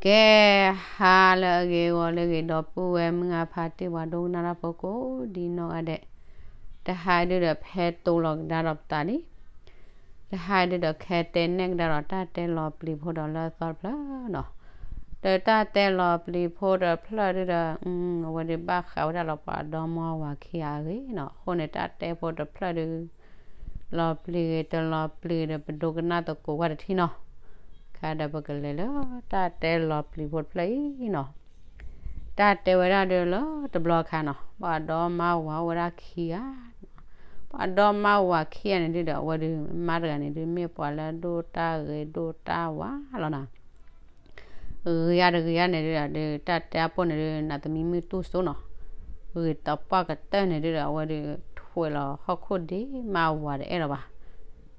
ကဲ, ဟါလၢအဂ့ၤ ဂီၤလၢအဂ့ၤ ဒီပုၢ်ဝဲၢ်မုၢ်ဂၤဖါတံၢ် ပှၤဒိကနၣ်တၢ်ဖိကိးဒ်နီၢ်ဂၤဒဲး, တဟါဒုဒီး ဖဲတိၤလီၤကဒါဒီးပသးလံ. တဟါဒုဒီး ခဲတဲနဲၣ်ကဒါဒီး တၢ်တဲလီၤပျံၤဖိဒီးလၢအသီတဖျၢၣ်နီၤ. ဒီးတၢ်တဲလီၤပျံၤဖိတဖျၢၣ်ဒုဒီး အဝဲဒုးဘၣ်ဃးဝဲဒၣ်လီၤ ပှၤဒီမါဝၤခံဂၤအဂ့ၢ်နီၤ. အဃိန့ၣ် တၢ်တဲဖိတဖျၢၣ်ဒု လီၤပျံၤဂ့ၤ တလီၤပျံၤဒီး ပဒိကနၣ်သကိးဝဲတထံၣ်နီၤ. ခဲဒီးပကလဲၤလၢတၢ်တဲလီၤပျံၤဖိတဖျၢၣ်အံၤနီၤ. တၢ်တဲဝဲဒၣ်ဒုလၢတဘျီအခါနီၤ, ပှၤဒီမါဝၤအိၣ်ဝဲဒၣ်ခံဂၤ, ပှၤဒီမါဝၤခံဂၤန့ၣ်ဒုဒီး အဝဲဒုး မါတဂၤန့ၣ်ဒု မ့ၢ်ပှၤလၢဒိၣ်တၢ်ဂ့ၤဒိၣ်တၢ်ဝါလီၤနီၤ. ဂ့ၤအါတဂ့ၤအါန့ၣ်ဒုဒီး တၢ်တဲအပိၢ်န့ၣ်ဒု နသမံမုၢ်တူၢ်စိနီၤ, ဂ့ၤသပှၢ်ကတၢၢ်န့ၣ်ဒုဒီး အဝဲဒုး ထွဲးလီၤဟီၣ်ခိၣ်ဒ့မါဝၤတအဲၣ်လီၤဘၣ်.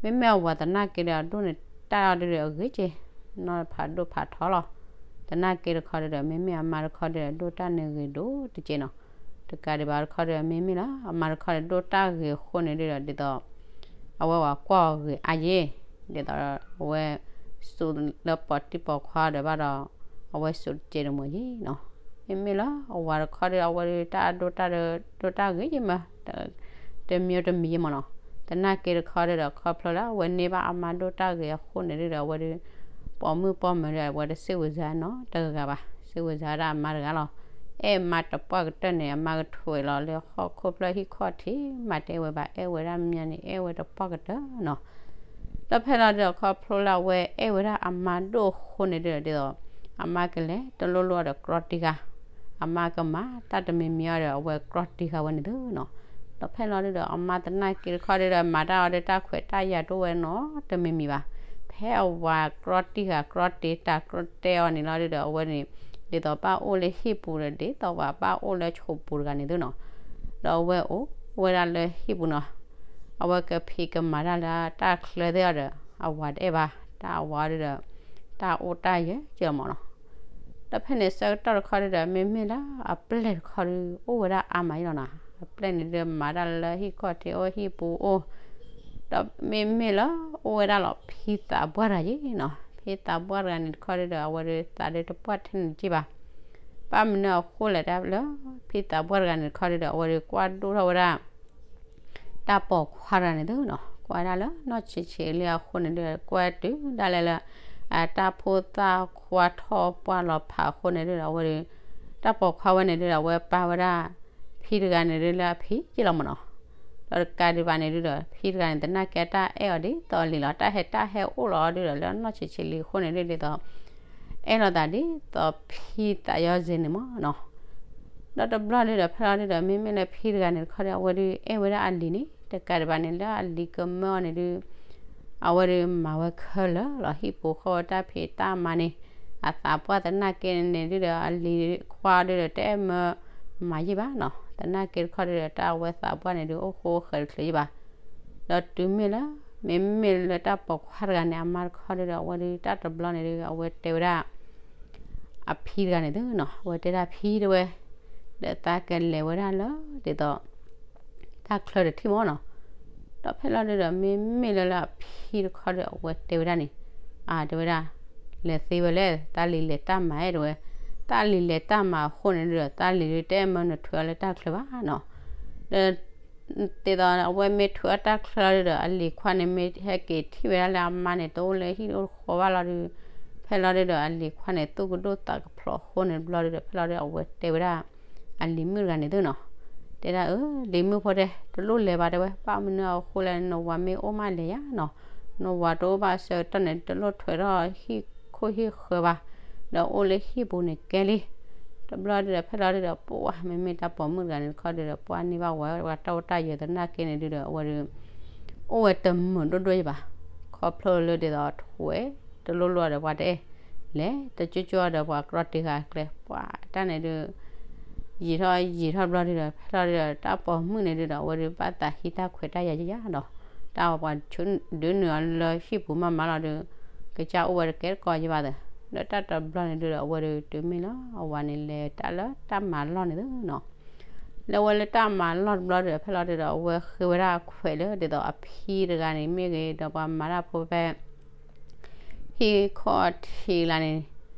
မ့မ့ၢ်အဝၤသနာ်က့ဒီး အဒိၣ်န့ၢ်တၢ်အီၤဒုဒီး အဂ့ၤက့ၤ နီၢ်ဖးဒိၣ်ဖးထီလီၤ. သနာ်က့တခီဒုဒီး မ့မ့ၢ်အမါတခီဒုဒီး ဒိၣ်တၢ်န့ၣ်ဂ့ၤဒိၣ်တက့ၢ်နီၤ. တကးဒံးဘၣ်တခီဒုဒီး မ့မ့ၢ်လၢအမါတခီဒီး ဒိၣ်တၢ်ဂ့ၤအဃိန့ၣ်ဒုဒီး ဒ်သိး အဝဲဝၤကွၢ်အီၤဂ့ၤအါယ့ၣ်, ဒ်သိးအဝဲ စူးလၢပိာ်တံၢ်ပိာ်ခွါဒီးဘၣ်ဒီး အဝဲစူးတကဲးတမီၤယ့ၣ်နီၤ. မ့မ့ၢ်လၢအဝၤတခီဒီး အဝဲဒုးတၢ်ဒိၣ်တၢ်ဒိၣ်တၢ်ဂ့ၤယ့ၣ်မး တမံၤတမံၤယ့ၣ်မးနီၤ. သနာ်က့တခီဒုဒီး ခီဖျိလၢအဝဲန့ၢ်ဘၣ်အမါဒိၣ်တၢ်ဂ့ၤအဃိန့ၣ်ဒုဒီး အဝဲဒုး ပိာ်မုၣ်ပိာ်မၢၤဒီး အဝဲတစံးဝဲစါနီတဂၤဘၣ်, စံးဝဲစါဒၣ်အမါတဂၤလီၤ. အဲၣ်မါတပှၢ်ကတၢၢ်န့ၣ် အမါကထွဲးလီၤလၢဟီၣ်ခိၣ်ဖျၢၣ်ဟံၣ်ခီၣ်ထံး မၤတအဲၣ်ဝဲဘၣ် အဲၣ်ဝဲဒၣ်မါန့ၣ် အဲၣ်ဝဲတပှၢ်ကတၢၢ်နီၤ. ဒီးဖဲလီၤဒုဒီး ခီဖျိလၢအဝဲအဲၣ်ဝဲဒၣ်အမါဒိၣ်အဃိန့ၣ်ဒုဒီး ဒ်သိး အမါကလဲၤတလိၣ်လိၣ်အီၤဒီးကြီတံၢ်ဃာ်, အမါကမၤတၢ်တမံၤမံၤအီၤဒီး အဝဲကြီတံၢ်ဃာ်ဝဲန့ၣ်သုနီၤ. ဒီးဖဲလီၤဒုဒီး အမါသနာ်က့တခီဒုဒီး မၤတၢ်အီၤဒီး တၢ်ခွဲးတၢ်ယာ်တအိၣ်ဝဲနီတမံၤမံၤဘၣ်. ဖဲအဝၤကြီတံၢ်ဃာ်ကြီတံၢ် တၢ်ကြီတဲအီၤန့ၣ်လီၤဒုဒီး အဝဲန့ၣ် ဒ်သိးဘၣ်အိၣ်လၢဟံၣ်ပူၤဒီး ဒ်သိးပှၤဘၣ်အိၣ်လၢဆိးပူၤတဂၤန့ၣ်သုနီၤ. ဒီးအဝဲအိၣ်ဝဲဒၣ်လၢဟံၣ်ပူၤနီၤ. အဝဲကဖံးကမၤတၢ်လၢတၢ်ချၢသ့ၣ်အီၤဒီး အဝၤတအဲၣ်ဘၣ်, တၢ်အဝၤဒုဒီး တၢ်အိၣ်တၢ်ယၢၤက့ၤလီၤမးနီၤ. ဒီးဖဲန့ၣ်ဆၢကတီၢ်တခီဒုဒီး မ့မ့ၢ်လၢအပျဲၢ်တခီဒု အိၣ်ဝဲဒၣ်အါမးယ့ၣ်လီၤနီၤ. အပျဲၢ်န့ၣ်ဒု မၤတၢ်လၢဟံၣ်ခီၣ်ထံးအိၣ်ဟံၣ်ပူၤအိၣ်, ဒီးမ့မ့ၢ်လၢအိၣ်ဝဲဒၣ်လီၤ ဖံသးပှၢ်တဂၤယ့ၣ်နီၤ. ဖံသးပှၢ်တဂၤန့ၣ်တခီဒုဒီး အဝဲဒုးသးဒုတပှၢ်ထဲန့ၣ်က့ၢ်ဘၣ်. ဘၣ်မနုၤအဃိလဲၣ်တၢ်လၢ ဖံသးပှၢ်တဂၤန့ၣ်တခီဒုဒီး အဝဲဒုးကွၢ်ဒိၣ်ထီၣ်ဝဲဒၣ် တၢ်ပိာ်ခွါတဂၤန့ၣ်သုနီၤ, ကွၢ်ဒၣ်လၢနီၢ်ဆံးဆံးလံအဃိန့ၣ်ဒုဒီး ကွၢ်တုၤဒၣ်လဲာ်လၢ အတၢ်ဖိသၣ်ခွါထီၣ်ပှၢ်လီၤဖးအဃိန့ၣ်ဒုဒီး အဝဲဒုး တၢ်ပိာ်ခွါဝဲန့ၣ်ဒုဒီး အဝဲပာ်ဝဲဒၣ် ဖံတဂၤန့ၣ်ဒုလၢအဖံက့ၢ်လီၤမးနီၤ. ဒီးတကးဒံးဘၣ်န့ၣ်ဒုဒီး ဖံတဂၤန့ၣ် သနာ်က့တၢ်အဲၣ်အီၤဒ်သိးလံၤလီၤ. တၢ်ဟဲတၢ်ဟဲအိၣ်လီၤဒုဒီး လၢနီၢ်ဆံးဆံးလံအဃိန့ၣ်ဒုဒ်သိး အဲၣ်လိာ်သးဒ်သိးဖံသးယီၤစ့န့ၣ်မးနီၤ. ဒီးတဘျီဒုဒီး ဖဲလီၤဒုဒီး မ့မ့ၢ်လၢဖံတဂၤန့ၣ်တခီဒီး အဝဲဒုးအဲၣ်ဝဲဒၣ်အလံၤန့ၣ် တကးဒံးဘၣ်န့ၣ် လၢအလံၤကမၢအီၤန့ၣ်ဒု အဝဲဒုးမၤဝဲခဲလၢာ်လီၤ. ဟံၣ်ပူၤဃီဝဲတၢ်ဖံးတၢ်မၤန့ၣ် အသးပှၢ်သနာ်က့န့ၣ်ဒုဒီး အလံၤခွါဒုဒီး တအဲၣ်မၢမၤယံာ်ဘၣ်နီၤ. သနာ်က့တခီဒုဒီး တၢ်အဝဲသးပှၢ်န့ၣ်ဒု အိၣ်ဃိအိၣ်ဃဲးတချုးယံာ်ဘၣ်. ဒီးတုၤမ့ၢ်လၢ မ့မ့ၢ်လၢတၢ်ပိာ်ခွါတဂၤန့ၣ် အမါတခီဒုဒီး အဝဲဒုးတၢ်တဘျီန့ၣ်ဒု အဝဲတဲဝဲဒၣ် အဖံတဂၤန့ၣ်သုနီၤ, အဝဲတဲဒၣ်ဖံတဲဝဲ, ဒီးသးကလဲၤဝဲဒၣ်လၢ ဒ်သိး တၢ်ချၢတထံၣ်မးနီၤ. ဒီးဖဲလီၤဒုဒီး မ့မ့ၢ်လၢလၢအဖံတခီဒီး အဝဲတဲဝဲဒၣ်န့ၣ်, အါ တဲဝဲဒၣ်, လဲၤသ့ဝဲလဲၣ်, တၢ်လံၤလဲၤတၢ်မၤအဲၣ်တဲဝဲ, တၢ်လံၤလဲၤတၢ်မၤအဃိန့ၣ်ဒုဒီး တၢ်လံၤဒုတအဲၣ်မၢနထွဲအီၤလၢတၢ်ချၢဘၣ်နီၤ. ဒီး ဒ်သိးအဝဲမ့ၢ်ထွဲအီၤတၢ်ချၢလီၤဒုဒီး အလံၤခွါန့ၣ် မ့ၢ်ဟဲက့ၤထံၣ်ဝဲဒၣ်လၢအမါန့ၣ် တအိၣ်လၢဟံၣ်အိၣ်ဃီဘၣ်လီၤဒု, ဖဲလီၤဒုဒီး အလံၤခွါန့ၣ် သူၣ်ကဒိၣ်သးကဖျိးအဃိန့ၣ် တဘျီဒုဒီး ဖဲလီၤဒု အဝဲတဲဝဲဒၣ် အလံၤမုၣ်တဂၤန့ၣ်သုနီၤ, တဲဒၣ်အၢ လံၤမုၣ်ဖိတဲ တလိၣ်လဲၤဘၣ်တဲဝဲ, ဘၣ်မနုၤအဃိလဲၣ် နဝၤမ့ၢ်အိၣ်မးလဲၤယါနီၤ, နဝၤတအိၣ်ဘၣ်ဆၢကတီၢ်န့ၣ် တလိၣ်ထွဲထီၣ်ဟံၣ်ခိၣ်ဟံၣ်ဃၢၤဘၣ်, ဒီးအိၣ်လၢဟံၣ်ပူၤန့ၣ်ကဲလံ. တဘျီဒုဒီး ဖဲလီၤဒုဒီး ပှၤ မ့မ့ၢ်တၢ်ပိာ်မုၣ်တဂၤန့ၣ်တခီဒုဒီး ပှၤန့ၢ်ဘၣ်ဝဲ ပှၤတၢ်အိၣ်တၢ်ယၢၤသနာ်က့န့ၣ်ဒုဒီး အဝဲဒု အိၣ်ဝဲတမုာ်ဒိၣ်ဒိၣ်ယံၤဘၣ်, ခီဖျိလၢဒ်သိးထွဲ တလိၣ်လိၣ်ဒီးပှၤတအဲၣ်, လဲၤတကၠိကၠိဒီးပှၤကြီတ့ၢ်ဃာ်ကျဲ ပှၤတၢ်န့ၣ်ဒု ယံာ်ထီၣ်ယံာ်ထီၣ်တဘျီဒုဒီး ဖဲလီၤဒုဒီး တၢ်ပိာ်မုၣ်န့ၣ်ဒုဒီး အဝဲဒု ဘၣ်သးဟံးတၢ်ခွဲးတၢ်ယာ်ယါဒီး တၢ်ပှၤဒုးနုာ်အီၤလၢဟံၣ်ပူၤမးမးလီၤဒု ကစၢ်အိၣ်ဝဲတကဲတကီးယံၤဘၣ်သၢ, ဒီးတၢ်တဘျီန့ၣ်ဒုဒီး အဝဲဒု တုၤမ့ၢ်လၢအဝၤန့ၣ် လဲၤတၢ်လၢတၢ်မၤလီၢ်န့ၣ်သုနီၤ, လဲၤဝဲလၢတၢ်မၤလီၢ်တဘျီဒုဒီး ဖဲလီၤဒုဒီး အဝဲဃ့ဝဲဒၣ်အခွဲးလၢဒ်သိးအဖံတဂၤန့ၣ်မ့ၢ်ဂ့ၤ ဒီးပှၤမၤတၢ်ဖိဖဲ ဟံၣ်ခီၣ်ထံးလၢန့ၣ်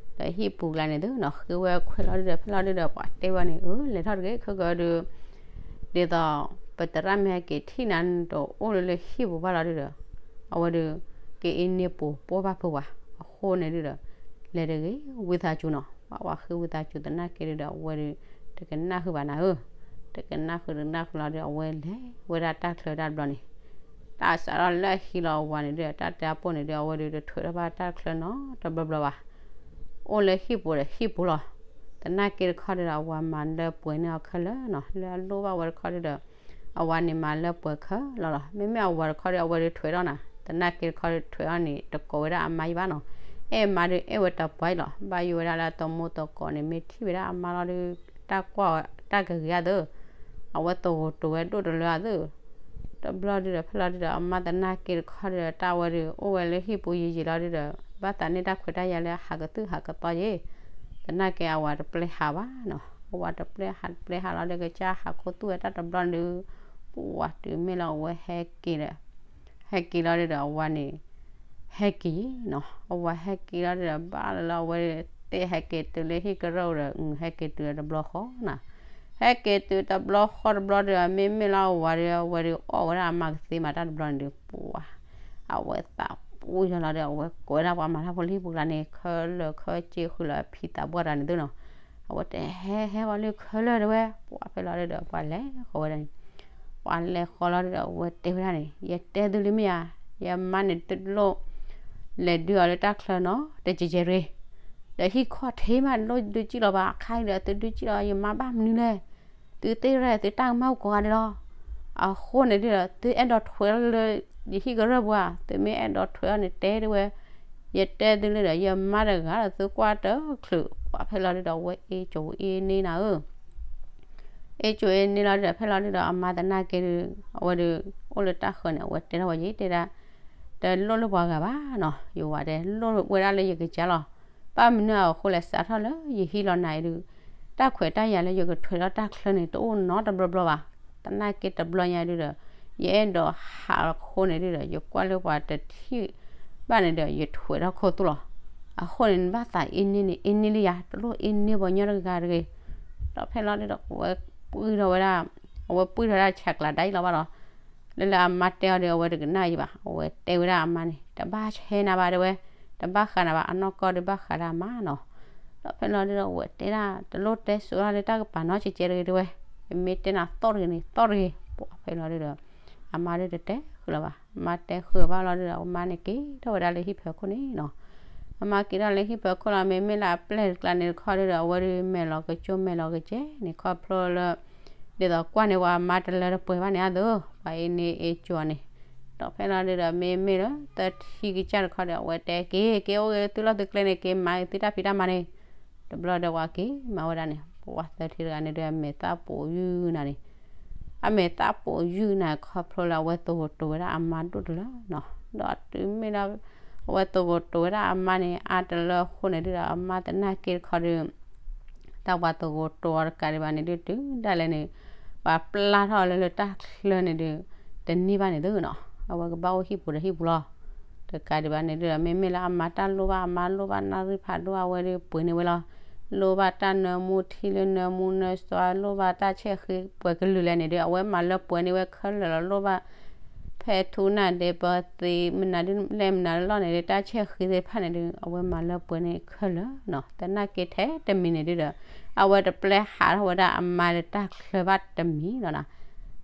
ဟံၣ်ပူၤကျါန့ၣ်သုနီၤ ဃ့ဝဲခွဲးလီၤဒုဒီး ဖဲလီၤဒုဒီး ပှၤတဲဝဲန့ၣ် အၢ လဲၤထီၣ်တဂ့ၤ ခဲကဒီး ဒ်သိး ပသရၣ်မ့ၢ်ဟဲက့ၤထံၣ်နၤ တအိၣ်လၢလၢဟံၣ်ပူၤဘၣ်လီၤဒုဒီး အဝဲဒုး က့ၤအ့န့ၢ်ပူၤ ပိၢ်ဘၣ်ဖုးဝဲ အဃိန့ၣ်ဒုဒီး လဲၤတဂ့ၤ ဝံသးစူၤနီၤ ပှၤဝဲဃ့ဝံသးစူၤသနာ်က့ဒုဒီး အဝဲဒုး တကနၣ်ဃုာ်ဘၣ်နၤဧၢ, တကနၣ်ဃုာ်တကနၣ်ဃုာ်လီၤဒု အဝဲလဲၤဝဲဒၣ်တၢ်ချၢတၢ်တဘျီန့ၣ် တၢ်စးထီၣ်လၢအဟံးလီၤအဝၤန့ၣ်ဒု တၢ်တဲအပိၢ်န့ၣ်ဒု အဝဲဒုးတထွဲးထီၣ်ဘၣ်တၢ်ချၢနီတဘျီဘျီဘၣ်. အိၣ်လၢဟံၣ်ပူၤဒီးဟံၣ်ပူၤလီၤ. သနာ်က့တခီဒုဒီး အဝၤမၤလၢပှဲၤန့ၢ်အီၤခဲလၢာ်နီၤ လၢအလိၣ်ဘၣ်ဝဲတခီဒုဒီး အဝၤန့ၣ်မၤလၢပှဲၤခဲလၢာ်လီၤ. မ့မ့ၢ်အဝၤတခီဒု အဝဲဒုးထွဲးထီၣ်နၤ သနာ်က့တခီဒုထွဲးထီၣ်န့ၣ် တကိးဝဲဒၣ်အမါယံၤဘၣ်နီၤ. အဲၣ်မါဒုးအဲၣ်ဝဲတပှၢ်အံၤလီၤ. ဘၣ်ယိၣ်ဝဲဒၣ်လၢအတမူတကိးန့ၣ် မ့ၢ်ထံၣ်ဝဲဒၣ်အမါလီၤဒု တၢ်ကွၢ်တၢ်ကဂ့ၤအသၢ အဝဲသဂိၤတိၤဝဲဒိၣ်တလၢအသၢ တဘျီဒုဒီး ဖဲလီၤဒုဒီး အမါသနာ်က့တခီဒုဒီး တၢ်ဝဲဒုး အိၣ်ဝဲလၢဟံၣ်ပူၤယံာ်ယံာ်လီၤဒုဒီး ဘၣ်သးန့ၢ်တၢ်ခွဲးတၢ်ယာ်လၢဟးကသုၣ်ဟးကသီယ့ၣ် သနာ်က့အဝၤတပျဲဟးဘၣ်နီၤ. အဝၤတပျဲဟးတပျဲဟးလီၤဒီး ကစၢ်ဟးခိၣ်သူၣ်ဝဲတၢ်တဘျီဒု ပှၤတုၤမ့ၢ်လၢအဝဲဟဲက့ၤဒီး ဟဲက့ၤလီၤဒုဒီး အဝၤန့ၣ် ဟဲက့ၤနီၤ. အဝၤဟဲက့ၤလီၤဒုဒီး ဘၣ်လၢအဝဲသ့ၣ်ဟဲက့ၤတုၤလၢဟံၣ်ကရၢၢ်ဒီး ဟဲက့ၤတုၤတဘျီဃီနီၤ. ဟဲက့ၤတုၤတဘျီဃီတဘျီဒုဒီး မ့မ့ၢ်လၢအဝၤဒု အဝဲဒုးအီၣ်ဝဲဒၣ်အမါကသ့မးတၢ်တဘျီန့ၣ်ဒု ပှၤ အဝဲသးပူၤယီၤလီၤဒီး အဝဲကိးဝဲဒၣ်ပှၤမၤတၢ်ဖိလၢဟံၣ်ပူၤကျါန့ၣ် ခဲလၢာ်ခဲဆ့ဃုာ်လၢအဖံသးပှၢ်တဂၤန့ၣ်သုနီၤ. အဝဲတဲဟဲဟဲဝဲလၢခဲလၢာ်တဲဝဲ ပှၤဖဲလီၤဒုဒီး ပှၤလဲၤဃီၤဝဲဒၣ်န့ၣ် ပှၤလဲၤဃီၤလီၤဒုဒီး အဝဲတဲဝဲဒၣ်န့ၣ် ယတဲသုလံမ့ၢ်ဧါ, ယမါန့ၣ်တလိၣ် လဲၤဒုးအီၤလၢတၢ်ချၢနီတကဲးကဲးတဂ့ၤ, ဒီးဟံၣ်ခီၣ်ထံးမးတလိၣ်ဒုးစံၣ်လီၤဘၣ်, အခါအံၤဒီးသုဒုးစံၣ်လီၤ ယမါဘၣ်မနုၤလဲၣ်, သုသ့ၣ်ရဲၣ်သုတၢ်ကမၣ်အိၣ်ကိးဂၤဒဲးလီၤ. အဃိန့ၣ်ဒုဒီး သုအဲၣ်ဒိးထွဲလၢ ယဟံၣ်ကရၢၢ်ပူၤဧါ, သုမ့ၢ်အဲၣ်ဒိးထွဲအီၤန့ၣ်တဲဒုဝဲ, ယတဲသုလၢဒီး ယမါတဂၤဒီးသုကွၢ်တချုး, ပှၤဖဲလီၤဒုဒီး အဝဲအ့ၣ်ကၠိအ့ၣ်န့ၢ်နၤဧၢ အ့ၣ်ကၠိအ့ၣ်န့ၢ်လီၤဒုဒီး ဖဲလီၤဒုဒီး အမါသနာ်က့ဒု အဝဲဒုး အိၣ်လၢတၢ်ဃၢၤန့ၣ် အဝဲတဲထီၣ်ဝဲယတဲဒၣ်, တလိၣ်လၢပှၤဂၤဘၣ်နီၤ, ယဝၤတဲလိၣ်ဝဲဒၣ်လၢယကစၢ်လီၤ. ဘၣ်မနုၤအဃိလဲၣ် စးထီၣ်လၢယဟံးလီၤနၤအံၤဒု, တၢ်ခွဲးတၢ်ယာ်လၢယကထွဲးထီၣ်တၢ်ချၢန့ၣ် တအိၣ်နီတဘျီဘျီဘၣ်. သနာ်က့တဘျီညါဒုဒီး ယအဲၣ်ဒိးဟးအဃိန့ၣ်ဒုဒီး ယကွၢ်လၢပှၤတထံၣ်ဘၣ်န့ၣ်ဒီး ယထွဲးထီၣ်ခိၣ်သူၣ်လီၤ. အဃိန့ၣ် နဘၣ်သးအ့ၣ်န့ၢ်န့ၣ် အ့ၣ်န့ၢ်လံယၤ, တလိၣ်အ့ၣ်န့ၢ်ပှၤညီတဂၤတဂ့ၤ. ဒီးဖဲလီၤဒုဒီး အဝဲပှံၢ်ထီၣ်ဝဲဒၣ်, အဝဲပှံၢ်ထီၣ်ဝဲဒၣ်ဆဲးကျိးဒၣ်အံၤလီၤဘၣ်ဒီး လၢလၢအမါတဲအီၤဒီး အဝဲတကနၣ်ယံၤဘၣ်, အဝဲတဲဝဲဒၣ်အမါန့ၣ် တဘၣ်ဟဲနၤဘၣ်တဲဝဲ, တဘၣ်ဃးနၤဘၣ်, အနီၢ်ကီၢ်ဒုးဘၣ်ဃးလၢအမါနီၤ. ဒီးဖဲလီၤဒုဒီး အဝဲတဲဒၣ် တလိၣ်တဲစိၤဒၣ်လၢတၢ်ကပၤနီတကဲးကဲးတဂ့ၤတဲဝဲ, ယမ့ၢ်တဲနၤသီၣ်တဂ့ၤန့ၣ်သီၣ်တဂ့ၤ, ပှၤဖဲလီၤဒုဒီး အမါဒုတတဲဃုာ်လၢၤဘၣ်. အမါတဲဃုာ်ဘၣ်လီၤဒုဒီး အမါန့ၣ်က့ၤထီၣ်ဝဲဒၣ်လၢဟံၣ်ဖၢခိၣ်န့ၣ်နီၤ. အမါက့ၤထီၣ်လၢဟံၣ်ဖၢခိၣ်လီၤ, မ့မ့ၢ်လၢအပျဲၢ်တကျါန့ၣ်တခီဒုဒီး အဝဲဒုးမဲာ်လီၤကကၠိမဲာ်လီၤကကဲန့ၣ် ခီဖျိလၢ ဒ်သိးကွၢ်န့ၢ်ပှၤမါတလၢတပှဲၤဘၣ်န့ၣ်အသိး ပှၤအ့ၣ်န့ၢ်အ့ၣ်ကၠိန့ၣ်, ဒီးဖဲလီၤဒုဒီး မ့မ့ၢ်လၢသၢထံကစၢ်တခီဒီး အဝဲတဲက့ၤ က့ၤအိၣ်ဂ့ၤသုလီၢ်သုကျဲန့ၣ် က့ၤမၤဂ့ၤသုတၢ်ဖံးတၢ်မၤန့ၣ်, တဘျီဒီးပှၤက့ၤမၤဝဲဒၣ်န့ၣ် ပှၤသၢထံတဂၤန့ၣ်ဒုး အမဲာ်သၣ်ပိာ်ယုၢ်နၤန့ၣ် အမဲာ်သၣ်ပိာ်ယုၢ်နၤခီဖျိလၢအဝဲသဂိၤတိၤဝဲဒၣ်အမါဒိၣ်တလၢနီၤ. ဒီးတုၤမ့ၢ်လၢ အဝဲသဂိၤတိၤဝဲဒၣ်အမါန့ၣ် အါတလၢအဃိန့ၣ်ဒုဒီး အမါသနာ်က့တခီဒု တၢ်ပှၤသဂိၤတိၤအီၤတကးဒံးဘၣ်န့ၣ်ဒု တုၤဒၣ်လဲာ်န့ၣ် ပှၤပျၢ်ထီၣ်လၢလၢတၢ်ချၢန့ၣ်ဒု တန့ၢ်ဘၣ်န့ၣ်သုနီၤ. အဝဲကဘၣ်အိၣ်ဟံၣ်ပူၤဒီးဟံၣ်ပူၤလီၤ. တကးဒံးဘၣ်န့ၣ်ဒုဒီး မ့မ့ၢ်လၢအမါတၢ်လိၣ်ဘၣ် အမါလိၣ်ဘၣ်နၣ်ရံၣ်ဖးဒိၣ် အဝဲဒုပှ့ၤန့ၢ်ဝဲလီၤ. လိၣ်ဘၣ်တၢ်နၢမူထံလၢနၢမူနၢစွါ လိၣ်ဘၣ်တၢ်ဆဲးဃ့ပှဲၤကလုာ်လဲၣ်န့ၣ်ဒု အဝဲမၤလၢပှဲၤန့ၢ်ဝဲခဲလၢာ်လီၤ. လိၣ်ဘၣ် ဖဲထူနၢ်ဒဲးပသ့ မနုၤဒုလဲၣ်မနုၤလီၢ်န့ၣ်ဒု တၢ်ဆဲးဃ့သ့ၣ်တဖၣ်န့ၣ်ဒု အဝဲမၤလၢပှဲၤန့ၢ်ခဲလၢာ်နီၤ. သနာ်က့ထဲတမံၤန့ၣ်ဒုဒီး အဝဲတပျဲဟးထီၣ်ဝဲဒၣ်အမါလၢတၢ်ချၢဘၣ်တမံၤလီၤနီၤ.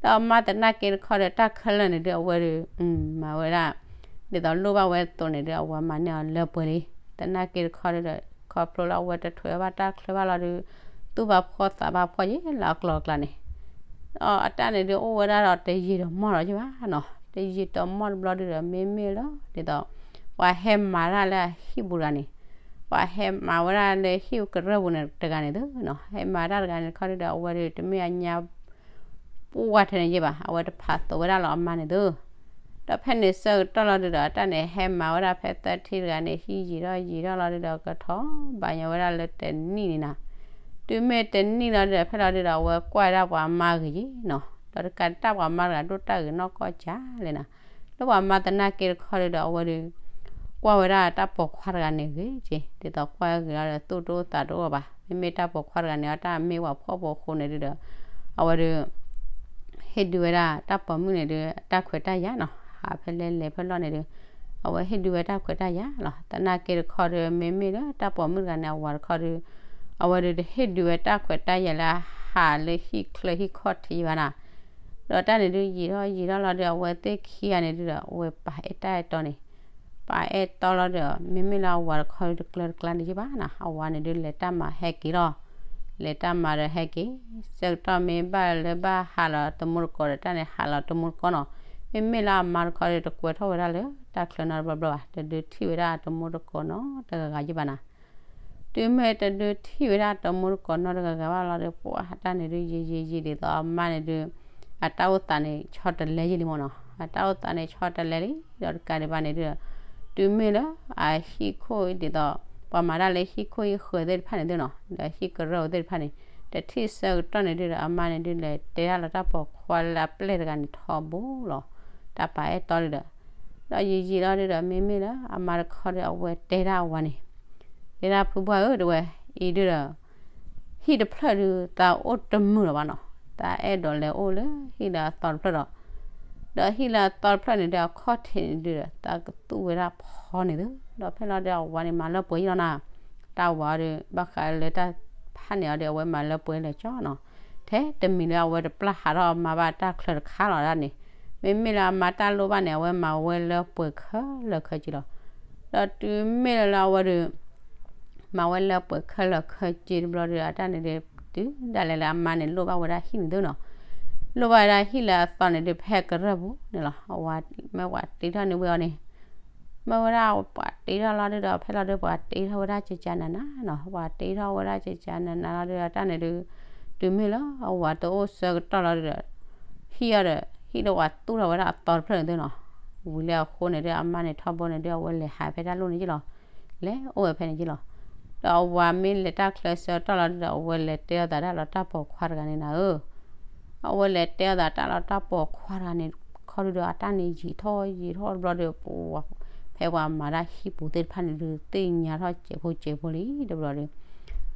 ဒီးအမါသနာ်က့တခီဒီး တၢ်ခဲလၢာ်န့ၣ်ဒု အဝဲဒု မၤဝဲဒၣ် ဒ်သိးလိၣ်ဘၣ်ဝဲအသိးန့ၣ်ဒု အဝဲမၤန့ၢ်အီၤလၢပှဲၤလံ. သနာ်က့တခီဒုဒီး ခီဖျိလၢအဝဲတထွဲဘၣ်တၢ်ချၢဘၣ်လီၤဒု သူၣ်ဘၣ်ဖှီၣ်သးဘၣ်ဖှီၣ်ယဲလၢအကျိၤအကျဲန့ၣ် ဒီးအတၢ်န့ၣ်ဒု အိၣ်ဝဲဒၣ်ဒီးတယံာ်တမီၢ်ဒီးယဘၣ်နီၤ. တယံာ်တမီၢ်တဘျီဒုဒီး မ့မ့ၢ်လၢ ဒ်သိး ပှၤဟဲမၤတၢ်လၢအဟံၣ်ပူၤတဂၤန့ၣ် ပှၤဟဲမၤဝဲဒၣ်လၢဟံၣ်ကရၢၢ်ပူၤန့ၣ်တဂၤန့ၣ်သုနီၤ. ဟဲမၤတၢ်တဂၤန့ၣ်တခီဒုဒီး အဝဲဒု တမ့ၢ်အညါ ပှၢ်ထဲန့ၣ်ယဲဘၣ်, အဝဲတဖးသိးဝဲဒၣ်လီၤအမါန့ၣ်သု. ဒီးဖဲန့ၣ်ဆၢကတီၢ်လီၤဒုဒီး အတၢ်န့ၣ်ဟဲမၤဝဲဒၣ်ဖဲသၢထံတဂၤန့ၣ် ဟံးယံာ်ထီၣ်ယံာ်ထီၣ်လီၤဒုဒီး ကထီၣ်ဘၣ်ညီဝဲဒၣ်လၢတနံၣ်န့ၣ်နီၤ. တုၤမ့ၢ်တနံၣ်လီၤဒုဒီး ဖဲလီၤဒုဒီး အဝဲကွၢ်ဝဲဒၣ်ပှၤမါဂ့ၤနီၤ. ဒီးတကးတၢ်ပှၤမါတဂၤဒိၣ်တၢ်ဂ့ၤနီၢ်ကီၢ်ကၢ်လဲၣ်နီၤ. လၢပှၤမါသနာ်က့တခီဒုဒီး အဝဲဒု ကွၢ်ဝဲဒၣ်တၢ်ပိာ်ခွါတဂၤန့ၣ်ဂ့ၤက့ၤ ဒ်သိးကွၢ်ဂ့ၤလီၤဒီး သူၣ်တအိၣ်သးတအိၣ်ဘၣ်. မ့မ့ၢ်တၢ်ပိာ်ခွါတဂၤန့ၣ် အတၢ်မ့ၢ်ဝဲဖှီၣ်ဖိအဃိန့ၣ်ဒုဒီး အဝဲဒုး ဟ့ၣ်ဒုးဝဲဒၣ်တၢ်ပိာ်မုၣ်န့ၣ်ဒုး တၢ်ခွဲးတၢ်ယာ်နီၤ, ဟးဖဲလဲၣ်လဲၤဖဲလဲၣ်န့ၣ်ဒုး အဝဲဟ့ၣ်ဒုးဝဲတၢ်ခွဲးတၢ်ယာ်လီၤ. သနာ်က့တခီဒီး မ့မ့ၢ်လၢတၢ်ပိာ်မုၣ်တဂၤန့ၣ် အဝၤတခီဒီး အဝဲဒုးတဟ့ၣ်ဒုးဝဲတၢ်ခွဲးတၢ်ယာ်လၢအဟးလၢဟံၣ်ချၢဟံၣ်ခီၣ်ထံးဘၣ်နီၤ. ဒီးတၢ်န့ၣ်ဒုးယံာ်ထီၣ်ယံာ်ထီၣ်လီၤဒီး အဝဲသ့ၣ်ခံဂၤန့ၣ်ဒုဒီး အဝဲပာ်အဲၣ်တၢ်အဲၣ်တီန့ၣ် ပာ်အဲၣ်တီလီၤဒီး မ့မ့ၢ်လၢအဝၤတခီဒုးတကျၢၤတကျါန့ၣ်ယဘၣ်နီၤ, အဝၤန့ၣ်ဒုးလဲၤတၢ်မၤဟဲက့ၤလီၤ. လဲၤတၢ်မၤဒီးဟဲက့ၤ ဆၢကတီၢ်မ့ၢ်ဘၣ်လၢဘၣ်ဟးလီၤတမူတကိးဒီးတၢ်န့ၣ် ဟးလီၤတမူတကိးနီၤ. မ့မ့ၢ်လၢအမါတခီဒုးတကွဲးထီၣ်ဝဲဒၣ်လၢတၢ်ချၢနီတဘျီဘျီဘၣ်, တဒုးထံၣ်ဝဲဒၣ်တမူတကိးနီတဂၤဂၤယဘၣ်နီၤ. တုၤမ့ၢ်တဒုးထံၣ်ဝဲဒၣ်တမူတကိးနီတဂၤဂၤဘၣ်လီၤဒီး ပှၤတၢ်န့ၣ်ဒုးယံာ်ယံာ်ယံာ်ဒ်သိးအမါန့ၣ်ဒုး အတၢ်အိၣ်သးန့ၣ်ဆီတလဲယံာ်လံမ့ၢ်နီၤ, အတၢ်အိၣ်သးန့ၣ်ဆီတလဲလံ. ဒီးတကးဒံးဘၣ်န့ၣ်ဒုး တုၤမ့ၢ်လၢအဟံၣ်ခိၣ်ဒ်သိး ပှၤမၤတၢ်လၢဟံၣ်ခိၣ်ဟံၣ်ဃၢၤသ့ၣ်တဖၣ်န့ၣ်ဒုးနီၤ ဒီးဟံၣ်ကရၢၢ်သ့ၣ်တဖၣ်န့ၣ် တထံၣ်ဆၢကတီၢ်န့ၣ်ဒုးဒီး အမါန့ၣ်ဒုး လဲၤတဲဒၣ်လီၤတၢ်ပိာ်ခွါလၢအပျဲၢ်တဂၤန့ၣ်ထီဘိလီၤ. တၢ်ပာ်အဲၣ်တီဒုးဒီး ဒီးယံာ်ယံာ်လီၤဒုးဒီး မ့မ့ၢ်လၢအမါတခီဒီး အဝဲတဲဒၣ်အဝၤန့ၣ် တဲဒၣ်ဖုဘှၢ်ဧၢ တဲဝဲ အံၤဒုးဒီး ဟံၣ်တဖျၢၣ်ဒုး သးအိၣ်တမုာ်လၢၤဘၣ်နီၤ, သးအဲၣ်ဒိးလဲၤအိၣ်လၢဟံၣ်လၢအသီတဖျၢၣ်ဒီး ဒီးဟံၣ်လၢအသီတဖျၢၣ်န့ၣ်ဒီး အခီၣ်ထံးန့ၣ်ဒုးဒီး သးကသူၣ်ဝဲဒၣ်ဖီန့ၣ်သု, ဒီးဖဲလီၤဒီးအဝၤန့ၣ်မၤလၢပှဲၤယံလီၤနီၤ, တၢ်ဝၤအီၤဒီး ဘၣ်ဃးလၢတၢ်ဖးန့ၣ်အီၤဒီး အဝဲမၤလၢပှဲၤလၢာ်ကၠီနီၤ, ထဲတမံၤလၢအဝဲတပျၢ်ဟးထီၣ်အမါဘၣ်တၢ်ချၢတခါလီၤဒၣ်န့ၣ်, မ့မ့ၢ်လၢအမါတၢ်လိၣ်ဘၣ်န့ၣ် အဝဲမၤဝဲလၢပှဲၤခဲလၢာ်ခဲဆ့လီၤ. ဒီးတုၤမ့ၢ်လၢလၢအဝဲဒီး မၤဝဲလၢပှဲၤခဲလၢာ်ခဲဆ့တဘျီဒီး အတၢ်န့ၣ်ဒီး တုၤဒၣ်လဲာ်လၢအမါန့ၣ်လိၣ်ဘၣ်ဝဲဒၣ်ဟံၣ်န့ၣ်သုနီၤ, လိၣ်ဘၣ်ဝဲဒၣ်ဟံၣ်လၢအသီန့ၣ်ဒုး ဖဲကရၢၢ်ပူၤန့ၣ်လီၤ. အဝၤမ့ၢ်ပှၤတ့ထီၣ်န့ၢ်ဝဲအီၤန့ၣ် မ့ၢ်ဝဲဒၣ်ပှၤတ့ထီၣ်လီၤဒုးဒီး ဖဲလီၤဒုး ပှၤတ့ထီၣ်ဝဲဒၣ်ကကနၤနၤနီၤ, ပှၤတ့ထီၣ်ဝဲဒၣ်ကကနၤနၤလီၤဒုးဒီး တၢ်န့ၣ်ဒုး တုၤမ့ၢ်လၢအဝၤတအိၣ်ဆၢကတီၢ်လီၤဒုးဒီး ဟံၣ်အီၤဒီး ဟံၣ်ဒီးပှၤသူၣ်ထီၣ်ဝဲဒၣ်အသီတဖျၢၣ်န့ၣ်သုနီၤ, ဝံၤလၢအဃိန့ၣ်ဒုး အမါန့ၣ်ထီဘိန့ၣ်ဒုး အဝဲလဲၤဟးဖဲတၢ်လိၣ်န့ၣ်ယ့ၢ်လီၤ, လဲၤအိၣ်ဝဲဖဲန့ၣ်ယ့ၢ်လီၤ. ဒီးအဝၤမ့ၢ်လဲၤတၢ်ချၢဆၢကတီၢ်လီၤဒုးဒီး အဝဲလဲၤတဲအီၤသးတၢ်လီၤတၢ်ပိာ်ခွါတဂၤန့ၣ်နၤဧၢ အဝဲလဲၤတဲအီၤသးတၢ်လီၤတၢ်ပိာ်ခွါတဂၤန့ၣ် ခီဒုးဒီး အတၢ်န့ၣ်ယံာ်ထီၣ်ယံာ်ထီၣ်တဘျီဒီး ပဝဲ ဖဲပှၤမၤတၢ်ဟံၣ်ပူၤသ့ၣ်တဖၣ်န့ၣ်ဒုး သ့ၣ်ညါထီၣ်စဲးဖိစဲးဖိလံတဘျီဒီး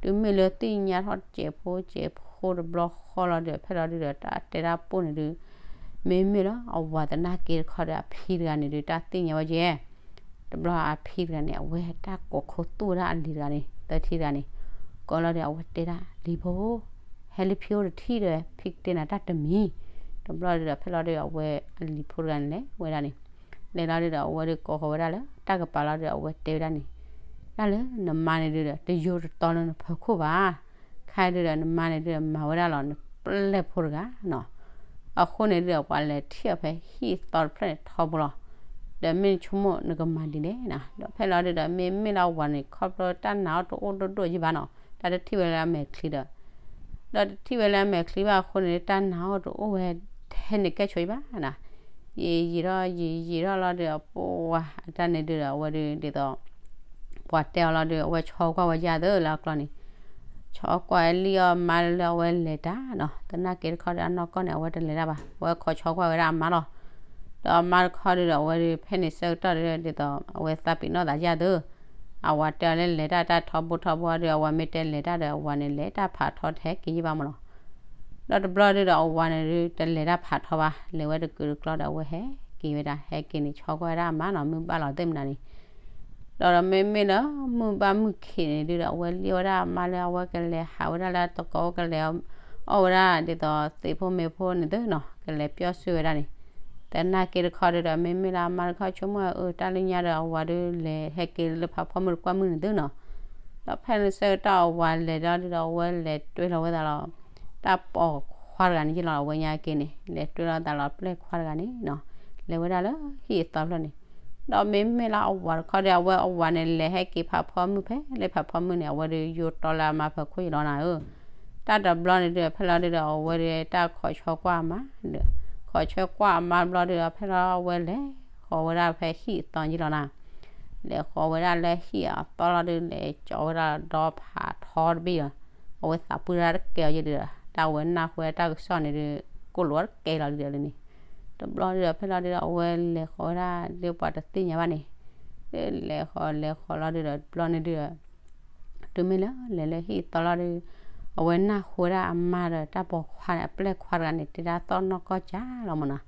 တုၤမ့ၢ်လၢသ့ၣ်ညါထီၣ်စဲးဖိစဲးဖိတဘျီဃီလီၤဒီး ဖဲလီၤဒုးဒီး တၢ်တဲတၢ်ပိၢ်န့ၣ်ဒုး မ့မ့ၢ်လၢအဝၤသနာ်က့တခီဒီး အဖံတဂၤန့ၣ်ဒုး တၢ်သ့ၣ်ညါဝဲကဲ တဘျီအဖံတဂၤန့ၣ် အဝဲတၢ်ကိးခိသူၣ်ဝဲဒၣ်အလံၤတဂၤန့ၣ် သၢထံတဂၤန့ၣ် ကိးလီၤဒီး အဝဲတဲဒၣ်လံၤဖိ ဟဲလၢဖံအိၣ်တထံၣ်ဒီး ဖံကတဲနၤတၢ်တမံၤ, တဘျီဒီး ဖဲလီၤဒီး အဝဲအလံၤဖိတဂၤန့ၣ် လဲၤဝဲဒၣ်န့ၣ် လဲၤလီၤဒီး အဝဲဒီးကိးဃီၤဝဲဒၣ်လၢ တၢ်ကပၤလီၤဒီး အဝဲတဲဝဲဒၣ်န့ၣ် တၢ်လၢနမါန့ၣ်ဒုးဒီး တယိတတီလၢနဖီခိၣ်ဘၣ်, ခါဒုးဒီး နမါန့ၣ်ဒုးဒီး မၤဝဲဒၣ်လီၤ နပျဲၢ်ဖိတဂၤနီၤ, အဃိန့ၣ်ဒုးဒီး ပှၤလဲၤထံၣ်အီၤဖဲဟံၣ်သီတဖျၢၣ်န့ၣ်ထီဘိလီၤ, ဒီးမ့ၢ်နဆိကမိၣ်နကမၤဒ်လဲၣ်နီၤ, ဒီးဖဲလီၤဒုးဒီး မ့မ့ၢ်လၢအဝၤန့ၣ် ခီဖျိတၢ်နာ်အီၤတအိၣ်ဒိၣ်ဒိၣ်ယံၤဘၣ်နီၤ, တၢ်တထံၣ်ဝဲလၢအမဲာ်ချံဒီး ဒီးတထံၣ်ဝဲလၢအမဲာ်ချံဘၣ်အဃိန့ၣ် တၢ်နာ်အီၤတအိၣ်ဝဲထဲန့ၣ်ကဲဆိယံၤဘၣ်နီၤ, ယံာ်ယံာ်ထီၣ်ယံာ်ယံာ်ထီၣ်လီၤဒီး ပဝဲအတၢ်န့ၣ်ဒုးဒီး အဝဲဒုးဒ်သိး ပှၤတဲအီၤလီၤဒီး အဝဲဆီကွၢ်ဝဲယၤသၢလၢအကျီန့ၣ် ဆီကွၢ်လံအီၤမါလၢအဝဲလဲၤတၢ်နီၤ, သနာ်က့တခီဒီး အနီၢ်ကီၢ်န့ၣ် အဝဲတလဲၤတၢ်ဘၣ်, အဝဲခိးဆီကွၢ်ဝဲဒၣ်အမါလီၤ, ဒီးအမါတခီဒုးဒီး အဝဲဒုးဖဲန့ၣ်ဆၢကတီၢ်ဒုး ဒ်သိး အဝဲသးပ့ၤနီၣ်သးယၤသၢ အဝၤတဲအီၤလၢလဲၤတၢ်တၢ်ထီဘိထီဘိဒီး အဝၤမ့ၢ်တဲလဲၤတၢ်ဒီး အဝၤန့ၣ်လဲၤတၢ်ဖးထီတဟဲက့ၤယံၤဘၣ်မးနီၤ, ဒီးတဘျီဒုးဒီး အဝၤန့ၣ်ဒုး တလဲၤတၢ်ဖးထီဘၣ်, လဲၤဝဲတကုာ်တကျီဒီး အဝဲဟဲက့ၤဝဲဒၣ်, ဟဲက့ၤန့ၣ် ဆီကွၢ်ဝဲဒၣ်အမါနီၤ, မုၢ်ဘၣ်လီၤသ့ၣ်မနုၤန့ၣ်, ဒီးမ့မ့ၢ်လၢမုၢ်ဘၣ်မုၢ်ခံးန့ၣ်ဒုးဒီး အဝဲလံဝဲဒၣ်အမါလၢအဝဲကလဲၤဟးဝဲဒၣ်လၢတကိး ကလဲၤအီၣ်ဝဲဒၣ်ဒ်သိးသ့ၣ်ဖိမ့ၢ်ဖိန့ၣ်သ့နီၤ, ကလဲၤပျီၢ်ဆူၣ်ဝဲဒၣ်န့ၣ်, သနာ်က့တခီဒုးဒီး မ့မ့ၢ်လၢအမါတခီဆိကမိၣ်အၢ တၢ်လၢညါဒီး အဝၤဒုးလဲၤဟဲက့ၤလၢဖးဖီမုၢ်တကွၢ်မုၢ်န့ၣ်သ့နီၤ, ဒီးဖဲန့ၣ်ဆၢကတီၢ်အဝၤလဲၤဒီးဒုးဒီး အဝဲလဲၤတွဲလီၤဝဲသးလီၤ တၢ်ပိာ်ခွါတဂၤန့ၣ်ယ့ၢ်လီၤ, အဝဲညါက့ၤန့ၣ် လဲၤတွဲလီၤသးလီၤပျဲၢ်ခွါတဂၤန့ၣ်နီၤ, လဲၤဝဲဒၣ်လၢဟံၣ်အသီဖျၢၣ်န့ၣ်, ဒီးမ့မ့ၢ်လၢအဝၤတခီဒီး အဝဲအဝၤန့ၣ် လဲၤဟဲက့ၤဖးဖီမုၢ်ဖဲလၢဖးဖီမုၢ်န့ၣ် အဝဲဒုးယိၤတီလၢအမါဖီခိၣ်ယ့ၢ်လီၤနၤဧၢ, တၢ်တဘျီန့ၣ်ဒုး ဖဲလီၤဒုးဒီး အဝဲဒုးတၢ်ခိးဆီကွၢ်အမါဒီး ခိးဆီကွၢ်အမါတဘျီဒုးဒီး ဖဲလီၤအဝဲလဲၤဃီၤဝဲဒၣ်ဖဲဟံၣ်အသီယ့ၢ်လီၤနၤ လဲၤဃီၤဝဲဒၣ်လၢဟံၣ်အသီလီၤဒုး လဲၤကၠီဝဲဒၣ်ဒီဖးထီတဘ့ၣ်ဒီး အဝဲသးပှၢ်တၢ်တကဲအီၤယဲၢ်ဒုးဒီး တၢ်ဝဲနၢ်ဟူဝဲတၢ်ကစီၣ်န့ၣ်ဒုး ကိၣ်လိာ်တကဲလီၤဒုးဒီးန့ၣ်, တဘျီဒုးဒီး ဖဲလီၤဒုးဒီး အဝဲလဲၤဃီၤဝဲဒၣ်လၢပှၤတသ့ၣ်ညါဘၣ်န့ၣ်, လဲၤဃီၤလဲၤဃီၤလီၤဒုဒီး တဘျီန့ၣ်ဒုဒီး တုၤမ့ၢ်လၢလဲၤလၢဟံၣ်သီလီၤဒု အဝဲနၢ်ဟူဝဲဒၣ်အမါဒီးတၢ်ပိာ်ခွါန့ၣ် အပျဲၢ်ခွါတဂၤန့ၣ် တဲဒၣ်သီၣ်နီၢ်ကီၢ်ကၢ်လီၤမ့ၢ်နီၤ.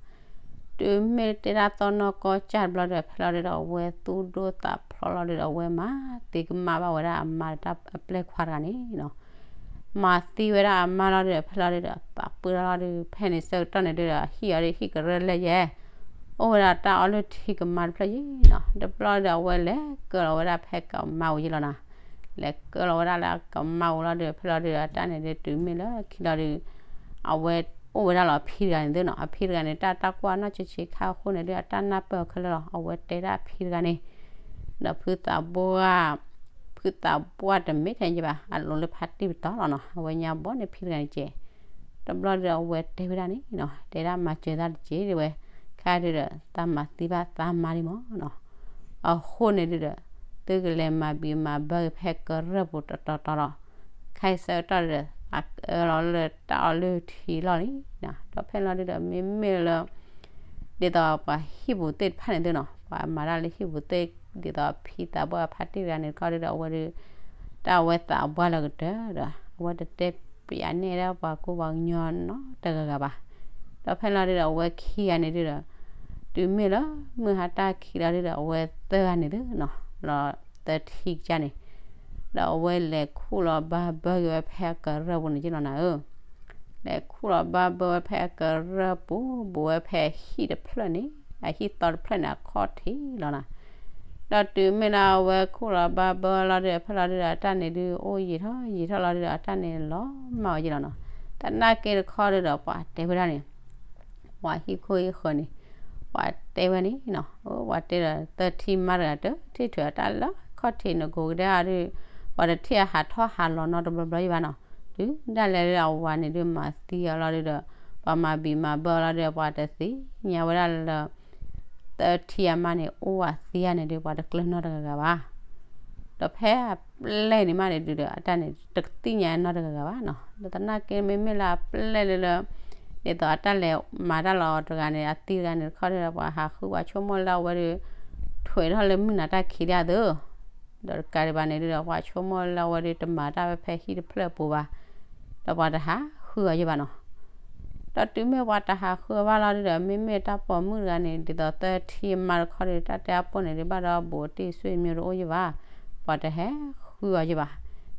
တုၤမ့ၢ်တဲဒၣ်သီၣ်နီၢ်ကီၢ်ကၢ်တဘျီဒီး ဖဲလီၤဒုဒီး အဝဲသူၣ်ဒိၣ်သးဖျိးလီၤဒုဒီး အဝဲမၤသံကမၣ်ဘၣ်ဝဲဒၣ်အမါဒီးတၢ်အပျဲၢ်ခွါတဂၤန့ၣ်နီၤ. မၤသံဝဲဒၣ်အမါလီၤဒုဒီး ဖဲလီၤဒုဒီး သးပှၢ်ထီၣ်လီၤဒု ဖဲန့ၣ်ဆၢကတီၢ်န့ၣ်ဒုဒီး ဟံၣ်အီၤဒုဟံၣ်ကရၢၢ်လၢယဲ အိၣ်ဝဲဒၣ်တၢ်အီလုၢ်ထံကမါတဖျၢၣ်ယဲနီၤ. တဘျီဒီး အဝဲလဲၤကၢလီၤဝဲဒၣ်ဖဲကမါအူၤယဲလီၤနီၤ. လဲၤကၢလီၤဝဲဒၣ်လၢကမါအူၤလီၤဒု ဖဲလီၤဒုဒီး အတၢ်န့ၣ်ဒု တုၤမ့ၢ်လၢခံလီၤဒု အဝဲအိၣ်ဝဲဒၣ်လီၤအဖံတဂၤန့ၣ်သုနီၤ. အဖံတဂၤန့ၣ် တၢ်တၢ်ကွၢ်နီၢ်ဆံးဆံးခါအဃိန့ၣ်ဒု အတၢ်နၢ်ပၢၢ်အီၤခဲလၢာ်လီၤ. အဝဲတဲဒၣ်အဖံတဂၤန့ၣ် ဒီးဖုသးပှၢ် ဖုသးပှၢ်တမ့ၢ်ထဲန့ၣ်ဘၣ် အလိၤလၢဖါတံၢ်ပတီၢ်လီၤနီၤ. အဝဲညါဘီန့ၣ်ဖံတဂၤန့ၣ်ကဲး တဘျီဒီးအဝဲတဲဝဲဒၣ်န့ၣ်နီၤ တဲဒၣ်မၤစၢၤသးတက့ၢ်ဒ်ဝဲ ခါဒုဒီး သးမၤသံဘၣ်သးမါလံမ့ၢ်နီၤ. အဃိန့ၣ်ဒုဒီး သုကလဲၤမၤဘံးမၤဘၢက့ၤဖဲကရၢၢ်ပူၤတတီၤတီၤလီၤ. ခဲအံၤဆၢကတီၢ်ဒုဒီး အကၢလီၤလၢတၢ်အီလုၢ်ထံလီၤလံနီၤ. ဒီးဖဲလီၤဒုဒီး မ့မ့ၢ်လၢ ဒ်သိးပှၤဟံၣ်ပူၤသ့ၣ်တဖၣ်န့ၣ်သုနီၤ ပှၤမၤတၢ်လၢဟံၣ်ပူၤသ့ၣ် ဒ်သိးဖံသးပှၢ်ဖါတံၢ်တဂၤန့ၣ်တခီဒုဒီး အဝဲဒု တၢ်အဝဲသးပှၢ်လၢကတၢၢ်ဒီး အဝဲတတဲပျးန့ၢ်ဒၣ်ပှၤကူပှၤကညီနီတဂၤဂၤဘၣ်. ဒီးဖဲလီၤဒုဒီး အဝဲခံဂၤန့ၣ်ဒုဒီး တုၤမ့ၢ်လၢမုၢ်ဟါတၢ်ခံးလီၤဒုဒီး အဝဲသၢဂၤန့ၣ်သုနီၤ လီၤသၢထံကစၢ်န့ၣ် ဒီးအဝဲလဲၤခူၣ်လီၤဘါဘၢက့ၤဝဲဖဲအကရၢၢ်ပူၤန့ၣ်က့လီၤနၤဧၢ လဲၤခူၣ်လီၤဘါဘၢဝဲဖဲအကရၢၢ်ပူၤ ဘူးဝဲဖဲဟံၣ်တဖျၢၣ်န့ၣ် အဟံၣ်သီတဖျၢၣ်န့ၣ် အခီၣ်ထံးလီၤနၤ. ဒီးတုၤမ့ၢ်လၢအဝဲခူၣ်လီၤဘါဘၢလီၤဒုဒီး ဖဲလီၤဒုဒီး အတၢ်န့ၣ်ဒု အိၣ်ယံာ်ထီၣ်ယံာ်ထီၣ်လီၤဒုဒီး အတၢ်န့ၣ်လီၤမၢ်ဝဲယဲလီၤနီၤ. သနာ်က့တခီဒုဒီး ပှၤတဲဝဲဒၣ်န့ၣ် ပှၤဟံၣ်ခိၣ်ဟံၣ်ဃၢၤန့ၣ် ပှၤတဲဝဲန့ၣ်နီၤ ပှၤတဲဒီးသၢထံမါတဂၤတထံၣ်ထွဲအတၢ်လၢခီၣ်ထံးနကိးကဒါဒု ပှၤတထံၣ်အဟးထီၣ်ဟးလီၤနီတဘျီဘျီယံၤဘၣ်နီၤ. တုၤဒၣ်လဲာ်လၢအဝၤန့ၣ်ဒု မၤသံအီၤလီၤဒုဒီး ပှၤမၤဘံးမၤဘၢအီၤလီၤဒုဒီး ပှၤတသ့ၣ်ညါဝဲဒၣ်လၢ သၢထံအမါန့ၣ် အိၣ်ဝးသံယါန့ၣ်ဒု ပှၤတကျၢၤနီတဂၤဂၤဘၣ်. ဒီးဖဲအပျဲၢ်န့ၣ်မးန့ၣ်ဒုဒီး အတၢ်န့ၣ် တသ့ၣ်ညါနီတဂၤဂၤဘၣ်နီၤ. ဒီးသနာ်က့မ့မ့ၢ်လၢအပျဲၢ်လၢလၢ ဒ်သိးအတၢ်လဲၤမၤတၢ်လီၤတဂၤန့ၣ် အသံတဂၤန့ၣ်တခီဒုဒီး ပှၤဟးဃုပှၤဆိကမိၣ်လၢအဝဲဒု ထွဲးထီၣ်လၢမုၢ်နၤတၢ်ခံးဒၣ်သု ဒီးတကးဒံးဘၣ်န့ၣ်ဒုဒီး ပှၤဆိကမိၣ်လၢအဝဲဒုတမၤတၢ်ဝဲဖဲဟံၣ်တဖျၢၣ်အပူၤဘၣ်. ဒီးပှၤတဟးဃုအီၤယဲၢ်ဘၣ်နီၤ. ဒီးတုၤမ့ၢ်ပှၤတဟးဃုအီၤဘၣ်လီၤဒုဒီး မ့မ့ၢ်တၢ်ပိာ်မုၣ်တဂၤန့ၣ် ဒ်သိးသၢထံအမါတခီဒု တၢ်တဲအပိၢ်န့ၣ်ဒု ဘၣ်ဒီးဘူးတံၢ်ဆွေမျိုးတအိၣ်ယဲၢ်ဘၣ်. ပှၤတဟဲဃုအီၤယဲၢ်ဘၣ်.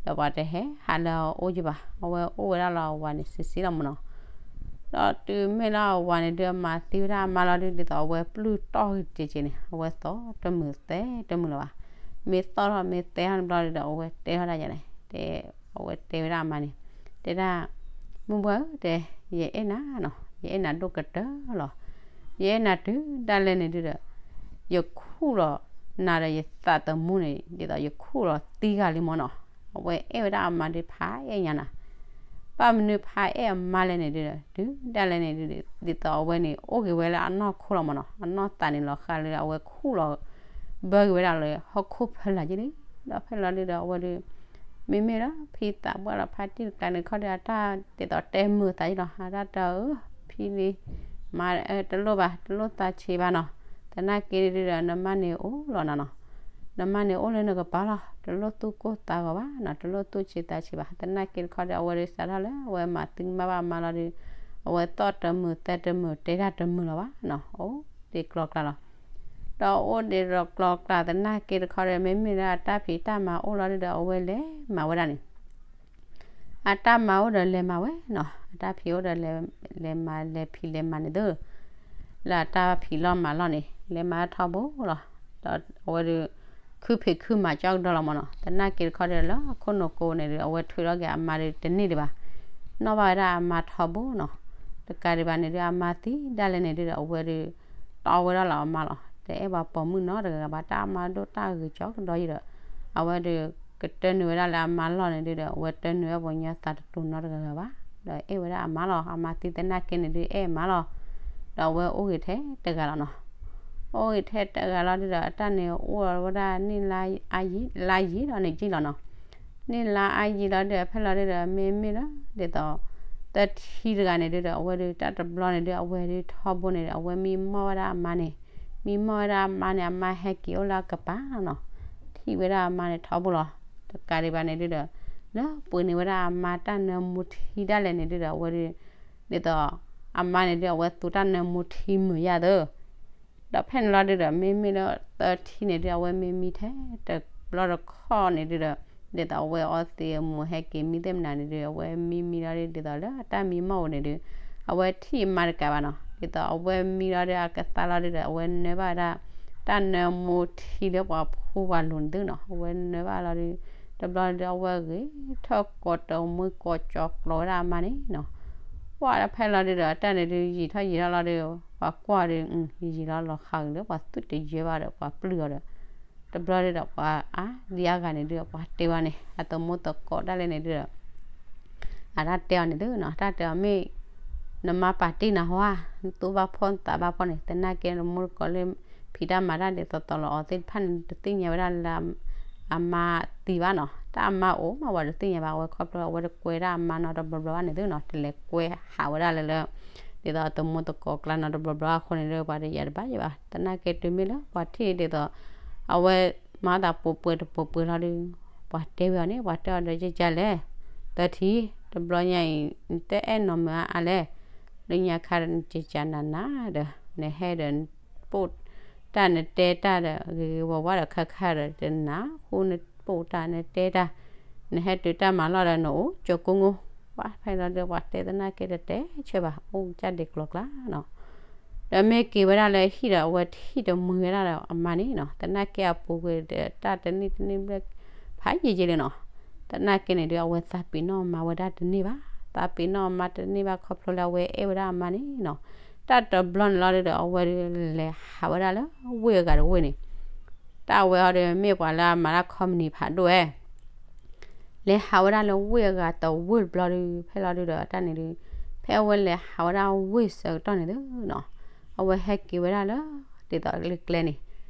ဒီးပှၤတဟဲဟးလၢအအိၣ်ယဲၢ်ဘၣ်. အဝဲအိၣ်ဝဲဒၣ်လၢအဝၤန့ၣ်စံးစံးလီၤမ့ၢ်နီၤ. ဒီးတုၤမ့ၢ်လၢအဝၤန့ၣ်ဒု အမၤသံဝဲဒၣ်အမါလီၤဒု ဒ်သိးအဝဲပျုၢ်တီၢ်ဂ့ၤတက့ၢ်န့ၣ် အဝဲသီၣ်တမုာ်သဲတမုာ်လၢၤဘၣ်. မ့ၢ်သီၣ်ထီၣ်မ့ၢ်သဲထီၣ်တဘျီဒုဒီး အဝဲတဲထီၣ်ဒၣ်ယဲၢ်န့ၣ် တဲ အဝဲတဲဝဲဒၣ်အမါန့ၣ် တဲဒၣ် မုၢ်ပှၢ်ဧၢ တဲ ယအဲၣ်နၤနီၤ ယအဲၣ်နၤဒိၣ်ကတၢၢ်လီၤ. ယအဲၣ်နၤတုၤဒၣ်လဲာ်န့ၣ်ဒုဒီး ယခူၣ်လီၤနၤဒီးယသးသမူန့ၣ် ဒ်သိးယခူၣ်လီၤသံဂၤလံမ့ၢ်နီၤ. အဝဲအဲၣ်ဝဲဒၣ်အမါဒုဖးအဲၣ်ညါနၤ ဘၣ်မနုၤဖးအဲၣ်အမါလဲၣ်န့ၣ်ဒုဒီး တုၤဒၣ်လဲာ်န့ၣ်ဒုဒီး ဒ်သိးအဝဲန့ၣ် အိၣ်က့ၤဝဲလၢအနီၢ်ခိလီၤမ့ၢ်နီၤ. အနီၢ်သးန့ၣ်လီၤဃာ်လၢအဝဲခူၣ်လီၤ ဘၢက့ၤဝဲဒၣ်လၢဟီၣ်ခိၣ်ဖီလာ်က့န့ၣ် ဒီးဖဲလီၤဒုဒီးအဝဲဒု မ့မ့ၢ်လၢဖံသးပှၢ်လီၤဖါတံၢ်တကျါန့ၣ်ခီဒီး အတၢ်ဒ်သိးတဲမုာ်သးယ့ၣ်လီၤ. အတၢ်တဲအၢ ဖံလံ မၤတလိၣ်ဘၣ် တလိၣ်သးဆံးဘၣ်နီၤ. သနာ်က့ဒုဒီး နမါန့ၣ်အိၣ်လီၤနၤနီၤ. နမါန့ၣ်အိၣ်လၢနကပၤလီၤ. တလိၣ်သူၣ်ကိၢ်သးဂီၤဘၣ်နီၤ တလိၣ်သူၣ်ဆံးသးဆံးဘၣ်. သနာ်က့တခီဒီး အဝဲဒုစးထီၣ်လၢအဝဲမၤသံမါဘၣ်မါလီၤဒု အဝဲသီၣ်တမုာ်သဲတမုာ်တဲတၢ်တမုာ်လီၤဘၣ်နီၤ. အိၣ်ဒံးကျီကျါလီၤ. ဒီးအိၣ်ဒံးကျီကျါသနာ်က့တခီဒီး မ့မ့ၢ်လၢအတၢ်ဖံးတၢ်မၤအိၣ်လီၤဒုဒီး အဝဲလဲၤမၤဝဲဒၣ်န့ၣ် အတၢ်မၤအိၣ်ဒီးလဲၤမၤဝဲနီၤ. အတၢ်ဖံးအိၣ်ဒီးလဲၤ လဲၤမၤလဲၤဖံးလဲၤမၤန့ၣ်သု လၢအတၢ်ဖံးလီၢ်မၤလီၢ်န့ၣ် လဲၤမၤထီဘိလီၤ. ဒီးအဝဲဒု ခုဖံးခုမၤကၠီကဒီလီၤမ့ၢ်နီၤ. သနာ်က့တခီဒီးလၢအခိၣ်နူာ်ကိးန့ၣ်ဒု အဝဲထွဲထီၣ်က့ၤအမါဒုတန့ၢ်ဒံးဘၣ်. နီၣ်ဘၣ်ဝဲဒၣ်အမါထီဘိနီၤ. တကးဒံးဘၣ်န့ၣ်ဒု အမါသံဒၣ်လဲာ်န့ၣ်ဒုဒီး အဝဲဒု တီဝဲဒၣ်လီၤအမါလီၤ. တအဲၣ်ပှၤပိာ်မုၣ်နီတဂၤဘၣ် တၢ်အမါဒိၣ်တၢ်ဂ့ၤကၠီကဒီယံၤဒီး အဝဲဒု ကတၢၢ်နုာ်ဝဲဒၣ်လၢအမါလီၢ်န့ၣ်ဒုဒီး အဝဲတၢၢ်နုာ်ဝဲပှၤကညီသးတတူာ်နီတဂၤဂၤဘၣ်. ဒီးအဲၣ်ဝဲဒၣ်အမါလီၤ. အမါသံသနာ်က့န့ၣ်ဒု အဲၣ်အမါလီၤ. ဒီးအဝဲအိၣ်ဂ့ၤထဲတဂၤလီၤနီၤ. အိၣ်ဂ့ၤထဲတဂၤလီၤဒုဒီး အတၢ်န့ၣ်အိၣ်ဝဲဒၣ်နံၣ်လါအါယံၤ လါယံၤဒီးန့ၣ်ကံလီၤနီၤ. နံၣ်လါအါယံၤလီၤဒုဒီး ဖဲလီၤဒုဒီး မ့မ့ၢ်လၢ ဒ်သိး သၢထံတဂၤန့ၣ်ဒုဒီး အဝဲဒု တၢ်တဘျီန့ၣ်ဒု အဝဲဒုထီဘိန့ၣ်ဒီး အဝဲမံမီၢ်ဝဲဒၣ်အမါန့ၣ် မံမီၢ်ဝဲဒၣ်အမါန့ၣ် အမါဟဲက့ၤအိၣ်လၢအကပၤနီၤ, ထံၣ်ဝဲဒၣ်အမါန့ၣ်ထီဘိလီၤ. တကးဒံးဘၣ်န့ၣ်ဒုဒီး လၢပှ့ၤန့ၢ်ဝဲဒၣ်အမါတၢ်နၢမူထံဒၣ်လဲာ်န့ၣ်ဒုဒီး အဝဲဒု ဒ်သိး အမါန့ၣ်ဒု အဝဲသူတၢ်နၢမူထံမုာ်ယါသၢ ဒီးဖဲန့ၣ်လီၤဒုဒီး မ့မ့ၢ်လၢသၢထံန့ၣ်ဒု အဝဲမံမံထဲတဘျီတခီၣ်န့ၣ်ဒုဒီး ဒ်သိးအဝဲအီသံးအမူးဟဲက့ၤမံသ့ၣ်မနုၤန့ၣ်ဒု အဝဲမံမံလီၤဒု ဒ်သိးလၢအတၢ်မံမီၢ်အိၣ်န့ၣ်ဒု အဝဲထံၣ်အမါတကးဘၣ်နီၤ, ဒ်သိးအဝဲမံလီၤဒုအကသါလီၤဒုဒီး အဝဲနၢဘၣ်ဝဲဒၣ် တၢ်နၢမူထံလၢပှၤဖိပှၤလိၤန့ၣ်သုနီၤ, အဝဲနၢဘၣ်လီၤဒု တဘျီဒု အဝဲဂ့ၤထီၣ်ကိးတမှံကိးကၠီၤကျိးဝဲဒၣ်အမါန့ၣ်နီၤ, ပှၢ်ဒီးဖဲလီၤဒုဒီး တၢ်န့ၣ်ဒု ယံာ်ထီၣ်ယံာ်ထီၣ်လီၤဒု ပှၤကွၢ်ဒု ယံာ်လီၤလီၤဃးဂ့ၤလၢပှၤသူၣ်တယၢဘၣ်ဒီး ပှၤပျုၢ်အီၤဒီး တဘျီဒုဒီးပှၤအါဒံအါဂၤန့ၣ်ဒု ပှၤတဲဘၣ်န့ၣ် အသမူသကိးဒၣ်လဲာ်န့ၣ်ဒုဒီး အတၢ်တဲအီၤန့ၣ်သုနီၤ, တၢ်တဲအီၤမ့ၢ် နမါပာ်တ့ၢ်နၤဟီဧါ, နသူၣ်ဘၣ်ဖှီၣ်နသးဘၣ်ဖှီၣ်န့ၣ် သနာ်က့နမူတကိးလၢ ဖံးတၢ်မၤတၢ်ဒ်သိးသိးလီၤအီၤသ့ၣ်တဖၣ်န့ၣ် တသ့ၣ်ညါဝဲဒၣ်လၢ အမါသံဘၣ်နီၤ, တၢ်အမါအိၣ်မးဝဲတသ့ၣ်ညါဘၣ်, အဝဲခီဖျိအဝဲတကွဲဒၣ်အမါနီတဘျီဘျီဘၣ်န့ၣ်သုနီၤ, တလဲၤကွဲဟးဝဲဒၣ်လၢလၢ ဒ်သိးအသမူသကိးကျါနီတဘျီဘျီအဃိန့ၣ်ဒီး ပှၤတယာ်တဘၣ်ယဲဘၣ်, သနာ်က့တုၤမ့ၢ်လၢပှၤထံၣ်ဒ်သိး အဝဲမၤသးပှဲၤပှဲၤတပှဲၤပှဲၤလီၤဒု ပှၤတဲဝဲအီၤန့ၣ် ပှၤတဲအီၤဒီး ယကလဲၣ် သၢထံ, တဘျီညါအံၤ နတအဲၣ်နီၢ်မုာ်အါအါလဲၣ်, လၢညါခါဒီးနကကနၤနၤဒီး နဟဲဒီး ပိာ်တၢ်နတဲတၢ်ဒီး ဂ့ၤဂ့ၤဝါဝါဒီး ခါခါဒီးတနၢ်ဟူနပိာ်တၢ်နတဲတၢ်, နဟဲတုၤတၢ်မၤလီၢ်ဒီး နအိၣ်ကၠိကိမိ, ပှၤဖဲလီၤဒုး ပှၤတဲသနာ်က့တတဲဆၢဘၣ် အိၣ်ကစၢ်ဒံးကျိၤကျါနီၤ, ဒီးမ့ၢ်က့ၤဝဲဒၣ်လၢဟံၣ်ဒီး အဝဲထံၣ်တမှံဝဲဒၣ်ဒီးအမါန့ၣ်နီၤ, သနာ်က့အပူၤကွံာ်ဒီး တၢ်တနံၣ်တနံၣ်ဘျဲၣ် ဖးယံာ်ယံာ်လံနီၤ, သနာ်က့န့ၣ်ဒုး အဝဲသးပ့ၤနီၣ်အမါဝဲဒၣ်တန့ၢ်ဘၣ်, သးပ့ၤနီၣ်အမါတန့ၢ်ဘၣ်ခီဖျိလၢအဝဲအဲၣ်ဝဲဒၣ်အမါန့ၣ်နီၤ, တၢ်တဘျီန့ၣ်လီၤဒုးဒီး အဝဲဒုးလဲၤဟးဝဲဒၣ်လၢဝ့ၢ်အဂၤတဝ့ၢ်န့ၣ်, တၢ်ဝဲအီၤဒီးမ့ၢ်ပှၤလၢအမၤတၢ်ခီပနံၤဖးဒိၣ်ဝဲ လဲၤဟးဝဲဒၣ်လၢဝ့ၢ်အဂၤတဝ့ၢ်တဘျီဒုး ဖဲလီၤဒုးဒီးတၢ်န့ၣ်ဒုး ဖဲအဝဲလဲၤဟးဝဲဒၣ်ဝ့ၢ်ဆၢကတီၢ်န့ၣ်သုနီၤ, အဝဲဟဲက့ၤဝဲဒၣ်လၢ ဒ်သိးလၢကျဲန့ၣ်,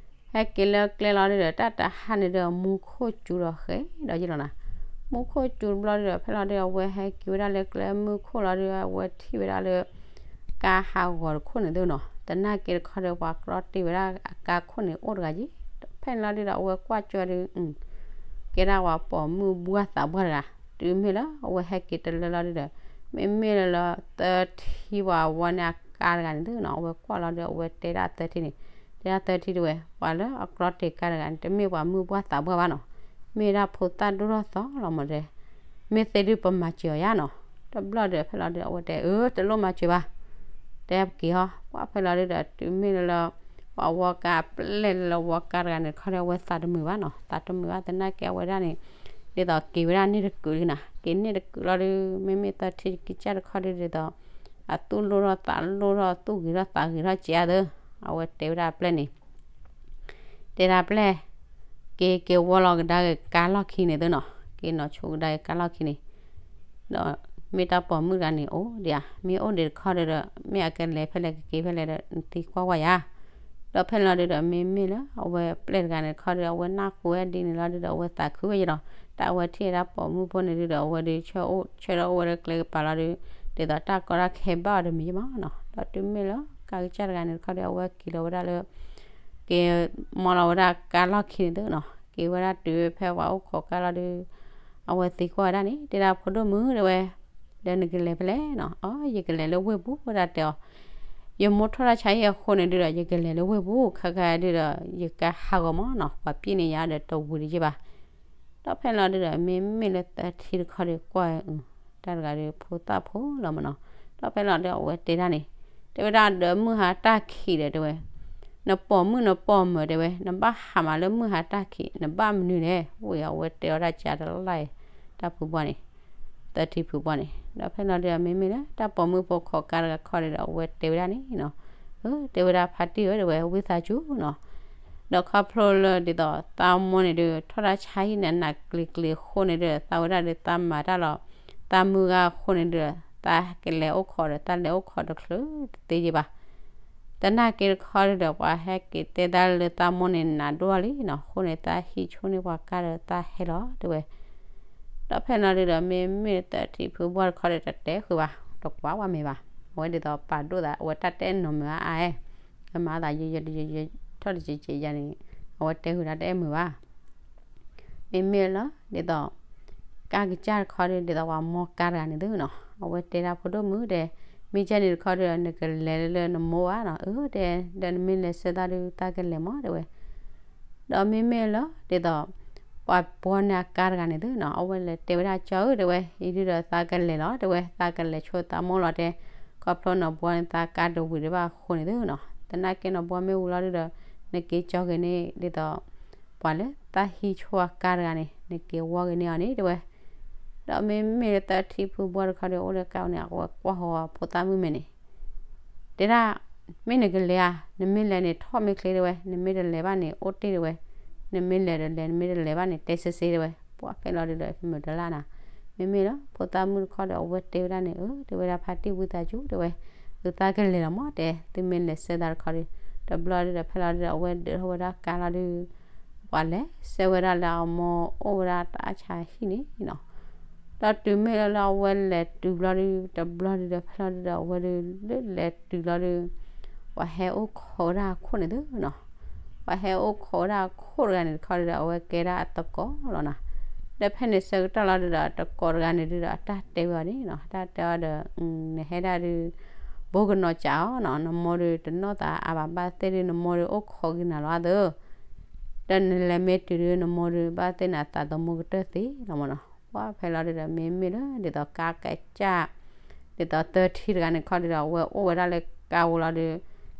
ဟဲက့ၤလၢကျဲလီၤဒုးဒီး တၢ်တဟါန့ၣ်ဒီး မူခိၣ်စူၤဒီးဃဲဒီးယံာ်လီၤနီၤ, မူခိၣ်စူၤတဘျီဒုးဒီး ဖဲလီၤဒုး အဝဲဟဲက့ၤဝဲဒၣ်လၢကျဲမူခိၣ်လီၤဒုး အဝဲထံၣ်ဝဲဒၣ်လၢ ကါဟးဂီၤတခိၣ်န့ၣ်သုနီၤ, သနာ်က့တခီဒီး ပှၤကြီတ့ၢ်ဝဲဒၣ်အကါခိၣ်န့ၣ်အိၣ်တဂၤယံၤ, ဖဲန့ၣ်လီၤဒုးဒီး အဝဲကွၢ်ကၠီဒုး ကဲဒၣ်ပှၤပိာ်မုၣ်ဘှါသးပှၢ်တဂၤ, တုၤမ့ၢ်လၢအဝဲဟဲက့ၤတလၢလီၤဒုးဒီး မ့မ့ၢ်လၢလၢသၢထံပှၤဝီန့ၣ်အကါတဂၤန့ၣ်သုနီၤ, အဝဲကွၢ်လီၤဒုး အဝဲတဲဒၣ်သၢထံန့ၣ်, တဲဒၣ်သၢထံတဝဲ ပှၤလၢအကြီတ့ၢ်ကါတဂၤန့ၣ် တမ့ၢ်ပှၤမုၣ်ဘှါသးပှၢ်ဘၣ်နီၤ, မ့ၢ်ဒၣ်ဖိသၣ်ဒိၣ်ထီၣ်သီလီၤမးတဲ, မ့ၢ်သ့ဒုးပမၤစၢၤအီၤယါနီၤ, တဘျီဒီးဖဲလီၤဒုး အဝဲတဲအၢ တလိၣ်မၤစၢၤဘၣ်, တဲပက့ၤဟီ, ပှၢ်ဖဲလီၤဒုးဒီး တုၤမ့ၢ်လၢလၢ ပှၤဝီကါအပျဲၢ်လၢလၢဝီကါတဂၤန့ၣ်တခီဒီး အဝဲသးတမုာ်ဘၣ်နီၤ, သးတမုာ်ဘၣ်သနာ်က့အဝဲဒၣ်န့ၣ် ဒ်သိးက့ၤဝဲဒၣ်န့ၢ်တကုာ်ဒုးနီၤ, က့ၤန့ၢ်တကုာ်လီၤဒုး မ့မ့ၢ်သၢထံကစၢ်တခီဒုးဒ်သိး အသူၣ်လိၣ်ထီၣ်သးလိၣ်ထီၣ် သူၣ်ဂ့ၤထီၣ်သးဂ့ၤထီၣ်ကဲအါသၢ, အဝဲတဲဝဲဒၣ်အပျဲၢ်န့ၣ် တဲဒၣ်ပျဲၢ်, က့ၤက့ၤဝီလီၤကဒါက့ၤကါလီၢ်ခံန့ၣ်သုနီၤ, က့ၤနီၤဆိကဒါက့ၤကါလီၢ်ခံန့ၣ်, ဒီးမ့ၢ်တၢ်ပိာ်မုၣ်တဂၤန့ၣ်အိၣ်ဒံးဧါ, မ့ၢ်အိၣ်ဒံးတခီဒီး မ့ၢ်အကလဲၤဖဲလဲၣ်ကက့ၤဖဲလဲၣ်ဒီး နသံကွၢ်ဝဲယၤ, ဒီးဖဲန့ၣ်လီၤဒုးဒီး မ့မ့ၢ်လၢအဝဲပျဲၢ်တဂၤန့ၣ်တခီဒီး အဝဲနၢ်ဟူဝဲဒ်န့ၣ်လီၤဒုးဒီး အဝဲသးခုဝဲယံၤလီၤ, တၢ်အဝဲထံၣ်ဝဲဒၣ်ပိာ်မုၣ်ဖိန့ၣ်ဒုးဒီး အဝဲဒုးဆၢအိၣ်ဆၢထီၣ်အိၣ်ဝဲလၢကျဲကပၤလီၤဒုး, ဒ်သိးတၢ်ကီတၢ်ခဲဘၣ်အီၤတမံၤမးနီၤ, ဒီးတုၤမ့ၢ်လၢကါကစၢ်တဂၤန့ၣ်တခီဒီး အဝဲက့ၤလီၤဝဲဒၣ်လၢ က့ၤမီလီၤဝဲဒၣ်ကါလီၢ်ခံန့ၣ်သုနီၤ, က့ၤဝဲဒၣ်တုၤဖဲပှၤအိၣ်ခိးကါလီၤဒုး, အဝဲသံကွၢ်ဝဲဒၣ်န့ၣ် တဲဒၣ်ဖိဒိၣ်မုၣ်တဲဝဲ, ဒီးနကလဲၤဖဲလဲၣ်နီၤ, အိ ယကလဲၤလၢဝ့ၢ်ပူၤဝဲဒၣ်တဲအီၤ, ယမိၢ်ထီၣ်တၢ်ဆါဟံၣ်အဃိန့ၣ်ဒုးဒီး ယကလဲၤလၢဝ့ၢ်ပူၤ ခဲခါဒုးဒီး ယကါဟးဂီၤမးနီၤ, ပှၤပျဲန့ၣ်ယၤဒီးတဝံၤတယံာ်ဘၣ် ဒီးဖဲလီၤဒုးဒီး မ့မ့ၢ်လၢသၢထံတခီဒီးကွၢ်အု တၢ်တဂၤဒီးဖိသၣ်ဖိလီၤမးနီၤ, ဒီးဖဲလီၤဒုးအဝဲတဲဒၣ်န့ၣ်, တဲဝဲဒၣ်ဒီးမုၢ်ဟါတၢ်ခံးဒီးတဲဝဲ, နပိာ်မုၣ်နပိာ်မၢၤတဲဝဲ နဘၣ်ဟးမးလၢမုၢ်ဟါတၢ်ခံး နဘၣ်မနုၤလဲၣ်, ဝံၤအဝဲတဲအီၤတၢ်ကးတလၢ်အံၤ, တၢ်ဖုဘှီန့ၣ် သၢထံဖုဘှီန့ၣ်, ဒီးဖဲလီၤဒုးဒီး မ့မ့ၢ်လၢတၢ်ပိာ်မုၣ်ဖိခိးကါတဂၤခီဒီး အဝဲတဲဝဲဒၣ်န့ၣ်နီၤ, အၢ တဲဝဲဒၣ်ဖါတံၢ်ဧၢ တဲဝဲ ဝံသးစူၤနီၤ, ဒီးခီဖျိလၢဒ်သိးသးမိၢ်န့ၣ်ဒုး ထီၣ်တၢ်ဆါဟံၣ်န့ၣ် နးကျံၤကျံၤအဃိန့ၣ်ဒုး သးဝဲဒၣ်ဒုးသးမၤတၢ်လီၤ, သးမုၢ်ဂၤအဃိန့ၣ်ဒုး သးကလဲၤအိၣ်ခိးဒီး သးလဲၤအိၣ်ခိးတချုးတသ့ယံၤဘၣ် သနာ်က့တခီဒုးဒီး ပှၤဟဲက့ၤတဲသးလၢသးမိၢ်န့ၣ်နးဒိၣ်လံနီၤ, အဃိန့ၣ် သးဟံးဆူၣ်န့ၢ်ပှၤကါဒီးသးဟဲလီၤ တဲဝဲ, ဒီးဖဲလီၤဒုးဒီး မ့မ့ၢ်သၢထံဖုဘှီတခီဒီး တတဲဃုာ်ဘၣ် တကွၢ်ဝဲမ့ၤဘၣ်, အဝဲဒ်သိးပာ်ဒိၣ်သး အဝဲတၢ်တဲနီၢ်မုာ်အါအါ, အမၤသးယယယယ အဝဲကၠီၣ်တစဲးစဲးယၤန့ၣ် အဝဲတဲဃုာ်ဒၣ်တအဲၣ်မုာ်ဘၣ်. မ့မ့ၢ်လၢ ဒ်သိး ကါကစၢ်တခီဒီး ဒ်သိးပှၤမိၢ်ကါတဂၤန့ၣ်သုနီၤ, အဝဲတဲဒၣ်ဖိဒိၣ်မုၣ်တဲ, မ့ၢ်ကဲန့ၣ်တခီဒီး နကလဲၤလၢနမိၢ်ဘၣ်နီၤ, အၢ တဲ, ဒီးနမ့ၢ်လဲၤဆှၢသးဒုး သးကလဲၤမး တဲဝဲ. ဒီးမ့မ့ၢ်လၢ ဒ်သိး ပှၤဘှီန့ၢ်အကါတဂၤန့ၣ်သုနီၤ, အဝဲလဲၤတဲဝဲဒၣ်ကၠီဧၢ တဲဝဲ, အံၤဒုဒီးသးကလဲၤလီၤ တဲဝဲ, သးကလဲၤဆိသးမိၢ်လီၤတဲ, ခီဖျိနီၤဘှီန့ၢ်သးကါတဝံၤဒံးဘၣ်အဃိန့ၣ်သုနီၤ, သနာ်က့နီၤဘှီမ့ၢ်ဝံၤလီၤဒုဒီး နက့ၤကၠီက့ၤန့ၢ် ဒ်သိး ပှၤလၢသးဟံးဆိအကါတဂၤန့ၣ် နက့ၤဝီက့ၤန့ၢ်အီၤန့ၣ် တဲဝဲ. ဒီးမ့မ့ၢ်လၢသၢထံဖုဘှီတခီဒီး အိၣ်လၢကါန့ၣ် အဝဲကွၢ်ဃီၤဖိသၣ်မုၣ်မဲာ်န့ၣ် တဲဒၣ်, မ့ၢ်နကလဲၤဧါ, နမ့ၢ်လဲၤန့ၣ် ထီၣ်မ့ၢ်ချ့ တဲဝဲ, နမ့ၢ်တလဲၤဘၣ်န့ၣ် အိၣ်တ့ၢ် တဲဝဲ, နမ့ၢ်လဲၤဒီးလဲၤ နမ့ၢ်တလဲၤဘၣ်န့ၣ် တဲစ့စ့ တဲဝဲ. ပှၤဖဲလီၤဒုဒီး မုာ်တလၢ်နၤ, မ့မ့ၢ်လၢဖိသၣ်မုၣ်တခီဒီး အဝဲတဲဝဲဒၣ်န့ၣ် အၢ တဲဝဲဒၣ် ဖါတံၢ်ဝံသးစူၤ တဲဝဲ, အသးကလဲၤလီၤမး တဲ, သုမ့ၢ်လဲၤဆှၢသးတခီဒီး, တဘျီဒုဒီး ဖဲလီၤဒုဒီး အဝဲဒၢးထီၣ်ဝဲဒၣ်ကါလီၤဒု ပှၤလဲၤဆှၢဝဲဒၣ်လၢအမိၢ်အိၣ်ဝဲဒၣ်တၢ်ဆါဟံၣ်န့ၣ်နီၤ. ဒီးတုၤမ့ၢ်လၢလၢအဝဲလဲၤတုၤဘျီဒု တဘျီဒုဒီး ဖဲလီၤဒုဒီး အဝဲဒု လၢလဲၤတုၤလီၤဒု ပှၤဟဲအိၣ်ခိးဝဲဒၣ်အခိၣ်န့ၣ်သုနီၤ, ပှၤဟဲအိၣ်ခိးဝဲဒၣ်အခိၣ်တဂၤန့ၣ်တခီဒုဒီး အဝဲကဲဒၣ်အသကိးလီၤနီၤ. ဒီးဖဲန့ၣ်ဆၢကတီၢ်လီၤဒုဒီး သကိးတဂၤန့ၣ်ဒုဒီး အတၢ်တဲဝဲအီၤန့ၣ်နီၤ, တၢ်တဲအီၤဒီး နဟဲဒၣ်ဒု ဘိကနီၤကးအီၤနီၤ, နမိၢ်ဒုတနီၢ်သးအါဘၣ် ဘၣ်သ့ၣ်ဒု နမိၢ်ဒုအိၣ်ခိးက့ၤနၤလီၤသၢ ဒီးနလဲၤမ့ၢ်တုၤဒု နမိၢ်ဒု ဘၣ်သ့ၣ်နၤသးသမူကတၢၢ်သ့လီၤမးနီၤ. ပှၤဖဲလီၤဒုဒီး မ့မ့ၢ်လၢ ဒ်သိးကါကစၢ် ဒ်သိးသၢထံတဂၤန့ၣ်ခီဒုဒီး အဝဲအိၣ်ဝဲဒၣ်လၢကါဝဲလီ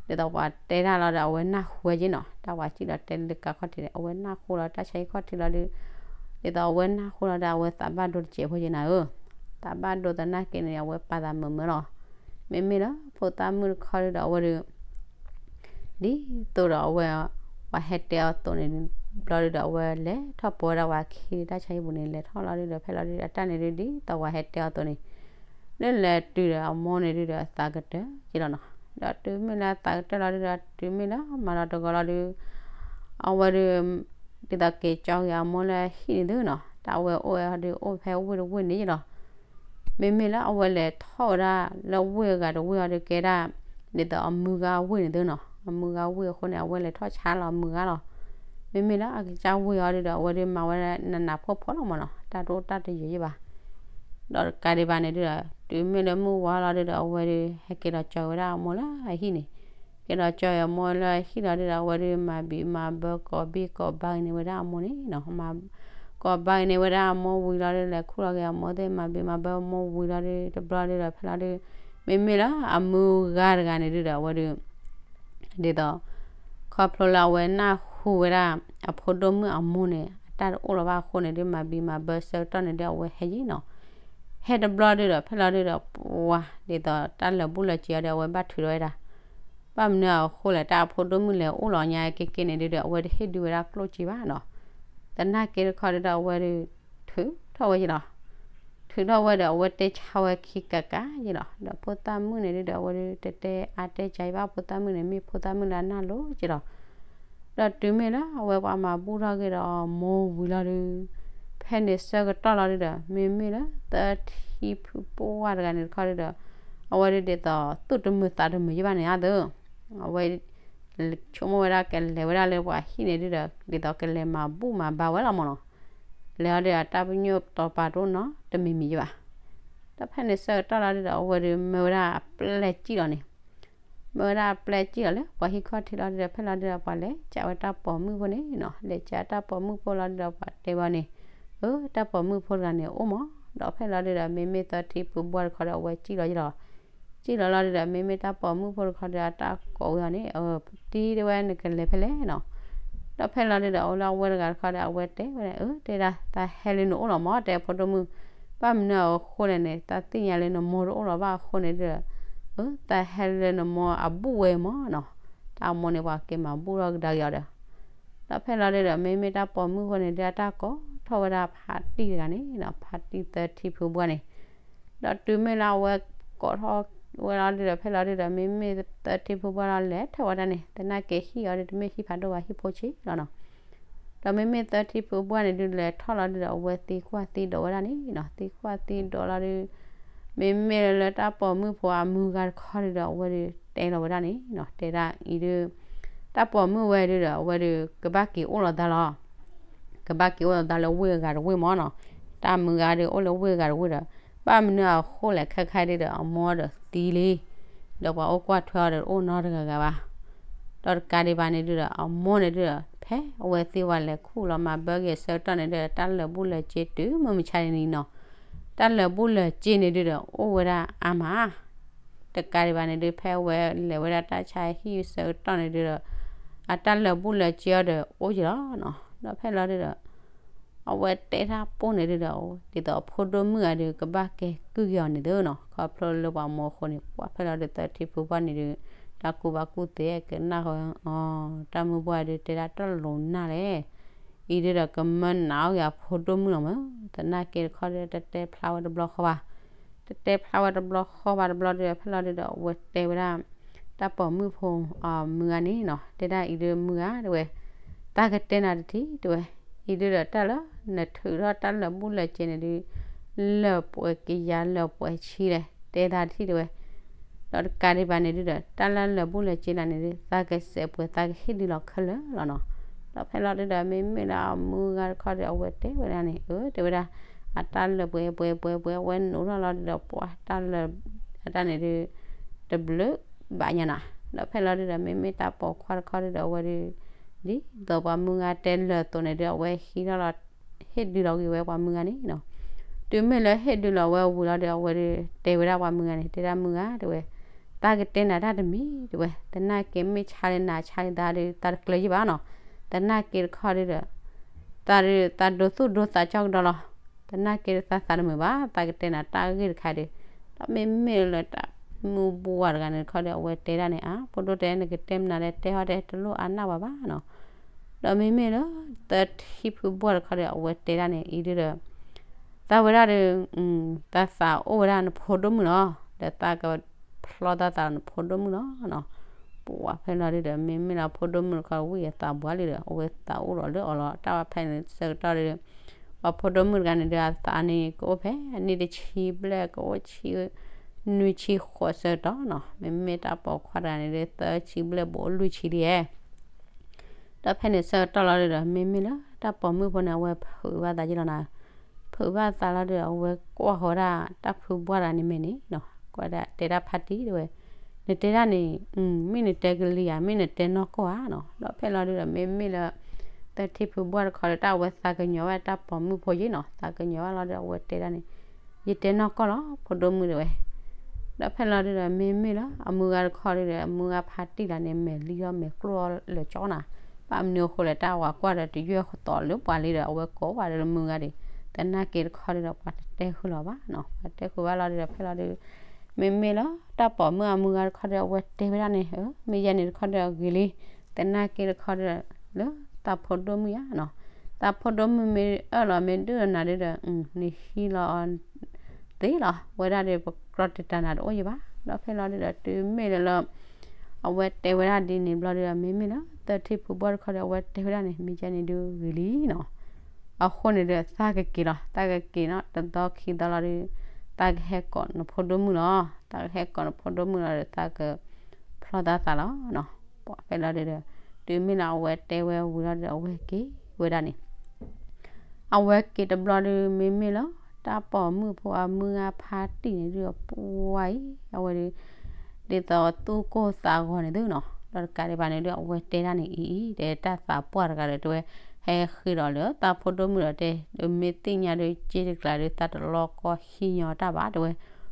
ၤဒု ဒ်သိးပှၤတဲတၢ်လီၤဒီး အဝဲနၢ်ဟူဝဲက့နီၤ, တၢ်ပှၤစံၣ်ဒီးတဲလၢကါခီၣ်ထံးဒီး အဝဲနၢ်ဟူလီၤတၢ်ဆါဟံၣ်ခီၣ်ထံးလီၤဒု ဒ်သိးအဝဲနၢ်ဟူလီၤဒီး အဝဲသးဘၣ်ဒိတစဲးဖိက့နၤဧၢ, သးဘၣ်ဒိသနာ်က့န့ၣ် အဝဲပာ်သးမုာ်မုာ်လီၤ. မ့မ့ၢ်လၢဖိသၣ်မုၣ်တခီဒုဒီး အဝဲဒု ဒ်သိးဒီးအဝဲ ပှၤဟဲတဲအီၤအသိးန့ၣ် ဘျီဒုဒီး အဝဲလဲၤထီၣ်ပိာ်ဝဲဒၣ်ပှၤခံဒု တၢ်ဆါဟံၣ်ပူၤန့ၣ် လဲၤထီၣ်လီၤဒုဒီး ဖဲလီၤဒုဒီး အတၢ်န့ၣ်ဒု ဒ်သိးပှၤဟဲတဲအီၤအသိးန့ၣ် လၢလဲၤတုၤဒီး အမိၢ်န့ၣ်ဒုဒီး အသးကတၢၢ်က့လီၤနီၤ. ဒီးတုၤမ့ၢ်လၢအသးကတၢၢ်လီၤဒုဒီး တုၤမ့ၢ်လၢမၤလီၤတဂီၤလီၤဒု အဝဲဒု ဒ်သိးက့ၤကၠီက့ၤအမိၢ်လၢဟံၣ်န့ၣ်သုနီၤ, တၢ်အဝဲအိၣ်ဝဲအီၤဒု အိၣ်ဖဲဝ့ၢ်တဝ့ၢ်န့ၣ်လီၤ. မ့မ့ၢ်လၢအဝဲလဲၤထီၣ်ဝဲဒၣ်လၢဝ့ၢ်အဂၤတဝ့ၢ်အီၤဒု ကဲဒၣ် ဒ်သိးအမုၢ်ဂၤဝ့ၢ်န့ၣ်သုနီၤ, အမုၢ်ဂၤဝ့ၢ်အဃိန့ၣ် အဝဲလဲၤထီၣ်ဆါလီၤအမုၢ်ဂၤလီၤ. မ့မ့ၢ်လၢအကစၢ်ဝ့ၢ်အီၤဒုဒီး အဝဲဒုမၤဝဲဒၣ်နးနးဖှီၣ်ဖှီၣ်လီၤမးနီၤ, တၢ်တအိၣ်တၢ်တယၢၤယဲၢ်ဘၣ်. ဒီးတကးဒံးဘၣ်န့ၣ်ဒုဒီး တုၤမ့ၢ်လၢမုၢ်ဝါလီၤဒုဒီး အဝဲဒု ဟဲက့ၤဒီးကၠီဝဲဒၣ်အမိၢ်လၢအဟံၣ်န့ၣ်, က့ၤဒီးကၠီအမိၢ်လၢအဟံၣ်လီၤဒုဒီး အဝဲဒုမၤဘံးမၤဘၢကိးဘံၣ်ကိးဘၣ်က့ၤန့ၢ်ဝဲဒၣ်အမိၢ်န့ၣ်နီၤ, ကိးဘၣ်က့ၤန့ၢ်ဝဲဒၣ်အမိၢ်ဝံၤလီၤဒု လဲၤခူၣ်လီၤက့ၤအမိၢ်သ့ၣ် မၤဘံးမၤဘၢအမိၢ်ဝံၤလီၤဒု တဘျီဒုဒီး ဖဲလီၤဒု မ့မ့ၢ်လၢအမုၢ်ဂၤတဂၤန့ၣ်ဒုဒီး အဝဲဒု ဒ်သိး ခီဖျိလၢအဝဲနၢ်ဟူဝဲဒၣ် အဖိဒိၣ်မုၣ်အမိၢ်န့ၣ် အတၢ်တအိၣ်လီၤဘၣ်အဃိန့ၣ်ဒု မၤဘံးမၤဘၢဆၢကတီၢ်န့ၣ်ဒု အဝဲဟဲယံၤနီၤ, ဟဲတဘျီဒုဒီး ဖဲလီၤဒုဒီး ပှၤ ဒ်သိးတၢ်လၢာ်ဘူၣ်လၢာ်စ့ၤအီၤဒီး အဝဲဘၣ်ထုးထီၣ်ဝဲဒၣ်, ဘၣ်မနုၤအဃိလဲၣ် တၢ်အဖိဒိၣ်မုၣ်လဲၤအိၣ်လီၤညါက့က့န့ၣ်ဒုဒီး အဝဲတဟ့ၣ်ဒုဝဲဒၣ်ကျိၣ်စ့ဘၣ်နီၤ, သနာ်က့တခီဒုဒီး အဝဲဒု ထုးထီၣ်ဝဲယံၤလီၤ. ထုးထီၣ်ဝဲဒီး အဝဲတဲဆါဝဲခံကးကးယံၤလီၤ. ဒီးဖိသၣ်မုၣ်န့ၣ်ဒုဒီး အဝဲဒု တတဲအါတဲကၢအံၤဘၣ်, ဖိသၣ်မုၣ်န့ၣ် မ့ၢ်ဖိသၣ်မုၣ်လၢအနၢ်လိၤက့လီၤ. ဒီးတုၤမ့ၢ်လၢအဝဲပှၤမၤဘူၣ်ထီၣ်က့ၤဒီးအမိၢ်ဝံၤလီၤဒု ဖဲန့ၣ်ဆၢကတီၢ်လီၤဒုဒီး မ့မ့ၢ်လၢသၢထံဖုပှၢ်တဂၤန့ၣ်တခီဒုဒီး အဝဲဒုဒ်သိးသူၣ်တမုာ်သးတမုာ်ယံၤဘၣ်န့ၣ်ဧါသၢ အဝဲ ဆိကမိၣ်ဝဲဒၣ်ကလဲၤဝဲဒၣ်လၢပှၤဟံၣ်န့ၣ်ဒုဒီး ဒ်သိးကလဲၤမၤဘူၣ်မၤဘါဝဲလီၤမးနီၤ. လဲၤအီၤဒုဒီးတၢ်ပညိၣ်တီၤပာ်တအိၣ်နီတမံၤမံၤယံၤဘၣ်. ဒီးဖဲန့ၣ်ဆၢကတီၢ်လီၤဒုဒီး အဝဲဒုမၢဝဲဒၣ်အပျဲၢ်စံၣ်လီၤန့ၣ် မၢဝဲဒၣ်အပျဲၢ်စံၣ်လီၤလၢပှၤဟံၣ်ခီၣ်ထံးလီၤဒုဒီး ဖဲလီၤဒုဒီးပှၤလဲၤကးဝဲတၢ်ပိာ်မုၣ်ဖိန့ၣ်နီၤ, လဲၤကးတၢ်ပိာ်မုၣ်ဖိလီၤဒုဒီးပှၤတဲဘၣ်န့ၣ်, အၢ တၢ်ပိာ်မုၣ်ဖိတဂၤန့ၣ်အိၣ်မး, ဒီးဖဲလီၤဒုဒီး မ့မ့ၢ်သၢထံဖုဘှၢ်တခီဒီး အဝဲစံၣ်လီၤယံၤလီၤ. စံၣ်လီၤလီၤဒုဒီး မ့မ့ၢ်တၢ်ပိာ်မုၣ်ဖိတခီဒီး အတၢ်ကိးဝဲအီၤန့ၣ်, အၢ တံၤတဲဝဲ နကလဲၤဖဲလဲၣ်နီၤ. ဒီးဖဲလီၤဒုဒီး အဝဲလၢအဝဲတဂၤတခီဒီး အဝဲတဲဝဲဒၣ် အၢ တဲဒၣ် သးဟဲလၢနအိၣ်လီၤမး တဲဖိဒိၣ်မုၣ်, ဘၣ်မနုၤအဃိလဲၣ်န့ၣ် သးသ့ၣ်ညါလၢနမိၢ်တအိၣ်လီၤဘၣ်အဃိန့ၣ်ဒုဒီး, အၢ သးဟဲလၢနမိၢ်အဘူၣ်ဝဲမးနီၤ. တၢ်အမိၢ်န့ၣ် ပှၤက့ၤမၤဘူၣ်ထီၣ်ကဒါက့ၤအီၤဒီး ဒီးဖဲလီၤဒုဒီး မ့မ့ၢ်တၢ်ပိာ်မုၣ်ဖိန့ၣ်ဒု အတၢ်ကိးထီၣ်ဝဲဒၣ်ဖါတံၢ်တဂၤန့ၣ်နီၤ, ဖါတံၢ်သၢထံဖုဘှၢ်န့ၣ်, ဒီးတုၤမ့ၢ်လၢအဝဲကိးထီၣ်ဝဲလီၤဒုဒီး ဖဲလီၤဒုဒီး မ့မ့ၢ်သၢထံဖုဘှၢ်လီၤ လဲၤထီၣ်ဝဲဒၣ်န့ၣ် သနာ်က့ဟံၣ်အီၤဒု တမ့ၢ်ဟံၣ်ဖးဒိၣ်ဘၣ် ဟံၣ်ဖိဆံးလီၤနီၤ. ဒီးမ့မ့ၢ်သၢထံဖုဘှၢ်န့ၣ်ဒု လဲၤထီၣ်လီၤဒုဒီး အဝဲသံကွၢ်သံဒိးဝဲဒၣ်န့ၣ်နီၤ, သံကွၢ်သံဒိးလီၤဒု မ့မ့ၢ်လၢတၢ်ပိာ်မုၣ်ဖိအမုၢ်ဂၤတခီဒုဒီး အဝဲဒုတဲလီၤဝဲဒၣ်န့ၣ်နီၤ, တဲဒၣ်အံၤဒု တၢ်ပိာ်မုၣ်ဝဲဒုဒီး အဝဲဒုးကဘၣ်က့ၤအိၣ်လီၤသးလီၤ. ကဘၣ်က့ၤအိၣ်လီၤသးလၢဝ့ၢ်အဂၤတဝ့ၢ်မၢ်နီၤ. တၢ်မုၢ်ဂၤဒုးအိၣ်လၢဝ့ၢ်အဂၤတဝ့ၢ်ဒီး ဘၣ်မနုၤအဃိလဲၣ်ခဲခါဒုဒီး အမိၢ်ဒီးသံလံ. ဒီးပှၤအိၣ်ကွၢ်ထွဲအီၤဒီးတအိၣ်နီတဂၤဂၤဘၣ်. ဒီးတကးဒံးဘၣ်န့ၣ်ဒုဒီး အမိၢ်န့ၣ်ဒုဒီး ဖဲအဝဲသ့ၣ်ဝဲလဲၤခူၣ်လီၤမၤဘၢက့ၤအဆၢကတီၢ်န့ၣ်ဒု တၢ်လၢာ်ဘူၣ်လၢာ်စ့တုၤမုၢ်မဆါတနံၤနီၤ. တၢ်လၢာ်ဘူၣ်လၢာ်စ့န့ၣ်ဒုဒီး အိၣ်ဝဲဒၣ်အါမး တကးဒံးဘၣ်န့ၣ်ဒု ဖဲအဝဲလဲၤဝဲဒၣ်တၢ်ဆါဟံၣ်အဆၢကတီၢ်န့ၣ်ဒုဒီး အတၢ်လၢာ်ဘူၣ်လၢာ်စ့အီၤဒီးအိၣ်က့ၤလီၤနီၤ. ဒီးဖဲလီၤဒုဒီး အဝဲတဲတၢ်ပိၢ်န့ၣ်ဒုဒီး ဒ်သိးအဖိဒိၣ်မုၣ်ဂၤဒုး ကဘၣ်ကဲကုၢ်က့ၤအီၤန့ၣ်သုနီၤ. ခီဖျိလၢပှၤမိၢ်အဃိန့ၣ် ပှၤဖဲလီၤဒု သၢထံဖုဘၣ်န့ၣ်ဒု တၢ်ကူဘၣ်ကူၣ်သ့ကနၣ်ဃီ အီၤ တၢ်မုၢ်ဘှၢ်ဒုးတဲဒၣ်တၢ်လိၤနၢ်လဲၣ်. အံၤဒုဒီး ကမၢနးအီၤဂ့ၤအဖိဒိၣ်မုၣ်လီၤမး. သနာ်က့တခီဒု တတဲဖျါဝဲတဘျီဃီဘၣ်. တတဲဖျါဝဲတဘျီဃီဘၣ်တဘျီဒုဒီး ဖဲလီၤဒုဒီး အဝဲတဲဝဲဒၣ် တၢ်ပိာ်မုၣ်ဖိအမုၢ်ဂၤန့ၣ်နီၤ တဲဒၣ်အံၤဒုမုၢ်ဂၤတဲဝဲ တၢ်ကတဲနၤတထံၣ်တဲဝဲ. အံၤဒုဒီးတၢ်လၢ နထုးထီၣ်တၢ်လၢာ်ဘူၣ်လၢာ်စ့န့ၣ်ဒု လၢာ်ပှဲၤကယၤလၢာ်ပှဲၤဆံလဲၣ် တဲသးတထံၣ်တဲဝဲ. ဒီးတကးဒံးဘၣ်န့ၣ်ဒုဒီး တၢ်လၢလၢာ်ဘူၣ်လၢာ်စ့လၢန့ၣ်ဒု သးကစဲးပှဲၤသးကဟ့ၣ်ဒုလီၤခဲလၢာ်လီၤနီၤ. ဒီးဖဲလီၤဒုဒီး မ့မ့ၢ်လၢအမုၢ်ဂၤတခီဒီး အဝဲတဲဝဲဒၣ်န့ၣ် အၢ တဲဝဲဒၣ် အတၢ်လၢာ်ပှဲၤပှဲၤပှဲၤပှဲၤ အဝဲနုာ်ထီၣ်လီၤဒုဒီး ပှၤတၢ်လၢာ် အတၢ်န့ၣ်ဒု တဘျုးဘၣ်ညါနီၤ. ဒီးဖဲလီၤဒုဒီး မ့မ့ၢ်တၢ်ပိာ်ခွါတခီဒုဒီး အဝဲဒု ဒ်သိးပှၤမုၢ်ဂၤတဲလၢာ်အသိးန့ၣ်ဒု အဝဲဟံးထီၣ်လီၤ ဟ့ၣ်ဒုလီၤဂ့ၤဝဲပှၤမုၢ်ဂၤန့ၣ်နီၤ. တုၤမ့ၢ်လၢဟ့ၣ်ဒုလီၤဝဲဝံၤလီၤဒီး အဝဲဒုတဲဝဲဒၣ်ပှၤမုၢ်ဂၤန့ၣ် တဲဒၣ်မုၢ်ဂၤတဲဝဲ တၢ်ကတဲနၤတၢ်တမံၤတဲဝဲ သနာ်က့မ့ၢ်ဆါလၢနၤဆါလံသးဒီး သးတကျၢၤယံၣ်ဘၣ်နီၤ. သနာ်က့တခီဒုဒီး သးဒု သးဒိးသူၣ်ဒိးသးကၠီကဒီးလီၤ. သနာ်က့သးသးတမုာ်ဘၣ် သးကတဲနၤတၢ်ဂ့ၢ်တခါဒီး ဒီးမ့မ့ၢ်လၢတၢ်မုၢ်ဘှၢ်တဂၤန့ၣ်တခီဒီး အဝဲတဲဒၣ်န့ၣ် အါ ဖိဒိၣ်တဲ နကတဲမနုၤလဲၣ်တဲဟီၣ်တဲတလိၣ်အါနၢ်ဝဲဘၣ်နီၤ. ဒီးမ့မ့ၢ်လၢ သၢထံဖုဘှၢ်တခီဒီး အဝဲတဲဒၣ်န့ၣ် အံၤဒုဒီး သးဝဲဒၣ်ဒီး သးသးအိၣ်ဝဲဒၣ်နဖိဒိၣ်မုၣ်လီၤ. ဒီးသးကဖျီသးသးလီၤနဖိဒိၣ်မုၣ်လီၤနီၤ. ပှၤဖဲလီၤဒုဒီး မ့မ့ၢ်လၢဖိဒိၣ်မုၣ်တခီဝံၣ်အသးဘှါလံဒီး အဝဲသးအိၣ်ဒီးလၢအီၤလီၤ တၢ်ဝဲဖဲန့ၣ်ဆၢကတီၢ်ဒီး ပှၤဖိဒိၣ်မုၣ်တဂၤန့ၣ်ဒီး အသးန့ၣ် ကအိၣ်ဖဲအနံၣ်တဆံဘျဲၣ် ကအိၣ်ဆံ နွံဆံဃိးဆၢကတီၢ်နီၤ. မ့မ့ၢ်တၢ်ပိာ်ခွါတဂၤန့ၣ်ဒီး သၢဆံဘျဲၣ်ဘိးလွံၢ်ဆံလံဧါ. ဒီးဖဲန့ၣ်ဆၢကတီၢ်လီၤဒုဒီး မ့မ့ၢ်လၢတၢ်ပိာ်မုၣ်ဖိန့ၣ် အဝဲဖုးဘၣ်သးယ့ၢ်လီၤနၤ. ဖုးဘၣ်သးလီၤဒုဒီး အဝဲကွၢ်ဃီၤဝဲဒၣ်တၢ်ဖုဘှၢ်တဂၤန့ၣ်မဲာ်န့ၣ်နီၤ. ကွၢ်ဒၣ်တဲဒၣ်ဖါတံၢ်တဲဝဲ နတဲဒၣ်န့ၣ် မ့ၢ်နတဲကလံၤဧါ မ့ၢ်နတဲနီၢ်ကီၢ်ဧါနီၤ. ဒီးဖဲလီၤဒုဒီး မ့မ့ၢ်လၢ သၢထံဖုဘှၢ်တခီဒီး တၢ်အဝဲသးကညီၤဝဲတၢ်ပိာ်မုၣ်ဖိယ့ၢ်နီၤ. သးကညီၤဝဲလီၤဒီး အဝဲတဲဒၣ်န့ၣ် ယတဲနီၢ်ကီၢ်လီၤ ဖိဒိၣ်မုၣ်တဲဝဲ. ဒီးဖဲလီၤဒုဒီး မ့မ့ၢ်လၢအမုၢ်ဂၤတခီဒုဒီး အမုၢ်ဂၤဖါတံၢ်လၢန့ၣ် မဲာ်လံဒီးမဲာ်ကျိၣ်လၢကၠီနၤ. ဘၣ်မနုၤအဃိလဲၣ် တၢ်ဝၤကွၢ်ဒီးတယွဲၢ်ဃီၤသီးလၢပှၤလံဒီး အဝဲကိးဝဲဒီးမုၢ်ဂၤဒီး သနာ်က့တခီဒုဒီး ပှၤတတဲဃုာ်လီၤဘၣ်နီၤ. ပှၤတဲဃုာ်ဘၣ်လီၤဒုဒီး ဖဲလီၤဒု မ့မ့ၢ်လၢတၢ်ပိာ်မုၣ်အမုၢ်ဂၤတခီဒီး အဝဲတဲဝဲဒၣ်န့ၣ် မ့ၢ်ယဲန့ၣ်တခီဒီးအဂ့ၤလံ. သနာ်က့တခီဒီး လၢသးဖိဒိၣ်မုၣ်ယါနီၤ. သးဖိဒိၣ်မုၣ်မ့ၢ်အၢၣ်လီၤမ့ၢ်ဒုးနၤဒုဒီး နဟံးလီၤအီၤသ့လီၤ. ဝဲဒၣ်ဒီးပကြၢးတတၤနၤတအိၣ်ယံၤဘၣ်. ဒီးဖဲလီၤဒုဒီး တုၤမ့ၢ်လၢလၢ အဝဲတဲဝဲဒၣ်ဒ်န့ၣ်ဘျီဒုဒီး မ့မ့ၢ်လၢသၢထံဖုဘှၢ်တခီဒီး အဝဲတဲဝဲဒၣ်န့ၣ် မ့ၢ်ယဲန့ၣ်ဒုဂ့ၤလံနီၤ. အဃိန့ၣ်ဒီး သးကက့ၤလီၤ သးကက့ၤနီၤ တသီခံသီလီၤဒု သးကဟဲကိးနဖိဒိၣ်မုၣ်လီၤ. သးကဟဲကိးနဖိဒိၣ်မုၣ်လီၤဒီး သးကဖျီသးသးလီၤနီၤ. ပှၤဖဲလီၤဒုဒီး တုၤမ့ၢ်လၢအဝဲတဲဝဲဝံၤလီၤဒီး အဝဲက့ၤဝဲဒၣ်န့ၣ် အဝဲက့ၤတဘျီဒု မ့မ့ၢ်လၢ တၢ်ပိာ်မုၣ်ဖိအမုၢ်ဂၤဖါတံၢ်န့ၣ်ဒု ပှၤအံၤ အဝဲဒု ဒ်သိးသူၣ်ကိၢ်သးဂီၤန့ၣ်သုနီၤ. ဒီးတကးဒံးဘၣ်န့ၣ်ဒု အဝဲတဲဒၣ်န့ၣ်အံၤအံၤ တဲတၢ်သးပှၢ်တဂၤဒီးတဲဝဲ ဟဲဃ့ဒီးလၢသးဖိဒိၣ်မုၣ်ဒီးတဲ မ့ၢ်သ့ၣ်ညါဒု က့တကျါဒု သးတလီကီဟံးညီတၢ်ဘၣ်တဲဝဲ.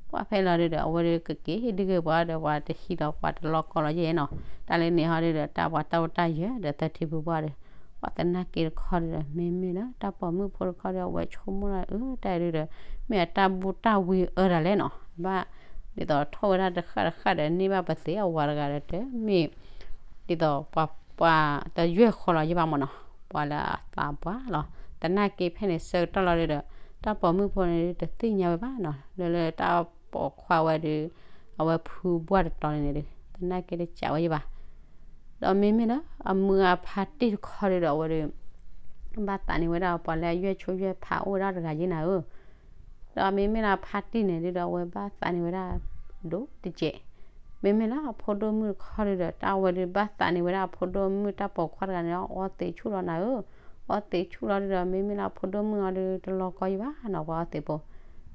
ပှၤဖဲလီၤဒုဒီး အဝဲဒုကက့ၤဒုက့ၤပှၤဒီး ပှၤတဟံးဒီးပှၤတလီကီလီၤယဲနီၤ. တၢ်လၢန့ၣ်ဟီဒုဒီး တၢ်ပှၤတၢ်အိၣ်တၢ်ယၢၤဒီးသၢထံဖုဘှၢ်ဒီး ပှၤသနာ်က့တခီဒုဒီး မ့မ့ၢ်လၢ တၢ်ပိာ်မုၣ်ဖိတခီဒီး အဝဲဆိကမိၣ်လၢ အၢ တၢ်ဒုဒီး မ့ၢ်အတၢ်ဘူၣ်တၢ်ဝံအၢတၢ်လဲၣ်နီၤ. ဘၣ် ဒ်သိးထီၣ်ဝဲဒၣ်တဃၣ်တဃၣ်ဒီး န့ၢ်ဘၣ်ပသ့အဝၤတဂၤဒီးတဲ မ့ၢ် ဒ်သိးပှၤ ပှၤတယွဲၢ်ဃီလီၤယဘၣ်မၢ်နီၤ. ပှၤလၢအသးပှၢ်လီၤ. သနာ်က့ဖဲန့ၣ်ဆၢကတီၢ်လီၤဒုဒီး တၢ်ပိာ်မုၣ်ဖိန့ၣ်ဒု တသ့ၣ်ညါဝဲဘၣ်နီၤ. လၢလၢတၢ်ပိာ်ခွါဝဲဒု အဝဲဖုဘှၢ်တတီၤန့ၣ်ဒု သနာ်က့တစံးဝဲယဘၣ်. ဒီးမ့မ့ၢ်လၢ အမုၢ်အဖါတံၢ်တခီဒုဒီး အဝဲဒု ဘၣ်သးန့ၢ်ဝဲဒၣ်ပှၤလၢအယွဲၢ်ဆိယွဲၢ်ဖးအိၣ်ဝဲဒၣ်တဂၤယ့နၤဧၢ. ဒီးမ့မ့ၢ်လၢအဖါတံၢ်န့ၣ်ဒုဒီး အဝဲဘၣ်သးန့ၢ်ဝဲဒၣ် ဒိၣ်တစဲး မ့မ့ၢ်လၢအဖိဒိၣ်မုၣ်တခီဒုဒီး တၢ်ဝဲဒုးဘၣ်သးန့ၢ်ဝဲဒၣ်အဖိဒိၣ်မုၣ်တၢ်ပိာ်ခွါတဂၤန့ၣ် အီသံးဆူၣ်လီၤနၤဧၢ, အီသံးဆူၣ်လီၤဒုဒီး မ့မ့ၢ်လၢအဖိဒိၣ်မုၣ်အီၤဒု တလီၤကီယံၤဘၣ်နီၤ ပှၤအီသံးဖိ,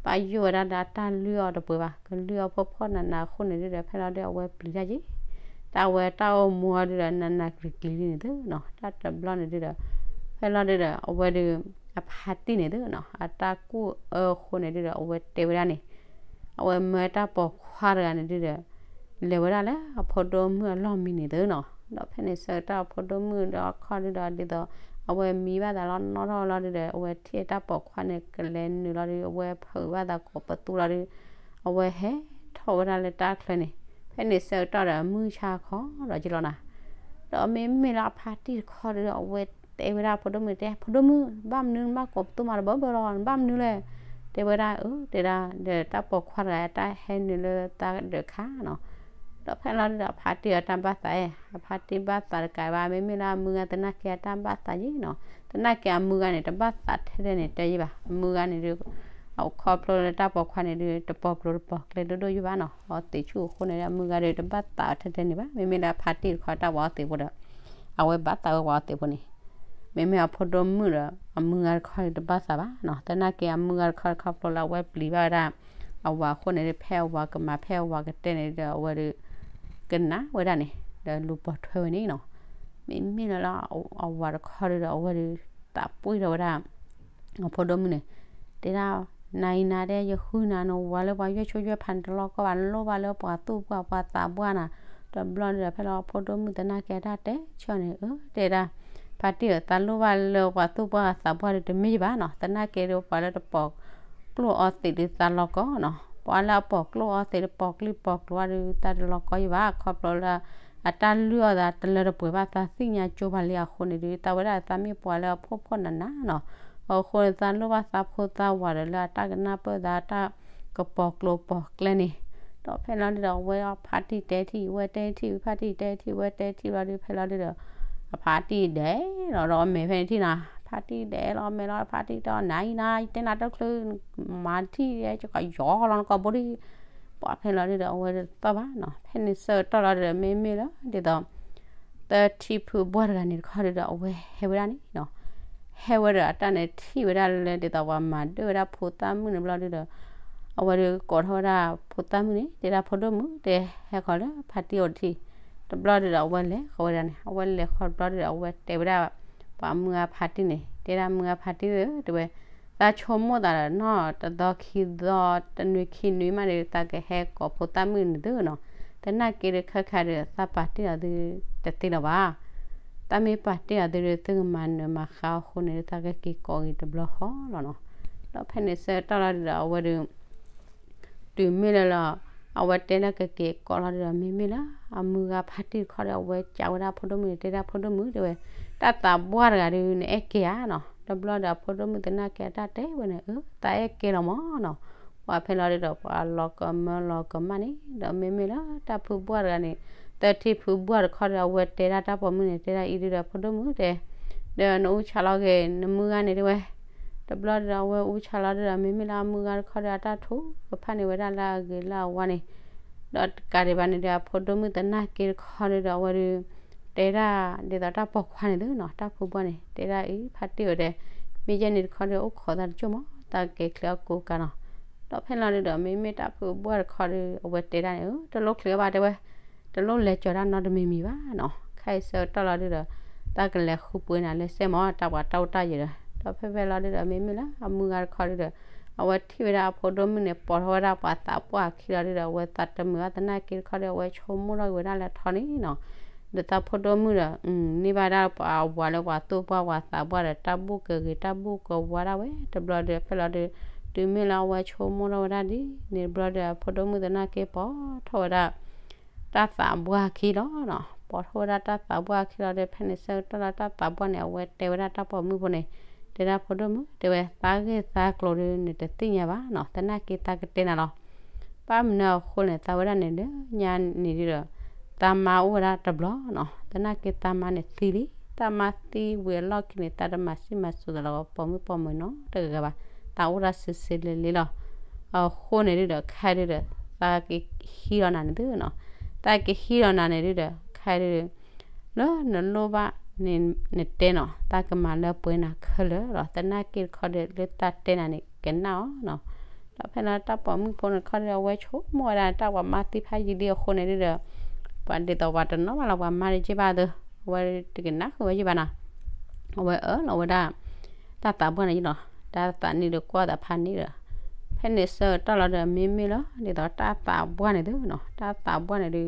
ပာ်ယိၣ်ဝဲဒၣ်ဒီးတၢ်လုၢ်အီၤတပှဲၤဘၣ်, ကလုၢ်အီၤဖှီၣ်ဖှီၣ်နးနးအဃိန့ၣ်ဒုဒီး ဖဲလီၤဒုဒီးအဝဲပျံၤတၢ်ယံၤ, တၢ်ဝဲတၢ်အိၣ်မူအီၤဒုဒီး နးနးကျံၤကျံၤလံန့ၣ်သုနီၤ, တၢ်တဘျီန့ၣ်ဒုဒီး ဖဲလီၤဒုဒီး အဝဲဒု အဖါတံၢ်န့ၣ်သုနီၤ အတၢ်ကူၣ်အၢအဃိန့ၣ်ဒုဒီး အဝဲတဲဝဲဒၣ်န့ၣ် အဝဲမၢတၢ်ပိာ်ခွါတဂၤန့ၣ်ဒုဒီး လဲၤဝဲဒၣ်လၢအဖိဒိၣ်မုၣ်အလီၢ်မံန့ၣ်သုနီၤ, ဒီးဖဲန့ၣ်ဆၢကတီၢ်အဖိဒိၣ်မုၣ်ဒီးအခီဒုဒီး ဒ်သိး အဝဲမံဘၣ်သးလီၤနီၣ်ထီၣ်လီၤဒုဒီး အဝဲထံၣ်တၢ်ပိာ်ခွါန့ၣ် ကလဲၤနုာ်လီၤဒု အဝဲဖုးဘၣ်သးကိးပသူလီၤဒု အဝဲဟဲထီၣ်ဝဲဒၣ်လၢတၢ်ချၢန့ၣ်, ဖဲန့ၣ်ဆၢကတီၢ်ဒီးမုၢ်ဆါခီဒီးက့ၤလီၤနၤ, ဒီးမ့မ့ၢ်လၢအဖါတံၢ်တခီဒုဒီး အဝဲတဲဝဲဒၣ်ဖိဒိၣ်မုၣ်တဲ ဖိဒိၣ်မုၣ် ဘၣ်မနုၤနဘၣ်ကိးပသူမၤတဘၢဘၢလီၤ နဘၣ်မနုၤလဲၣ်, တဲဝဲဒၣ်အၢ တဲဒၣ် ဒီးတၢ်ပိာ်ခွါတဂၤအတၢ်ဟဲနုာ်လၢတၢ်ဒၢးခါနီၤ, ဒီးဖဲလီၤဒုဒီးအဖါတံၢ်အတၢ်ဘၣ်သးအဲၣ် အဖါတံၢ်ဘၣ်သးတကးဘၣ် မ့မ့ၢ်လၢအမုၢ်ဂၤသနာ်က့အတၢ်ဘၣ်သးယံၤနီၤ, သနာ်က့အမုၢ်ဂၤန့ၣ် တဘၣ်သးထဲထဲန့ၣ်တဲယံၤဘၣ် အမုၢ်ဂၤန့ၣ်ဒု အခီဖျိလၢတၢ်ပိာ်ခွါန့ၣ်ဒု တပိာ်ကျိၤတပိာ်ကျဲဒိၣ်ဒိၣ်ယံၤဘၣ်နီၤ, အီသံးဆူၣ်အဃိန့ၣ် အမုၢ်ဂၤဒု တဘၣ်သးထဲထဲန့ၣ်ဘၣ် မ့မ့ၢ်လၢအဖါတံၢ်တခီတၢ်ပှၤအီသံးဖိဒီး အဝဲဘၣ်သးဝဲပှၤအီသံးဖိန့ၣ်, မ့မ့ၢ်အဖိဒိၣ်မုၣ်ဒီး အမုၢ်ဂၤတခီဒုတဘၣ်သးဘၣ်နီၤ, သနာ်က့အမုၢ်ဂၤတခီဒုခီဖျိလၢအဝဲပျံၤဘၣ်ဝဲဒၣ် အဝၤအဃိန့ၣ်ဒု ဖဲအဝၤကမၤဖဲအဝၤကတဲန့ၣ်ဒု အဝဲဒု ကနၣ်ဝဲဒၣ်န့ၣ် ဒီးလူၤပိာ်ထွဲဝဲန့ၣ်နီၤ, မ့မ့ၢ်လၢ အဝၤတခီဒုဒီး အဝဲဒု သးပှ့ၢ်ထီၣ်ဝဲဒၣ် အဖိဒိၣ်မုၣ်န့ၣ် တဲဒၣ် နၤအံၤနၤဒဲ ယဃုနၤ နဝၤလၢပှၤယွဲၢ်ဆိယွဲၢ်ဖးန့ၣ် တလီၤကီဘၣ် နလိၣ်ဘၣ်လၢပှၤသူၣ်ပှၢ်ပှၤသးပှၢ်နၤ, တဘျီဒုဒီး ဖဲလီၤအဖိဒိၣ်မုၣ်သနာ်က့အတၢ်တဲဆၢန့ၣ် အၢ တဲဒၣ် ဖါတံၢ်ဧၢ သးလိၣ်ဘၣ်လၢပှၤသူၣ်ပှၢ်သးပှၢ်ဒု တမ့ၢ်ယဘၣ်နီၤ, သနာ်က့ဒု ပှၤလၢတပိာ်ကျိၣ်အီသံးဒု သးလီၤကီနီၤ, ပှၤလၢအပိာ်ကျိၣ်အီသံး တပိာ်ကျိၣ်ပိာ်ကျိၤဘၣ်ဒု သးတလီၤကီယဘၣ် ခီဖျိလၢ အတၢ်လုၢ်အီၣ်သးတလၢတပှဲၤဘၣ် သးသ့ၣ်ညါကၠိဘၣ်လံအဃိန့ၣ်ဒု သးဝဲဒၣ်သးမ့ၢ်ပှၤလၢအဖှီၣ်ဖှီၣ်နးနးနီၤ, အဃိန့ၣ် သးလိၣ်ဘၣ်သးဖိသးဝၤဒီးလၢအတၢ်ကနၢ်ပၢၢ်သးတၢ်ကပိာ်ကျိၤပိာ်ကျဲန့ၣ်, ဒီးဖဲလီၤဒုဒီး အဝဲဖါတံၢ်တဲထံၣ် အဝဲတဲထံၣ် ဖါတံၢ်တဲထံၣ် အဝဲတဲထံၣ်လီၤဒု ဖဲလီၤဒုဒီး အဖါတံၢ်ဒဲးလီၤဒီးအမဲာ်ဖဲန့ၣ်ထံၣ်နီၤ, ဖါတံၢ်ဒဲးလီၤအမဲာ်လီၤ ဖါတံၢ်တဲအီၤ နၤအံၤနၤ ယတဲနၤတချုး မၤတထံၣ်ယဲ ယကယီၤလီၤနကိာ်ဘိဒံ ပှၤဖဲလီၤဒုဒီး အဝဲတသီၣ်ဘၣ်နီၤ, ဖဲန့ၣ်ဆၢကတီၢ်လီၤဒုဒီး မ့မ့ၢ်လၢဒ်သိး သထံဖုဘှၢ်တဂၤန့ၣ်တခီဒုဒီး အဝဲဟဲဝဲဒၣ်န့ၣ်နီၤ, ဟဲဝဲဒီးအတၢ်န့ၣ်ထံၣ်ဝဲဒၣ်လၢဒ်သိး ပှၤမၤဒၢၣ်ဝဲဒၣ်ဖိသၣ်မုၣ်န့ၣ်ဘျီဒုဒီး အဝဲဒုကိးထီၣ်ဝဲဒၣ်ဖိသၣ်မုၣ်န့ၣ် တဲဒၣ်ဖိဒိၣ်မုၣ် တဲဟဲဃီၤလၢဖါတံၢ်အိၣ်တထံၣ်, တဘျီဒုဒီး အဝဲလဲၤဃီၤဝဲဒၣ်န့ၣ် အဝဲလဲၤဃီၤတဘျီဒုဒီး အဝဲတဲဝဲဒၣ် ပှၤမုၢ်ဂၤဖါတံၢ်န့ၣ် တဲဒၣ်မုၢ်ဂၤဖါတံၢ်ဧၢ တဲဝဲ သးဆိကမိၣ်သးဒီးနီၢ်တသီခံသီ တနွံခံနွံမးန့ၣ် သးကဟဲကိးဖိသၣ်မုၣ်န့ၣ်သုနီၤ, သနာ်က့ဒုခဲခါဒု သးပာ်တ့ၢ်အီၤသုတသ့လၢၤဘၣ်, သးမ့ၢ်ပာ်တ့ၢ်အီၤသုဒု သုကမၤနၢၤမၤဃါအဃိန့ၣ်ဒု သးကက့ၤကိးဂ့ၤတဘျီဃီလီၤနီၤ, ဒီးဖဲန့ၣ်ဆၢကတီၢ်လီၤဒုဒီး အဝဲဒု တုၤမ့ၢ်လၢလီၤ အဝဲတဲလၢကက့ၤကိးလီၤဒုဒီး မ့မ့ၢ်လၢ အမုၢ်ဂၤဖါတံၢ်တခီဒီး အဝဲကးဝဲဒၣ်ဖိဒိၣ်မုၣ်န့ၣ် တဲဒၣ်ဖိဒိၣ်မုၣ်တဲဝဲ တၢ်သးပှၢ်တဂၤဒု နအဲၣ်ကဲဧါနီၤ, တဘျီဒီးအဖိဒိၣ်မုၣ်သနာ်က့အတၢ်တဲဝဲန့ၣ် အၢ သးအဲၣ်ကဲလီၤမးနီၤ, ပှၤဖဲလီၤဒုဒီး ပှၤလီၤကမၢလီၤကမၣ်န့ၣ် ဒီးမ့မ့ၢ်လၢတၢ်ဖုဘှၢ်တဂၤန့ၣ် သထံဖုဘှၢ်တခီဒီး အဝဲတဲဒၣ်တၢ်ပိာ်မုၣ်န့ၣ် တဲဒၣ်အံၤဒုဒီး ဖိဒိၣ်မုၣ်တဲ ဒီးနအူဆါလီၤဂ့ၤ နမုၢ်ဂၤန့ၣ်တဲဝဲ တဘျီဒုဒီး အဝဲအူဆါလီၤဒုဒီး မ့မ့ၢ်လၢအမုၢ်ဂၤတခီဒီး အတၢ်ထူကဖၣ်န့ၢ်ဝဲဒၣ်လၢအဂ့ၤလၢအဝါန့ၣ်, ဒီးတကးဒံးဘၣ်န့ၣ်ဒီး အဖိဒိၣ်မုၣ်သနာ်က့တခီဒုဒီး အဝဲဒု တဲဒၣ်ဒ်သိးတၢ်ပိာ်ခွါန့ၣ်သုနီၤ တၢ်ဖုဘှၢ်န့ၣ် တဲဒၣ်အံၤ ဖါတံၢ်ဝဲဒဲး မ့ၢ်ယဲန့ၣ်တခီဒီး အိၣ်ခိးသးတကၠိၢ်မး သးကဲၤချ့အကိးကးနီၤ, ဒီးဖဲလီၤဒုဒီး မ့မ့ၢ်တၢ်ဖုဘှၢ်တခီဒု အဝဲတဲဒၣ်န့ၣ် တလိၣ်ချ့ဘၣ်တဲဝဲ တလိၣ်လဲၤကၠီၤတၢ်နီတမံၤမံၤဘၣ်နီၤ, ခဲအံၤဆၢကတီၢ်လီၤဒုဒီး သးကလဲၤဃုပှ့ၤနၤလၢစဲမး တၢ်ပှၤတၢ်အိၣ်တၢ်ယၢၤဒီး ဒီးဖဲဖဲလီၤဒုဒီး မ့မ့ၢ်လၢအမုၢ်ဂၤတခီဒုဒီး အဝဲထံၣ်ဝဲဒၣ်အဖိဒိၣ်မုၣ်န့ၣ် ပိာ်ထီၣ်ဝဲဒၣ်ပှၤသးပှၢ်အခံလီၤဒုဒီး အဝဲသးတမုာ်ဘၣ်သနာ်က့တခီဒီး အဝဲဆိကမိၣ်ထီၣ်က့ၤဝဲဒၣ်လၢထီန့ၣ်နီၤ, ဒီးသးဖိဒိၣ်မုၣ်ဒီး န့ၢ်ဘၣ်ဒၣ်ပှၤအဝၤလၢပှၤသူၣ်ပှၢ်ပှၤသးပှၢ်ဒီး တၢ်ဘူၣ်ကဂ့ၤတၢ်ဘူၣ်ကဝါဒၣ်ဝဲ တဘျီဒီးဖဲလီၤဒု တုၤမ့ၢ်လၢအဝဲဆိကမိၣ်ထီၣ်ဝဲဒၣ်ဒ်န့ၣ်တဘျီဒီး အဖိဒိၣ်မုၣ်သနာ်က့ပိာ်ထီၣ်ဝဲဒၣ် တၢ်သးပှၢ်အခံလီၤနီၤ, ပိာ်ထီၣ်ဝဲဒၣ်တၢ်သးပှၢ်အခံလီၤဒီး ဖဲန့ၣ်ဆၢကတီၢ်လၢတၢ်သးပှၢ်န့ၣ် အဝဲတဲဝဲဒၣ်တၢ်ပိာ်မုၣ်ဖိန့ၣ် တဲဒၣ်ဖိဒိၣ်မုၣ် တဲဝဲ သးဂ့ၢ်သးကျိၤဒု နတသ့ၣ်ညါဘၣ်နီၤ, သနာ်က့သးကတဲနၤလီၤ. ဘၣ်မနုၤအဃိန့ၣ် သးဝဲဒၣ်န့ၣ်လၢညါန့ၣ်ဒုဒီး သးမါအိၣ်ဝဲဒၣ်တဘျီနီၤ, သနာ်က့သးမါန့ၣ်သံလံ, သးမါသံဝံၤအလီၢ်ခံန့ၣ် သးတမၤစံၣ်မၤစိးသးလၢပိာ်မုၣ်ပိာ်မုၣ်နီတဂၤဘၣ်, သးအိၣ်ဒၣ်စ့စ့လ့လ့လီၤ. အဃိန့ၣ်ဒုဒီး ခဲဒုဒီး သးကဟံးလီၤနၤန့ၣ်သုနီၤ တၢ်ကဟံးဒီးနၤန့ၣ်ဒုဒီး ခဲဒု လၢနလိၣ်ဘၣ်န့ၣ် နတဲနီၤ, တၢ်ကမၤလၢပှဲၤနၤခဲလၢာ်ဒီး သနာ်က့တခီဒီး လၢတၢ်တဲနၤန့ၣ် ကနၣ်အီၤနီၤ. ဒီးဖဲလီၤတၢ်ပိာ်မုၣ်ဖိန့ၣ်တခီဒီး အဝဲဆိကမိၣ်ဝဲဒၣ် တၢ်ပှၤမါသံဖးယံာ်လံအဃိန့ၣ်ဒုဒီး ပှၤဒ်သိးပှၤတနီၤဘၣ်လီၤ ပှၤမါတက့ၢ်ဘၣ်သၢ, အဝဲတကနၣ်ဃုာ်ဝဲယံာ်ဘၣ်နီၤ. အဝဲအၢၣ်လီၤဝဲဒၣ် တၢ်သးပှၢ်န့ၣ်ယလီၤ, တၢ်သးနံၣ်ဒီးကွၢ်သးဖးန့ၣ်ဒီး ဖဲန့ၣ်ဆၢကတီၢ်လီၤဒီး မ့မ့ၢ်လီၤ ဒ်သိးတၢ်သးပှၢ်န့ၣ်သုနီၤ, တၢ်သးပှၢ်န့ၣ်ဒု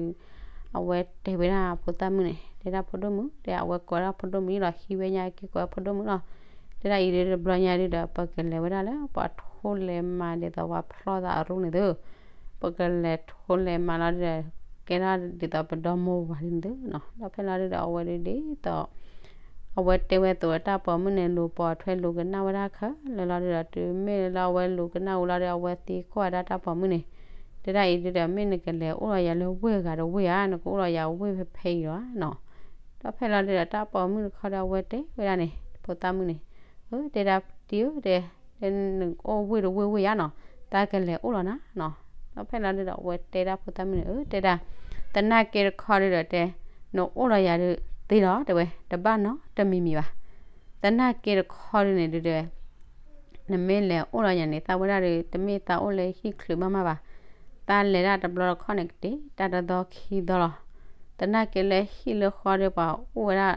အဝဲတဲဝဲဒၣ်ဖိသၣ်မုၣ်န့ၣ် တဲဒၣ်ဖိဒိၣ်မုၣ်, တဲအဝဲကိးဒၣ်ဖိဒိၣ်မုၣ်ယလီၤ, ဟံးဝဲညါက့ၤကိးဖိဒိၣ်မုၣ်လီၤ. တဲဒၣ်အံၤဒုတဘျီညါဒုဒီး ပကလဲၤဝဲဒၣ်လၢပှၤထိလဲၤမၤဒ်သိးပှၤဖျီသးအရူန့ၣ်သု, ပကလဲၤထိလဲၤမၤလီၤဒုဒီး ကဲထီၣ်ဒ်သိးပဒီမိၢ်ဝၤဒ်န့ၣ်သုနီၤ. ဒီးဖဲလီၤဒုဒီး အဝဲဒုဒ်သိး အဝဲတဲဝဲအသိး တၢ်ပိာ်မုၣ်န့ၣ် လူၤပိာ်ထွဲလူၤကနၣ်ဝဲဒၣ်ခဲလၢာ်လီၤဒုဒီး တုၤမ့ၢ်လၢအဝဲလူၤကနၣ်ဝံၤလီၤဒီး အဝဲသံကွၢ်ဝဲဒၣ်တၢ်ပိာ်မုၣ်န့ၣ်, တဲဒၣ်အံၤဒုဒီး မ့ၢ်နကလဲၤအိၣ်လီၤယၤလၢဝ့ၢ်အဂၤတဝ့ၢ်ဧါ, နကအိၣ်လီၤယၤဝ့ၢ်ဖဲဖဲအံၤလီၤဧါနီၤ. ဒီးဖဲလီၤဒုဒီး တၢ်ပိာ်မုၣ်တခီဒီး အဝဲတဲဝဲဒၣ်န့ၣ် ဖိသၣ်မုၣ်န့ၣ်, အၢ တဲဒၣ်တံၤဧၢ တဲ နအိၣ်ဝ့ၢ်တဝ့ၢ်ဝ့ၢ်ဧါနီၤ, တၢ်ကလဲၤအိၣ်လီၤနၤနီၤ. ဒီးဖဲလီၤဒုဒီး အဝဲတဲဒၣ်ဖိသၣ်မုၣ်န့ၣ်, အၢ တဲဒၣ် သနာ်က့တခီဒုဒီးတဲ နအိၣ်လီၤယၤဒုသ့လီၤ တဲဝဲ တဘၣ်နီတမံၤမံၤဘၣ်. သနာ်က့တခီဒုန့ၣ်ဒုဒီး နမ့ၢ်လဲၤအိၣ်လီၤယၤန့ၣ် သးဝဲဒၣ်ဒု တမ့ၢ်သးအိၣ်လၢဟံၣ်ချုးဘၣ်မးဘၣ်. သးလဲၤဒၣ်တဘျီတခီၣ်န့ၣ် ကတ့ၢ်တၢ်တသီခံသီလီၤ. သနာ်က့လၢဟံၣ်လၢဃီဒီး ပှၤအိၣ်ဝဲဒၣ်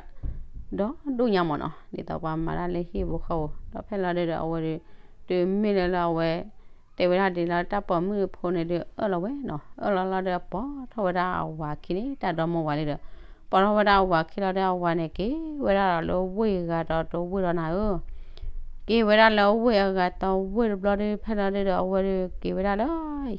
ဒီဒူၣ်ညါမးနီၤ, ဒ်သိးပှၤမၤတၢ်လၢဟံၣ်ပူၤဃီပူၤ. ဒီးဖဲလီၤဒုဒီး အဝဲဒု တုၤမ့ၢ်လၢလၢအဝဲ တဲဝဲဒၣ်ဒ်လၢတၢ်ပိာ်မုၣ်ဖိန့ၣ်ဒု အၢၣ်လီၤဝဲနီၤ, အၢၣ်လီၤလီၤဒီး ပိာ်ထီၣ်ဝဲဒၣ်အဝၤခံန့ၣ် တၢ်ဒီမိၢ်ဝၤလံဒီး ပိာ်ထီၣ်ဝဲဒၣ်အဝၤခံလီၤဒီး အဝၤန့ၣ် က့ၤဝဲဒၣ်ဒီးလၢဝ့ၢ်အဂၤဒီးတဝ့ၢ်ဒီးနၤဧၢ က့ၤဝဲဒၣ်လၢဝ့ၢ်အဂၤတဝ့ၢ်တဘျီဒု ဖဲလီၤဒုဒီး အဝဲဒု က့ၤဝဲဒၣ်လၢ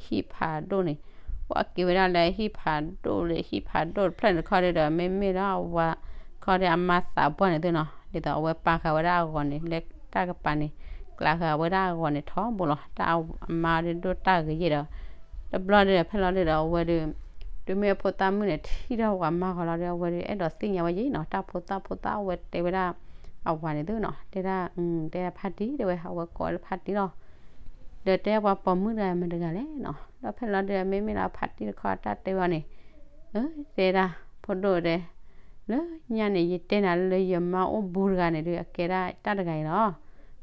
ဟံၣ်ဖးဒိၣ်န့ၣ်, ပှၤက့ၤဝဲဒၣ်လၢဟံၣ်ဖးဒိၣ်လၢဟံၣ်ဖးဒိၣ်တဖျၢၣ်န့ၣ်တခီဒုဒီး မ့မ့ၢ်လၢအဝၤတခီဒီး အမါသးပှၢ်န့ၣ်သုနီၤ, ဒ်သိးအဝဲပာ်ဃာ်ဝဲဒၣ်အဂီၤန့ၣ် လၢတၢ်ကပၤန့ၣ် ကျးဃာ်ဝဲဒၣ်အဂီၤန့ၣ်ထီဘိလီၤ. တၢ်အမါဒုဒိၣ်တၢ်ဂ့ၤယဲၢ်ဒီး တဘျီဒုဒီး ဖဲလီၤဒုဒီး အဝဲဒု တုၤမ့ၢ်အဖိသၣ်မုၣ်န့ၣ် ထံၣ်ထီၣ်ပှၤမါဂီၤလီၤဒီး အဝဲဒု အဲၣ်ဒိးသ့ၣ်ညါဝဲယဲၢ်နီၤ, တၢ်ဖိသၣ်ဖိသၣ်အဝဲတဲဝဲဒၣ် အဝၤန့ၣ်သုနီၤ, တဲဒၣ် တဲဒၣ်ဖါတံၢ် တဲဝဲ အဝဲကိးလၢဖါတံၢ်လီၤ. ဒီးတဲပှၤပိာ်မုၣ်တဂၤမတၤတဂၤလဲၣ်နီၤ. ဒီးဖဲလီၤဒုဒီး မ့မ့ၢ်လၢဖါတံၢ်တခီ တၢ်တဲဝဲအီၤန့ၣ်, အၢ တဲဒၣ် ဖိဒိၣ်တဲ လၢညါန့ၣ် ယတဲနၤလၢယမါအိၣ်ဘူးတဂၤန့ၣ်ဒု အကဲဒၣ်တၢ်တဂၤအံၤလီၤ.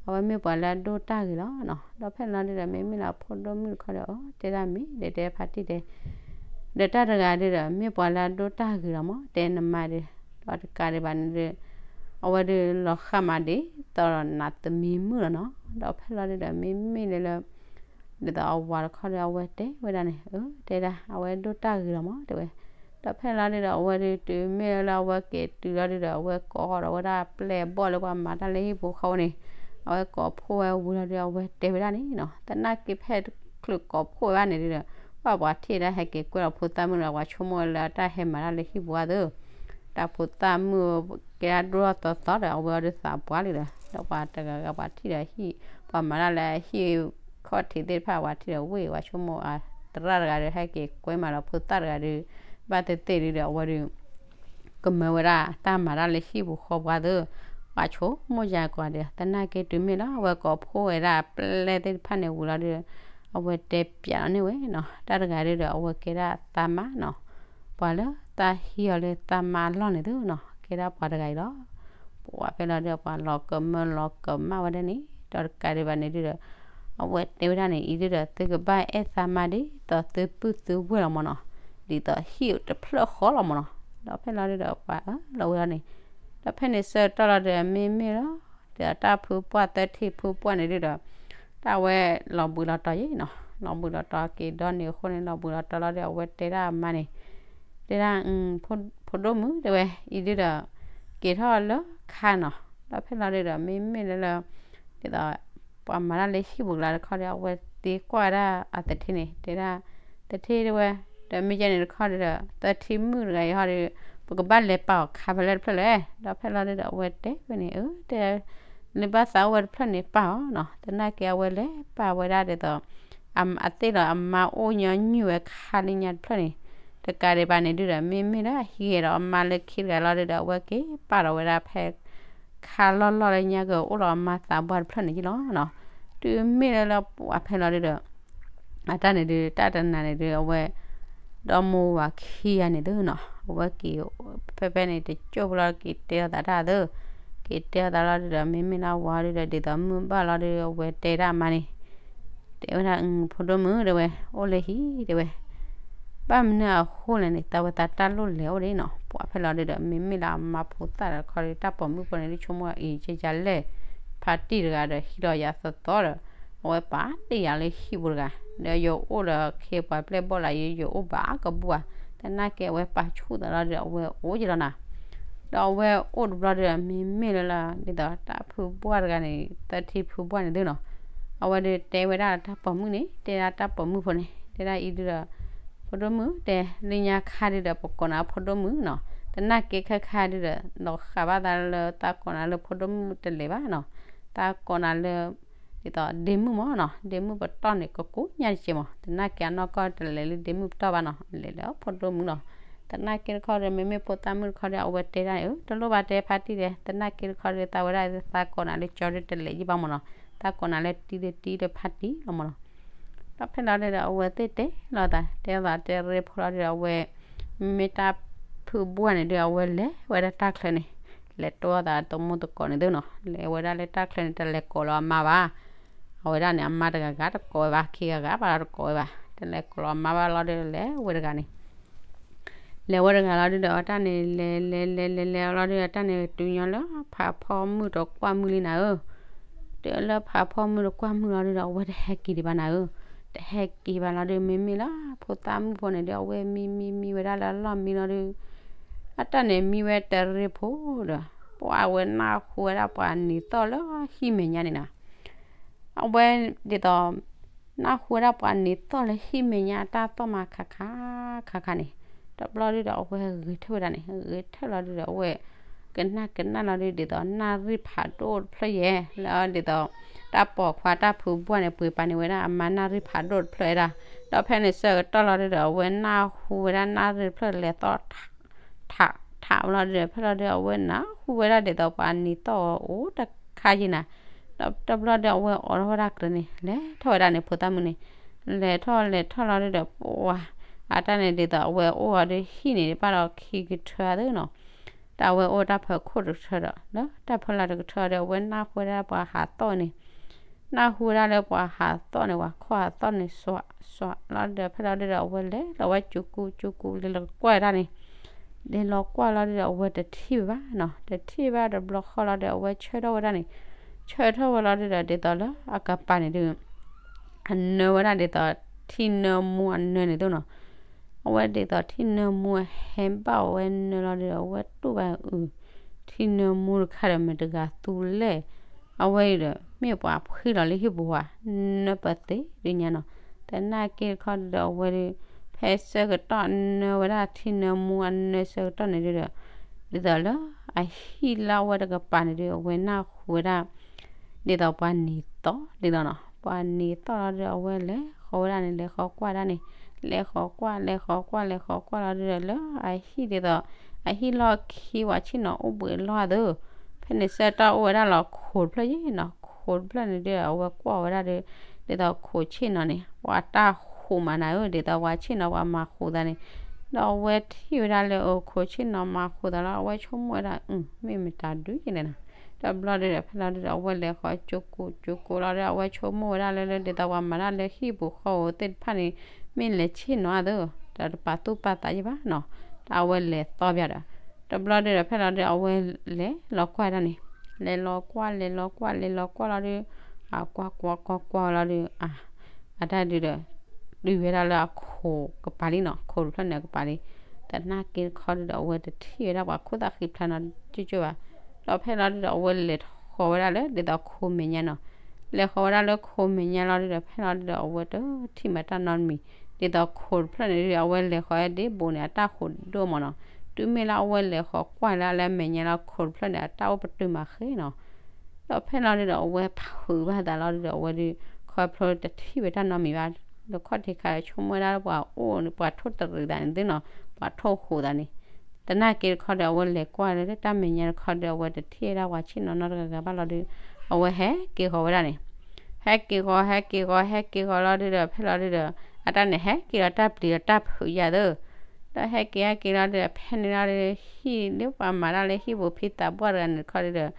အဝဲမ့ၢ်ပှၤလၢအဒိၣ်တၢ်ဂ့ၤလီၤနီၤ. ဒီးဖဲလီၤဒုဒီး မ့မ့ၢ်လၢဖိဒိၣ်မုၣ်တခီဒီး အၢ တဲဒၣ်မ့ၢ်ဒီး တဲဖါတံၢ်တဲ ဒီးတၢ်တဂၤဒုဒီး မ့ၢ်ပှၤလၢအဒိၣ်တၢ်ဂ့ၤလီၤမး တဲနမါဒု, ဒီးတကးဒံးဘၣ်န့ၣ်ဒု အဝဲဒုလီၤဃာ်မးဒ်သိးနသမံမုၣ်လီၤနီၤ. ဒီးဖဲလီၤဒုဒီး မ့မ့ၢ်လၢလၢ ဒ်သိးအဝၤတခီဒီး အဝဲတဲဝဲဒၣ်န့ၣ်, အၢ တဲဒၣ် အဝဲဒိၣ်တၢ်ဂ့ၤလီၤမး တဲဝဲ. ဒီးဖဲလီၤဒုဒီး အဝဲဒု တုၤမ့ၢ်လၢအဝဲက့ၤတုၤလီၤဒုဒီး အဝဲကိးဃီဒီးဝဲဒၣ်ပျဲၢ်ဘီၣ်လၢပှၤမၤတၢ်လၢဟံၣ်ပူၤဃီန့ၣ်, အဝဲကိးဖှိၣ်ဝဲဝံၤလီၤဒု အဝဲတဲဝဲဒၣ်န့ၣ်နီၤ, သနာ်က့ဖဲချုးကိးဖှိၣ်ဝဲဘၣ်န့ၣ်ဒုဒီး ပှၤပှၤထံၣ်ဒၣ်ဟဲက့ၤကွဲလီၤဖိသၣ်မုၣ်ဒီး ပှၤဆိကမိၣ်လၢတၢ်ဟဲမၤတၢ်လၢဟံၣ်ပူၤအသိး တၢ်ဖိသၣ်မုၣ်ကဲဒိၣ်သီသီဒီး အဝဲအီၤဒုးသးပှၢ်လံဒီး ဒီးပှၤတဂၤဂၤပှၤထံၣ်ဒီးဟံၣ် ပှၤမၤတၢ်လၢဟံၣ်ခီၣ်ထံးသ့ၣ်တဖၣ် ပှၤထံၣ်ဒီးဝ့ၢ် ပှၤဆိကမိၣ်အသရၣ်တဂၤဒီး ဟဲက့ၤကွဲမးဒီးဖိသၣ်တဂၤဒီး ဘၣ်သ့ၣ်သ့ၣ်ဒုဒီး အဝဲဒုး ကမၢဝဲဒၣ်တၢ်မၤတၢ်လၢဟံၣ်ပူၤဃီပှၤသ့ၣ် ပှၤဆိကမိၣ်ယၤကီးဒီး သနာ်က့တုၤမ့ၢ်လၢအဝဲကိးဖှိၣ်ဝဲဒၣ် ပျဲၢ်သ့ၣ်တဖၣ်န့ၣ်ဝံၤလီၤဒီး အဝဲတဲပျးလီၤန့ၢ်ဝဲနီၤ တၢ်တဂၤဒုဒီး အဝဲကဲဒၣ်သးမါနီၤ ပှၤလၢတၢ်ဟံးအီၤလၢသးမါအလီၢ်န့ၣ်သုနီၤ ကဲဒၣ်ပှၤတဂၤအံၤလီၤ. ပှၤဖဲလီၤဒုး ပှၤလီၤကမၢလီၤကမၣ်ဝဲဒၣ်န့ၣ် ဒီးတကးဒံးဘၣ်န့ၣ်ဒုဒီး အဝဲတဲဝဲဒၣ်န့ၣ် အံၤဒုဒီး သုကဘၣ်အဲၣ်သးမါဒ်သိးသုပုၢ်သုဝဲၢ်လီၤမၢ်နီၤ ဒ်သိးဟံၣ်တဖျၢၣ်ဃီလီၤမၢ်နီၤ ဒီးဖဲလီၤဒုဒီး ပှၤအၢၣ်လီၤဝဲဒၣ်န့ၣ် ဒီးဖဲန့ၣ်ဆၢကတီၢ်လီၤဒုး မ့မ့ၢ်လီၤ ဒ်သိးတၢ်ဖုပှၢ်သၢထံၣ်ဖုပှၢ်န့ၣ်ဒုဒီး တၢ်ဝဲလီၤဘှံးလီၤတီၤယဲၢ်နီၤ လီၤဘှံးလီၤတီၤက့ၤဒီန့ၣ်အဃိန့ၣ် လီၤဘှံးလီၤတီၤလီၤဒီး အဝဲတဲဒၣ်အမါန့ၣ် တဲဒၣ် ဖိဒိၣ်မုၣ်တဲဝဲ အံၤဒုဒီး က့ၤထီၣ်လၢခါနီၤ ဒီးဖဲလီၤဒုဒီး မ့မ့ၢ်လၢလၢ ဒ်သိး ပှၤမၤတၢ်လၢဟံၣ်ပူၤကျါတခီဒီး အဝဲသံကွၢ်ဝဲဒၣ်အသထ့န့ၣ် တဲဒၣ် သထ့တဲဝဲ ဒီးမ့ၢ်ကဲန့ၣ်တခီဒီး သထ့မုၣ်တဂၤအံၤဟီဒီး ပကဘၣ်လဲၤပာ်အီၤခါဖဲလဲၣ်တဖျၢၣ်လဲၣ် ဒီးဖဲလီၤဒုဒီး အဝဲတဲဝဲန့ၣ် အၢ တဲ လၢဘၣ်သးအိၣ်ဝဲတဖျၢၣ်န့ၣ်ပာ်အီၤနီၤ သနာ်က့အဝဲလဲၤပာ်ဝဲဒၣ်ဒ်သိး အသ့ၣ်လီၤအမါအိၣ်ညီနုၢ်ဝဲခါလၢညါတဖျၢၣ်န့ၣ် တကးဒံးဘၣ်န့ၣ်ဒုဒီး မ့မ့ၢ်လၢအဟံးဂဲၤဒီးအမါလၢခံတဂၤလီၤဒုဒီး အဝဲက့ၤပာ်လီၤဝဲဒၣ်ဖဲ ခါလီၢ်လီၢ်လၢညါကအိၣ်လီၤအမါသးပှၢ်တဖျၢၣ်န့ၣ်က့လီၤနီၤ တုၤမ့ၢ်လၢလၢပှၤဖဲလီၤဒုဒီး အတၢ်န့ၣ်ဒု တၢ်တနၤန့ၣ်ဒု အဝဲ ဒီမိၢ်ဝၤခံဂၤန့ၣ်သုနီၤ, အဝဲက့ၤဖဲဖဲန့ၣ် တကၠိၢ်ဖိလီၤ က့ၤတဲအသးတၢ်သု, က့ၤတဲအသးလီၤဒုဒီး မ့မ့ၢ်လၢအဝၤဒုဒီး ဒ်သိးမုၢ်ဘၣ်လီၤဒုဒီး အဝဲတဲဒၣ်အမါန့ၣ်, တဲဝဲဒၣ် ဖိဒိၣ်မုၣ် တဲဝဲ, အိၣ်လၢဟံၣ် တဲဝဲ, ဘၣ်မနုၤအဃိလဲၣ်န့ၣ် တၢ်ဝဲသးတၢ်လိၣ်လဲၤအိၣ်ဒၣ်နီၤ, ပှၤဖဲလီၤဒုဒီး မ့မ့ၢ်လၢအမါဖိသၣ်ဒီးတခီဒီး တၢ်ပိာ်မုၣ်ဖိန့ၣ် ဒုဆိကမိၣ်အံၤ ကယလဲၣ်, ဖါတံၢ်တဂၤဒီး ဟံးလီၤယၤသီသီဒီး အဝဲပာ်တ့ၢ်ယၤလၢဟံၣ်ပူၤတဂၤ, ဒီးယအိၣ်ဒီးခ့ပှၤပျဲၢ်ဘီၣ်လၢယ ယအိၣ်ဘၣ်ကဘူၣ်ဧါ, သနာ်က့အဝဲပာ်ဆူၣ်သးလီၤဒုဒီး အဝဲအိၣ်က့ၤလီၤနၤ, ဒီးအဝဲအိၣ်တဘျီဒုဒီး မ့မ့ၢ်လၢလၢ ဒ်သိးတၢ်ဖုဘှၢ်တဂၤန့ၣ် သထံဖုဘှၢ်န့ၣ်သုနီၤ, အဝဲဒုတဲဝဲဒၣ်တၢ်ပိာ်မုၣ်န့ၣ် တဲဒၣ်တၢ်ပိာ်မုၣ်ဖိန့ၣ် တဲဒၣ်အံၤဒုဒီး ဖိဒိၣ်မုၣ် တဲ လၢညါခါဒုဒီး ပကိးနၤဖိဒိၣ်မုၣ်နီၤ, သနာ်က့ခဲခါဒုဒီး နဃးဘၣ်သးလၢသးကိးနၤလၢဖိဒိၣ်မုၣ်တလဲၤဘၣ်နီၤ, သးကိးနၤလၢ ဒ်သိးဒ့မုၣ်မၢ်နီၤ, ဒ့မုၣ်ပတီၢ်န့ၣ် ကကိးညါတက့ၢ်မၢ်, သနာ်က့အနီၢ်ကီၢ်တလဲၤလၢဒ့မုၣ်ပတီၢ်ဘၣ်နီၤ, လဲၤလၢဖိဒိၣ်မုၣ်နီၤ, သနာ်က့တခီဒီး မ့မ့ၢ်ဖိသၣ်မုၣ်တခီဒီး အဝဲတဲဒၣ်န့ၣ် အၢ တလိၣ်ဘၣ်တဲဖါတံၢ်ဒီး သနာ်က့တခီဒီး သးဝဲဒၣ်သးကိးနၤလၢကၠီဒုတလဲၤယံၣ်ဘၣ်မၢ်နီၤ, သးကိးနၤလၢတံၤဒီးတံၤဒီးဖါတံၢ်လီၤမၢ်နီၤ, ဒီးဖဲလီၤဒုဒီး အဝဲသ့ၣ်တဲလီၤသး တဲရ့ဖိလီၤဒုဒီး အဝဲ မ့ၢ်တၢ်ဖုဘှၢ်န့ၣ်ဒု အဝဲလဲၤဝဲဒၣ်တၢ်ချၢန့ၣ်, လဲၤတိၢ်သးတမိၢ်သကိးန့ၣ်သုနီၤ, လဲၤဝဲဒၣ်လၢတၢ်ချၢန့ၣ် တလဲၤကိးလီၤအမါဘၣ်, အဝဲဒၣ်န့ၣ် အမါတဂၤဂၤတကိးဝဲဘၣ်, ခံဂၤဂၤဘၣ်လီၤတကိးဝဲဘၣ်, တလဲၤကိးလီၤအမါဘၣ်လီၤဒု လဲၤဝဲတဂၤန့ၣ် လဲၤဝဲတဂၤလီၤဒုဒီး အတၢ်န့ၣ် လဲၤလဲၤလဲၤလဲၤလဲၤလီၤဒုဒီး အတၢ်န့ၣ် တုၤညီလၢဖးဖီမုၢ်တကွၢ်မုၢ်လံနၤဧၢ, တုၤလၢဖးဖီမုၢ်တကွၢ်မုၢ်လီၤဒုဒီး အဝဲတဟဲက့ၤဒံးဘၣ်နၤဧၢ, တဟဲက့ၤဘၣ်လီၤဒု မ့မ့ၢ်လၢဖိသၣ်မုၣ်ဖိန့ၣ်ဒု အဝဲမံမံမံဝဲဒၣ်လၢအလီၢ်မံလီၤဒု အတၢ်န့ၣ်မံဝဲတရ့ဖိဒီး ပှၤအဝဲနၢ်ဟူဝဲဒၣ်ပှၤနံၤသီၣ်လၢဟံၣ်မဲာ်ညါန့ၣ်နၤ, အဝဲဒ်သိး နၢ်ဟူဝဲဒၣ်ပှၤနံၤသီၣ်လၢဟံၣ်မဲာ်ညါအတၢ်သီၣ်မၤခါခါခါခါန့ၣ်, တဘျီဒုဒီး အဝဲဂဲၤထၢၣ်ဝဲဒၣ်န့ၣ်, ဂဲၤထၢၣ်လီၤဒုဒီး အဝဲ ကနၣ်ကနၣ်လီၤဒု ဒ်သိးနၣ်ရံၣ်ဖးဒိၣ်တဖျၢၣ်ယဲၢ် လၢဒ်သိး တၢ်ပိာ်ခွါတၢ်ဖုဘှၢ်န့ၣ် ပှ့ၤပာ်န့ၢ်ဝဲဒၣ်အမါနၣ်ရံၣ်ဖးဒိၣ်တဖျၢၣ်ဝဲဒၣ်, ဒီးဖဲန့ၣ်ဆၢကတီၢ်လီၤဒုဒီး အဝဲနၢ်ဟူဝဲဒၣ်နၣ်ရံၣ်တဖျၢၣ်လဲၤသီၣ် ထးထးလီၤဒုဒီး ဖဲလီၤဒု အဝဲနၢ်ဟူဝဲဒၣ်ဒ်သိးပှၤနံၤသီၣ်အီၤအိၣ်တခါယံၤနၤ, ဒီးတဘျီဒီး အဝဲအိးထီၣ်ဝဲဒၣ်ကြၢးန့ၣ် လဲၤထီၣ်ဝဲဒၣ်န့ၣ် ဖိသၣ်မုၣ်န့ၣ်, လဲၤထီၣ်လဲၤထီၣ်လီၤဒုဒီး ပှၤ အတၢ်န့ၣ်ဒ်သိးအဝဲအိၣ်အီၤဒု ဟံၣ်န့ၣ် ဘၣ်ဒီးခံကထၢသုနီၤ, တၢ်အဝဲအိၣ်တၢ်ဖီခိၣ်တကထၢဒီး လၢတၢ်ဖီလာ်တကထၢဒီး အဝဲနၢ်ဟူဝဲဒၣ်ပှၤဟးသီၣ်န့ၣ်, နၢ်ဟူဝဲဒၣ်လၢပှၤဟးသီၣ်န့ၣ် ပှၤခီၣ်ဟးသီၣ်န့ၣ် စွးစွးလီၤဒုဒီး ဖဲလီၤဒုဒီး အဝဲလဲၤလီၤဝဲကၠူကူကၠူကူ လဲၤလီၤကွၢ်ဝဲဒၣ်န့ၣ်, လဲၤလီၤကွၢ်လီၤဒုဒီး အဝဲတထံၣ်ဘၣ်နီၤ, တထံၣ်ဘၣ်တဘျီဃီလီၤဒုဒီး အဝဲဆၢထၢၣ်ဝဲဒၣ်န့ၣ်, ဆၢထၢၣ်ဝဲလီၤဒုဒီး ဒ်သိးလၢအကပၤန့ၣ်ဒု အနၢဝဲဒၣ်ဒ်သိး ထံနၢမူအနၢန့ၣ်သုနီၤ, အဝဲဒ်သိးထံနၢမူအဟဲဘၣ်အဝဲနၢလီၤဒုဒီး အဝဲတူၢ်ဘၣ်အုး, ထံနၢမူတခါဒီး မတၤတဂၤသူလဲၣ်, အဝဲအံၤဒီး မ့ၢ်ပှၤဖှံလီၤလၢဟံၣ်ပူၤဧါ, နၢပသ့ဒုညါနီၤ, သနာ်က့တခီဒုဒီး အဝဲဒု ဖဲဆၢကတီၢ်နၢဝဲဒၣ်ထံနၢမူအနၢဆၢကတီၢ်န့ၣ်ဒုဒီး ဒ်သိးလၢအဟံၣ်လၢအဝဲတကပၤန့ၣ်ဒု အဝဲနၢ်ဟူဝဲဒၣ် ဒ်သိးပှၤနံၤသီၣ်ဒ်သိးနီၤ, ပှၤနံၤသီၣ်လီၤဒုဒီး အဝဲလဲၤဃီၤဝဲဒၣ်န့ၣ် လဲၤဃီၤကွၢ်ဒၣ်န့ၣ်, လဲၤဃီၤကွၢ် လဲၤဃီၤကွၢ် လဲၤဃီၤကွၢ်လီၤဒုဒီး လၢအဟံၣ်ဒ်သိး အဟံၣ်လီၢ်ခံ ပှၤဆ့ၣ်နီၤအိၣ်ဘှံးလီၢ်သု, ဖဲန့ၣ်ဆၢကတီၢ်အိၣ်ဝဲဒၣ်လီၤခိးတဖျၢၣ်ယဲၢ်နီၤ, ခိးတဖျၢၣ်န့ၣ်ဒုဒီး အဝဲကွၢ်ဝဲဒၣ်ဒု ဒ်သိးခိးဆ့ၣ်နီၤန့ၣ် ပှၤတၢ်ဃိးမးနၤဧၢ, ဒ်သိးပှၤဆ့ၣ်နီၤပှၤမၤဃိးသးန့ၣ်, ဒီးအဝဲထံၣ်ဝဲဒၣ်လၢအခိးဆ့ၣ်နီၤမၤဃိးသးလီၤ, အဝဲဆိကမိၣ်ဝဲဒၣ် အု မ့ၢ်မတၤဒုလဲၣ်နၤ, တဘျီဒုဒီး ဖဲလီၤဒုဒီး အဝဲလဲၤဃီၤကၠိကိးကၠိကိးလီၤဒီး အဝဲဆိကမိၣ်ဝဲဒၣ်လၢ လၢဒ်သိးပှၤမၤတၢ်လၢဟံၣ်ပူၤဃီဧိၤသ့ၣ်တဖၣ်န့ၣ် မ့ၢ်လဲၤဆ့ၣ်နီၤအသိး ဒီးတပာ်သူၣ်ပာ်သးယံၣ်ဘၣ်နီၤ, ဒီးအဝဲလဲၤသီပၠးဒီး တဘျီဒုဒီး ဖဲလီၤဒုဒီး အဝဲလဲၤလီၤကွၢ်ဒၣ်န့ၣ်, လဲၤလီၤကွၢ် လဲၤလီၤကွၢ် လဲၤလီၤကွၢ်လီၤဒု အကွၢ်ကွၢ်ကွၢ်ကွၢ်လီၤဒု အ အတၢ်ဒုဒီး တုၤဝဲဒၣ်လၢအခိးကပၤလံနီၤ, ခိးတဖျၢၣ်န့ၣ်အကပၤလံ, သနာ်က့တခီဒုဒီး အဝဲတထံၣ်ဝဲဒၣ်ပှၤခိၣ်သၣ်ဃံဖျါနီၤ ကၠိကၠိဘၣ်, ဒီးဖဲလီၤဒုဒီး အဝဲလဲၤဃီၤဝဲဒၣ်လၢ ဒ်သိးခိးမဲာ်ညါနီၤ, လဲၤဃီၤဝဲဒၣ်လၢခိးမဲာ်ညါလီၤဒုဒီး ဖဲလီၤဒုဒီး အဝဲတထံၣ်မးတၢ်နီတမံၤ, ဒ်သိးခိးတဖျၢၣ်န့ၣ်ဒုဒီး အဝဲလဲၤဃီၤဝဲဒၣ်ဒ့ဘိးန့ၣ် အတၢ်ဃိးဒိၣ်မးနီၤ, တုၤမ့ၢ်လၢအဝဲလဲၤဃီၤကွၢ်လၢလၢမဲာ်ညါလီၤခိးတဖျၢၣ်န့ၣ် အတၢ်အိၣ်ပတုာ်မးဃ့နီၤ ဒီးဖဲလီၤဒုဒီး အဝဲဖုးဘၣ်သးလီၤဒုဒီး အဝဲဒု ခီဖျိတထံၣ်ဝဲတၢ်နီတမံၤဘၣ်, ဒီးခီၣ်ထံးခါဒီး ဆိကမိၣ်ဝဲဒၣ်ပှၤအိၣ်န့ၣ် ပှၤထိၣ်တရံးသးန့ၣ်သုနီၤ, ပှၤထိၣ်ဃိးသးန့ၣ်, သနာ်က့တခီဒီး အဝဲလဲၤကွၢ်လၢတၢ်မဲာ်ညါတခီဒီး အဝဲတထံၣ်ဝဲဒၣ်ပှၤဆ့ၣ်နီၤနီတဂၤဂၤဘၣ်လီၤဒု, အဝဲဟဲက့ၤဃီၤဝဲဒၣ်န့ၣ်, ဟဲက့ၤဃီၤ ဟဲက့ၤဃီၤ ဟဲက့ၤဃီၤလီၤဒုဒီး ဖဲလီၤဒုဒီး အတၢ်န့ၣ်ဟဲက့ၤလီၤတၢ်ပျံၤဒီးတၢ်ဖုးယၤသၢ, ဒီးဟဲက့ၤဟဲက့ၤလီၤဒီး ဖဲန့ၣ်လီၤဒီး ဟံၣ်လၢပှၤမၤတၢ်လၢဟံၣ်ပူၤ ဖံသးပှၢ်တဂၤန့ၣ်တခီဒီး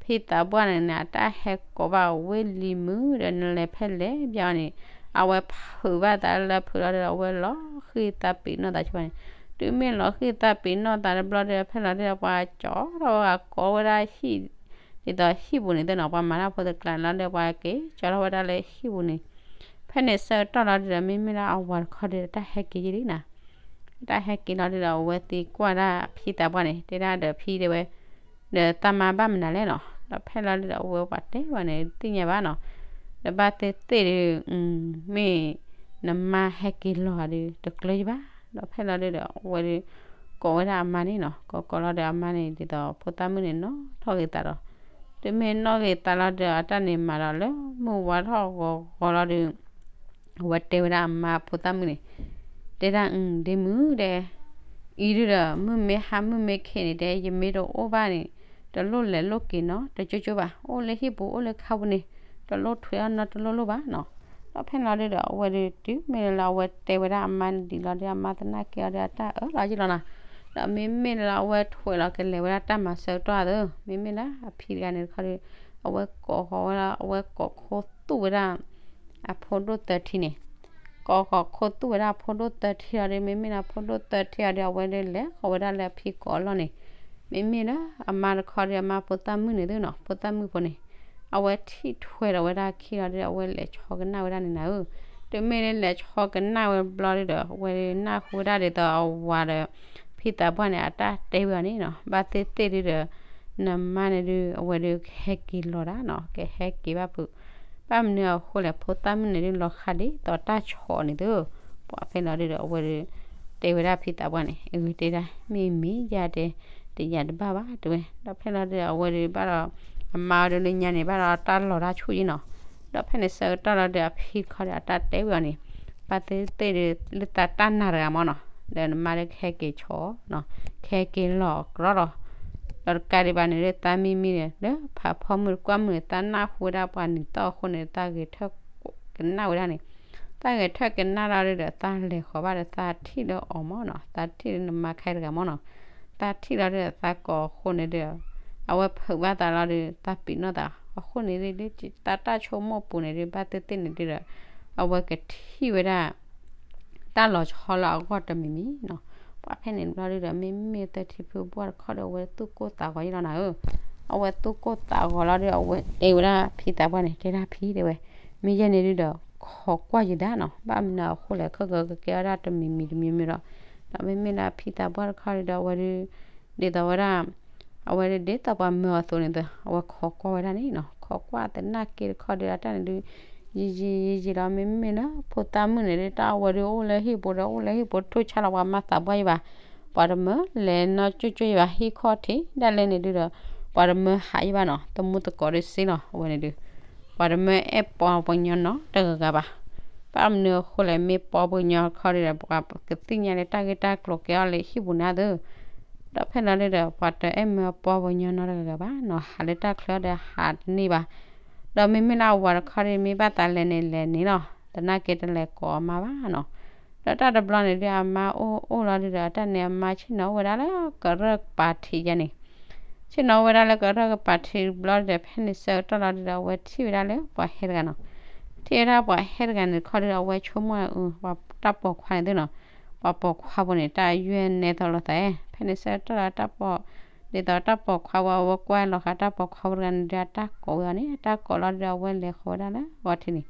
ဖံသးပှၢ်န့ၣ်န့ၣ် အတၢ်ဟဲကိးဘၣ်ဝ့ၢ်လံၤမုၢ်ဒီး နလဲၤဖဲလဲၣ်ဘၣ်အီၤန့ၣ် အဝဲဖုးဘၣ်သးလၢဖုးလီၤဒီး အဝဲလီၤဃံသးပ့ၤနီၣ်သးဆိန့ၣ်, တုၤမ့ၢ်လီၤဃံသးပ့ၤနီၣ်သးတဘျီဒီး ဖဲလီၤဒီး ပှၤကၠီထီၣ်ဝဲကိးဝဲဒၣ်ဟံၣ် ဒ်သိးဟံၣ်ပူၤန့ၣ်သ့ၣ်နီၤ, ပှၤမၤတၢ်ဖိသကျါန့ၣ်လီၤဒီး ပှၤက့ၤကၠီထီၣ်ဝဲဒၣ်လၢဟံၣ်ပူၤန့ၣ်, ဖဲန့ၣ်ဆၢကတီၢ်လီၤဒီး မ့မ့ၢ်လၢအဝၤတခီဒီး တၢ်ဟဲက့ၤယံၤလံနီၤ, တၢ်ဟဲက့ၤလီၤဒီး အဝဲသံကွၢ်ဒၣ်ဖံသးပှၢ်န့ၣ် တဲဒၣ်ဒီးဖံတဲဝဲ ဒီးတၢ်မါဘၣ်မနုၤလဲၣ်နီၤ, ဒီးဖဲလီၤဒီး အဝဲပှၤတဲဝဲန့ၣ် သ့ၣ်ညါဘၣ်နီၤ, ဒီးဘၣ်သ့ၣ်သ့ၣ်ဒီး မ့ၢ်နမါဟဲက့ၤလီၤဒီး တကျၢၤယဘၣ်, ဒီးဖဲလီၤဒီး အဝဲဒီး ကိးဝဲဒၣ်အမါန့ၣ်နီၤ, ကိးကိးလီၤဒီးအမါန့ၣ် ဒ်သိးဖိသၣ်မုၣ်န့ၣ် နီၣ်ထီၣ်ဂ့ၤသးဒီး, တုၤမ့ၢ်နီၣ်ဂ့ၤသးလီၤဒီး အတၢ်န့ၣ်မၤဒီးလၢမုၢ်ဝါထီၣ်ဂီၤဂီၤလီၤဒီး အဝဲတဲဝဲဒၣ်အမါဖိသၣ်မုၣ်န့ၣ်, တဲဒၣ် ဒ့မုၣ်ဒဲး, အံၤဒုဒီး မုၢ်မ့ၢ်ဟါမုၢ်မ့ၢ်ခ့န့ၣ်ဒဲး ယမ့ၢ်တအိၣ်ဘၣ်န့ၣ် တလိၣ်လဲၤလိၣ်က့ၤနီတကၠိကၠိဘၣ်, အိၣ်လၢဟံၣ်ပူၤအိၣ်လၢခါပူၤန့ၣ် တလိၣ်ထွဲအီၣ်နီတလိၣ်လိၣ်ဘၣ်နီၤ, ဒီးဖဲန့ၣ်လီၤဒုဒီး အဝဲဒုးတုၤမ့ၢ်လၢအဝဲတဲဝဲဒၣ်အမါဒ်လီၤဒီး အမါသနာ်က့အီၤဒီးအတၢ်အၢၣ်လီၤယံလီၤနီၤ, ဒီးမ့မ့ၢ်လၢအဝဲထွဲလီၤကလဲၤဝဲဒၣ်တၢ်မၤဆၢကတီၢ်သၢ, မ့မ့ၢ်လၢအဖံတဂၤန့ၣ်တခီဒီး အဝဲကိးဃီၤဝဲဒၣ် အဝဲကိးခိၣ်သူၣ်ဝဲဒၣ် အဖိဒိၣ်သၢထံန့ၣ်, ကိးဃီၤခိၣ်သူၣ်ဝဲဒၣ်အဖိဒိၣ်သၢထံလီၤဒီး မ့မ့ၢ်လၢအဖိဒိၣ်သၢထံအီၤဒီး အဝဲဒုးလဲၤဃီၤဝဲဒၣ်လၢအဖံကိးအလီၢ်န့ၣ်, မ့မ့ၢ်လၢအမါတခီဒီး အမါဖိသၣ်မုၣ်န့ၣ်သ့ၣ်နီၤ, ဖိသၣ်မုၣ်ဖိန့ၣ် အဝဲထံၣ်ထွဲဒီးဝဲဒၣ်ခံလီၤဒီး အဝဲလဲၤဆီကနၣ်ဝဲဒၣ်န့ၣ်နၤဧၢ, တုၤမ့ၢ်လၢလဲၤဆီကနၣ်ဝဲဘျီဒီး အဝဲနၢ်ဟူဝဲဒၣ်ဒ်သိးအဝၤဒီး ဖံသးပှၢ်န့ၣ် အတၢ်တဲဝဲအီၤန့ၣ်နီၤ, ဘၣ်သ့ၣ်သ့ၣ်ဒုဒီး နမါန့ၣ်ဒု အဝဲဒုးကဟဲက့ၤလီၤဒၣ်နီၤ, ကဟဲက့ၤဘၣ်ဖုး, ဘၣ်မနုၤအဃိလဲၣ် ဖိသၣ်မုၣ်န့ၣ်ဒု လီၤဃးဒ်သိးတၢ်ဆီးန့ၣ်သၢ, ပှၤဖဲလီၤဒုဒီး အဝဲဒုး တဲဝဲဒၣ်ဖံသးပှၢ်န့ၣ် အဂ့ၤတဲဒၣ် မ့ၢ်မ့ၢ်ယၤတဲ တယၤတဘၣ်ဘၣ်တဲဝဲ, ဒီးဖဲလီၤဒုဒီး အဝဲဒုးဘၣ်ဒီး အမါအီၤဒုလၢညါန့ၣ် ဘၣ်ဒီးတၢ်လီၤတၢ်ဆူၣ်ယံနီၤ, ဒီးဖဲန့ၣ်ဆၢကတီၢ်လီၤဒုဒီး အဖံတခီဒီး အတၢ်တဲဝဲအီၤန့ၣ် ဘၣ်သ့ၣ်သ့ၣ်ဒု လၢသးတၢ်နာ်တဂၤမ့ၢ်နီၤ, ဒီးနမါဒုကဟဲက့ၤဆီးနီၤ, ကဟဲက့ၤလီၤကြီလီၤ, ဒီးတကးဒံးဘၣ်န့ၣ်ဒု သးမံမံန့ၣ် လၢဖးဖီမုၢ်တကွၢ်မုၢ်န့ၣ် သးနၢ်ဟူဝဲဒၣ်ပှၤနံၤသီၣ်အဃိန့ၣ် သးဂဲၤထၢၣ်ကနၣ်ဝဲဒၣ်န့ၣ်, သးဂဲၤထၢၣ်ကနၣ်လီၤဒုဒီး သးလဲၤဃီၤဘၣ်ဒီး သးထံၣ်လၢအီၤမ့ၢ်နီၤ, သးထံၣ်လၢနမါခဲတဂၤမ့ၢ်နီၤ, သးထံၣ်လီၤဒုဒီး သးကိးအဃိန့ၣ်ဒု အဝဲဖုးဘၣ်သးလီၤဒု သးပ့ၤနီၣ်သး, အဃိန့ၣ်ဒု လၢသးတၢ်ဆိကမိၣ်ပူၤန့ၣ်ဒု ဘၣ်သ့ၣ်သ့ၣ်န့ၣ်ဒုဒီး အဝဲကထံၣ်ဝဲဒၣ် တၢ်လီၤဆီလၢအဂီၢ်တမံၤမံၤနီၤ, ပှၤဖဲန့ၣ်တဘျီဒုဒီး မ့မ့ၢ်သထံဖုဘှၢ်တခီဒီး အဝဲသူၣ်ကိၢ်သးဂီၤယံလီၤနၤဧၢ, အဝဲသူၣ်ကိၢ်သးဂီၤလီၤဒု အဝဲတဲဝဲဒၣ်ဖံသးပှၢ်န့ၣ် တဲဒၣ်ဖံတဲဝဲ, မ့ၢ်ယဲန့ၣ်ဒုဒီး ခိးကွၢ်ယံၤဒၣ်နီၤ, ဘၣ်မနုၤအဃိလဲၣ် ခဲကကကဲဝဲဒၣ်တမံၤမံၤတမံၤမံၤဒီး, ဒီးမ့မ့ၢ်လၢဖံသးပှၢ်တခီဒုဒီး အဝဲဒု ဒ်သိးဝဲဒၣ် အဝဲဒၣ်ဒ်သိးပှၤမၢအီၤအသိးန့ၣ်ဒီး အဝဲခိးကွၢ်ဝဲဒၣ်န့ၣ်နီၤ, ခိးကွၢ်သနာ်က့တခီဒီး အတၢ်န့ၣ်ဒု ယံာ်ယံာ်ယံာ်ယံာ်လီၤ, မ့မ့ၢ်လၢဖိသၣ်မုၣ်န့ၣ်ဒု တၢ်အဝဲဒုအိၣ်လၢဟံၣ်ပူၤဒီး အိၣ်လၢဟံၣ်ပူၤ ထိၣ်ဆါလီၤပှၤမၤသးပှၢ်ယံၤဘၣ်, ပှၤတမၢလဲၤနီၢ်ကၠိၣ်ကၠိၣ်ယံၤဘၣ်, ဟံၣ်ခီၣ်ထံးဒၣ်လဲာ်န့ၣ်ဒုဒီး ပှၤတမၢဟးယံၤဘၣ်နီၤ, သမူသကိးဒုစ့လီၤ အဝဲန့ၣ်ဒု ပှၤတမၢအဲၣ်ပှၤပှၤကညီနီတဂၤဂၤဘၣ်, ဘၣ်မနုၤအဃိလဲၣ် မ့ၢ်ပှၤပှၤကညီတခီဒုဒီး ပှၤကသ့ၣ်ညါလၢတၢ်ဂ့ၢ်တၢ်ကျိၤကဲအီၤလၢဟံၣ်ပူၤန့ၣ်သၢ, ဒီးဖဲလီၤဒုဒီး ပှၤတအဲၣ်မၢပှၤပှၤကညီနီတဂၤဂၤဘၣ်နီၤ, ဟးလၢတၢ်ချၢဒီးဟးတန့ၢ်ဘၣ်, ဒီးမ့မ့ၢ်လၢအဝၤတခီဒု မ့ၢ်ဘၣ်သးလဲၤန့ၣ်လဲၤန့ၣ်လီၤ, သနာ်က့တလဲၤကိးအမါဘၣ်နီၤ, ဒီးတၢ်တဘျီန့ၣ်ဒု အမါအိၣ်အိၣ်လီၤဒုဒီး အတၢ်န့ၣ်အမါဆ့ၣ်နီၤအိၣ်ဝဲဒၣ်လၢကရၢၢ်ကပၤထံးယါန့ၣ် ဆ့ၣ်နီၤအိၣ်ဝဲဒၣ်လၢကရၢၢ်ကပၤထံးတဘျီဒီး ဖဲန့ၣ်ဆၢကတီၢ်လီၤဒုဒီး အဝဲထံၣ်ဝဲဒၣ်လၢပှၤဟဲတဂၤနီၤ, ထံၣ်ဝဲဒၣ်ပှၤဟဲတဂၤန့ၣ်တခီဒုဒီး အဝဲဆိကမိၣ်အၢ ပှၤတၢ်ပိာ်ခွါန့ၣ်သ့ၣ်နီၤ, ပှၤပိာ်ခွါဖိန့ၣ် တၢ်ယွဲၢ်နဲသီလိာ်သး, ဖဲန့ၣ်ဆၢကတီၢ်လီၤတၢ်ပိာ် ဒ်သိးတၢ်ပိာ်ခွါဝဲ အဝဲကွၢ်လီၤဃာ်တၢ်ပိာ်ခွါဖိတဂၤန့ၣ်ဒု အတၢ်ကိးဝဲအီၤန့ၣ် အတၢ်ကိးလီၤဒုဒီး အဝဲလဲၤဃီၤဝဲဒၣ်လၢဂီၤထံးန့ၣ်,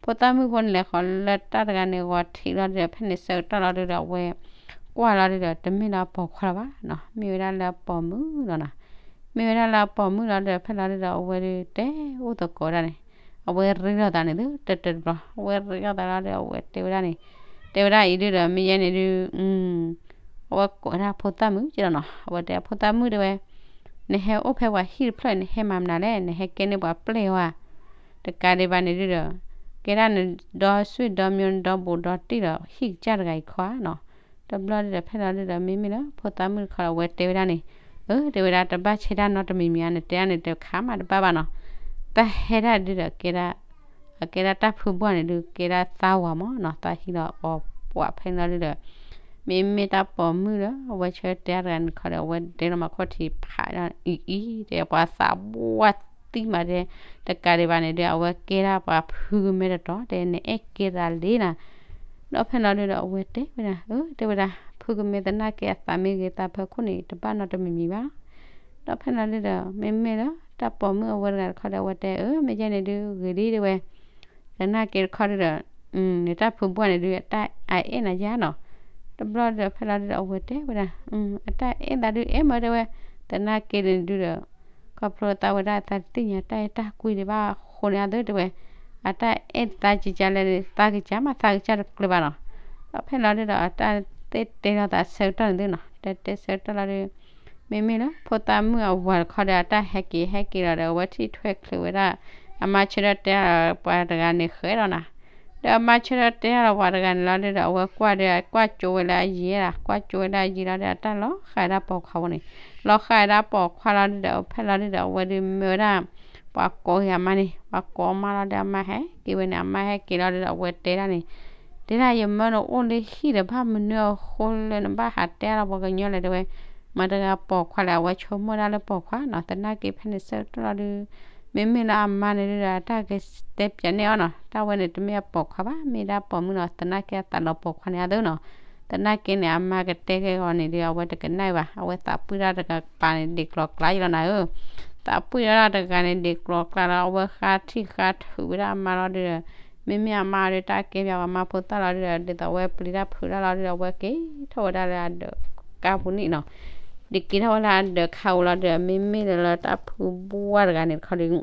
ဖိသၣ်မုၣ်ဖိန့ၣ် လဲၤဃီၤလၢတၢ်တဂၤန့ၣ်ဂီၤထံးလီၤဒုဒီး ဖဲန့ၣ်ဆၢကတီၢ်လီၤဒုဒီး အဝဲကွၢ်လီၤဒုဒီး တမ့ၢ်လၢအပိာ်ခွါလၢၤဘၣ်နီၤ, မ့ၢ်ဝဲဒၣ်လၢအပိာ်မုၣ်လီၤနီၤ, မ့ၢ်ဝဲဒၣ်လၢအပိာ်မုၣ်လီၤဒုဒီး ဖဲလီၤဒုဒီး အဝဲဒုတဲအိၣ်သကိးဒၣ်န့ၣ်, အဝဲရ့လိာ်သးန့ၣ်သ့ၣ် တၢၢ်တၢၢ်တဘျီ အဝဲရ့လိာ်သးလီၤဒုဒီး အဝဲတဲဝဲဒၣ်န့ၣ်, တဲဝဲဒၣ်အံၤဒုဒီး မ့ၢ်ယဲန့ၣ်ဒု အဝဲကိးဝဲဒၣ်ဖိသၣ်မုၣ်က့လီၤနီၤ, အဝဲတဲဖိသၣ်မုၣ်တဲဝဲ, နဟဲအိၣ်ဖဲပှၤဟံၣ်တဖျၢၣ်န့ၣ် နဟဲမၤမနုၤလဲၣ်, နဟဲကဲန့ၢ်ပှၤပျဲၢ်ဝဲ, တကးဒံးဘၣ်န့ၣ်ဒုဒီး ကဲဒၣ်နဒီစွံၣ်ဒီမၠိ နဒီဘူးဒီတံၢ်ဒီး ဟံၣ်ကစၢ်တဂၤအံၤခီဧါနီၤ, တဘျီဒုဒီး ဖဲလီၤဒုဒီး မ့မ့ၢ်လၢဖိသၣ်မုၣ်တခီဒီး အဝဲတဲဝဲဒၣ်န့ၣ်, အၢ တဲဝဲဒၣ် တဘၣ်ဆဲးတၢ်နီတမံၤမံၤဧါ, နတဲဒၣ်န့ၣ် တခါမးတဘၣ်ဘၣ်နီၤ, တၢ်ဟဲဒၣ်ဒုဒီး ကဲဒၣ် အကဲဒၣ်တၢ်ဖုဘှၢ်န့ၣ်ဒုး ကဲဒၣ်သးဝၤမးနီၤ, သးဟံးလီၤအီၤပှၤဖဲန့ၣ်လီၤဒုးဒီး မ့မ့ၢ်တၢ်ပိာ်မုၣ်ဒီး အဝဲဆၢတဲာ်တဂၤန့ၣ်တခီဒီး အဝဲတဲလီၤမၤခီၣ်ထံးဖးအံၤအံၤ တဲပှၤသးဘှၢ်သံမးတဲ, တကးဒံးဘၣ်န့ၣ်ဒုး အဝဲကဲဒၣ်ပှၤဖုကမဲတတီၤ တဲနအဲၣ်ကဲသးလံနီၤ. ဒီးဖဲန့ၣ်လီၤဒုးဒီး အဝဲတဲဝဲဒၣ်, အၢ တဲဝဲဒၣ်, ဖုကမဲသနာ်က့အသးမ့ၢ်ဂ့ၤ သးဖၢခိၣ်န့ၣ် တဘၣ်နီတမံၤမံၤဘၣ်. ဒီးဖဲန့ၣ်လီၤဒုးဒီး မ့မ့ၢ်လၢတၢ်ပိာ်မုၣ်အဝဲတဂၤတခီဒီး အဝဲတဲ အၢ မ့ၢ်ကဲန့ၣ်ဒုး ဂ့ၤဒ်တဲဝဲ သနာ်က့တခီဒုးဒီး နတၢ်ဖုဘှၢ်န့ၣ်ဒုး အတၢ်အအဲၣ်နၤယါနီၤ. တဘျီဒီးဖဲလီၤဒုးဒီး အဝဲတဲဝဲဒၣ်, အတၢ်အဲၣ်သးဒုး အဲၣ်မးတဲဝဲ, သနာ်က့န့ၣ်ဒုးဒီး ခီဖျိသးဝဲဒၣ်သးတသ့ၣ်ညါတၢ်အဲၣ်တၢ်ကွံဒံးဘၣ်အဃိန့ၣ် အသးတဲဝဲ, အတၢ်အဲၣ်သးကကလဲၣ်န့ၣ် သးကစၢ်မး သးကစၢ်တကျၢၤဘၣ်နီၤ. ဒီးဖဲလီၤဒုးဒီး အတၢ်သ့ၣ်တဲလီၤသးဆၢကတီၢ်န့ၣ်သုနီၤ, တဲတဲဆၢကတီၢ်လီၤဒုး မ့မ့ၢ်လၢဖိသၣ်မုၣ်အဝၤတခီဒီး အတၢ်ဟဲက့ၤဟဲက့ၤလီၤဒီး အဝဲထံၣ်ထွဲချုးဝဲဒၣ် အမါဆၢထၢၣ်တဲလီၤပှၤတဂၤန့ၣ်ဃဲဒီးနၤ, ဒီးအမါဆၢထၢၣ်တဲလီၤပှၤတဂၤန့ၣ်လီၤဒုးဒီး အဝဲကွၢ်ဒီး ကွၢ်ကၠိဝဲလၢအယံၤဒၣ်, ကွၢ်ကၠိဝဲလၢအယံၤလီၤဒီး အတၢ်လီၤဃာ်ဝဲဒၣ်ပိာ်ခွါဖိန့ၣ်, လီၤဃာ်ဝဲဒၣ်ပိာ်ခွါလီၤဒုးဒီး ဖဲလီၤဒုးဒီး အဝဲဒုးမၢဝဲဒၣ် ပှၤကိးက့ၤအမါန့ၣ်, ပှၤကိးအမါလီၤဒီး အမါဟဲက့ၤဝဲန့ၣ်, အမါဟဲက့ၤလီၤဒုးဒီး အဝဲတဲဒၣ်န့ၣ်, တဲဒၣ် ယမၢနအိၣ်လၢဟံၣ်ဒီး ဘၣ်မနုၤအဃိလၢနဘၣ်ဟးတဲလီၤပှၤကညီလဲၣ်တဲဝဲ, မတၤတဂၤပိာ်ခွါလဲၣ်, အဝဲဆိကမိၣ်ဒၣ်လၢပိာ်ခွါနီၤ, သနာ်က့ဖဲန့ၣ်ဆၢကတီၢ်လီၤဒုး မ့မ့ၢ်လၢအမါန့ၣ်ဒုးဒီး အတၢ်ကတဲပၠးန့ၢ်အီၤနီၤ, တၢ်ဝဲန့ၣ်တမ့ၢ်အပိာ်ခွါဘၣ်, မ့ၢ်ဒၣ်ပိာ်မုၣ်နီၤ, သနာ်က့အသးလီၤပိာ်ခွါန့ၣ်အသိးနီၤ, သနာ်က့န့ၣ် အမါကတဲက့ၤအီၤန့ၣ်ဒုး အဝဲတကနၣ်ဘၣ်, အဝဲသးပှံၢ်တၢ်တကပၤန့ၣ် ဒံးကျီၤကျါယလီၤနၤဧၢ, သးပှံၢ်တၢ်တဂၤန့ၣ် ဒံးကျီၤကျါလီၤ, အဝဲဃါထံၣ်ဃါထုးဝဲဒၣ်အမါလီၤဒုးဒီး မ့မ့ၢ်အမါဒုး တၢ်ကဲပၠးဝဲအမါဖိသၣ်လီၤဒုးဒီး ဒ်သိးအဝဲပျံၤတၢ်ဖုးတၢ်လီၤဒုးဒီး အဝဲက့ၤထီၣ်ဝဲဒၣ်လၢအဒၢးကါပူၤန့ၣ်နီၤ, ဒ်က့ၤထီၣ်ဝဲလၢအဒၢးခါပူၤလီၤဒုးဒီး မ့မ့ၢ်လၢတၢ်ဖုဘှၢ်တဂၤန့ၣ်တခီဒုး တု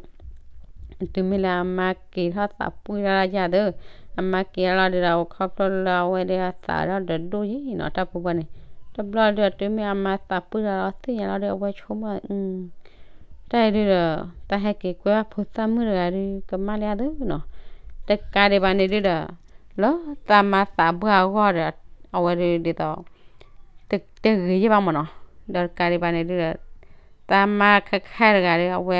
ၤမ့ၢ်လၢအမါက့ၤထီၣ်သးပှံၢ်တၢ်လီၤယၤသၢ, အမါက့ၤထီၣ်လီၤဒုးဒီး ခီဖျိလၢအဝဲဒၣ်အသးဒီးဒိၣ်ယံၤနီၤ တၢ်ဖုဘှၢ်န့ၣ်, တဘျီဒုးဒီး တုၤမ့ၢ်အမါသးပှံၢ်တၢ်လီၤသ့ၣ်ညါလီၤဒုး အဝဲဆိကမိၣ် တၢ်အံၤဒုးဒီး တၢ်ဟဲက့ၤကွဲဘၣ်ဖိသၣ်မုၣ်တဂၤဒုး ကမၣ်လၢအသၢနီၤ, တကးဒံးဘၣ်န့ၣ်ဒုးဒီး လၢသးမါသးပှံၢ်အဂီၢ်ဒီး အဝဲဒုးဒ်သိး တဂ့ၤယဲၢ်ဘၣ်မးနီၤ, ဒီးတကးဒံးဘၣ်န့ၣ်ဒုးဒီး သးမါခဲခါတဂၤဒီး အဝဲ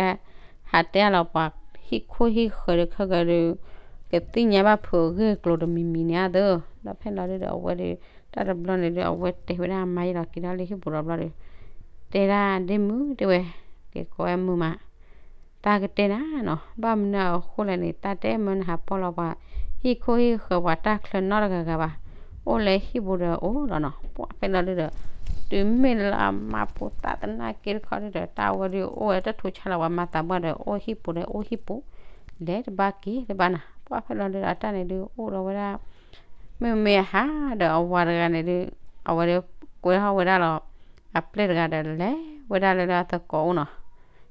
ဟးတဲလီၤပှၤဟံၣ်ခိၣ်ဟံၣ်ဃၢၤဒီးခဲကၢၤဒီး ကသ့ၣ်ညါဘၣ်ဖုးအဂ့ၢ်အကျိၤတမံၤမံၤန့ၣ်အသၢ, ဒီးဖဲလီၤဒုးဒီး အဝဲဒုး တၢ်တဘျီန့ၣ်ဒုး အဝဲတဲဝဲဒၣ်အမါယလီၤ က့ၤထီၣ်လၢဟံၣ်ပူၤဒီးဘျီဒီး တဲဒၣ်ဒ့မုၣ်တဲဝဲ, က့ၤကိးဝဲမုာ်မး တၢ်ကတဲနၤနီၤ, ဘၣ်မနုၤအဃိလဲၣ်န့ၣ် တၢ်တဲမၢနဟးပီၢ်လီၤပှၤ ဟံၣ်ခိၣ်ဟံၣ်ဃၢၤပှၤတၢ်ချၢနီတဂၤဂၤဘၣ်, အိၣ်လၢဟံၣ်ပူၤဒီးအိၣ်လီၤနီၤ, ပှၤဖဲလီၤဒုးဒီး တုၤမ့ၢ်လၢအမါဖိသၣ်သနာ်က့တခီဒုးဒီး တၢ်ဝဲဒုးအိၣ်ဝဲတၢ်ထူဆါလီၤ ပှၤမၤသးပှၢ်ဒီး အိၣ်ဟံၣ်ပူၤဒီးအိၣ်ဟံၣ်ပူၤ, လဲၤတဘၣ်က့ၤတဘၣ်နၤ, ပှၤဖဲလီၤဒုးဒီး အတၢ်န့ၣ်ဒုးအိၣ်ဒီးဝဲဒၣ် မ့မ့ၢ်အဟးဒီးအဝၤတဂၤန့ၣ်ဒုး အဝဲဒုးကွဲထီၣ်ဝဲဒၣ်လီၤ အပျဲၢ်တဂၤဒီး လဲၤဝဲဒၣ်လၢလၢအသကိးအိၣ်နီၤ,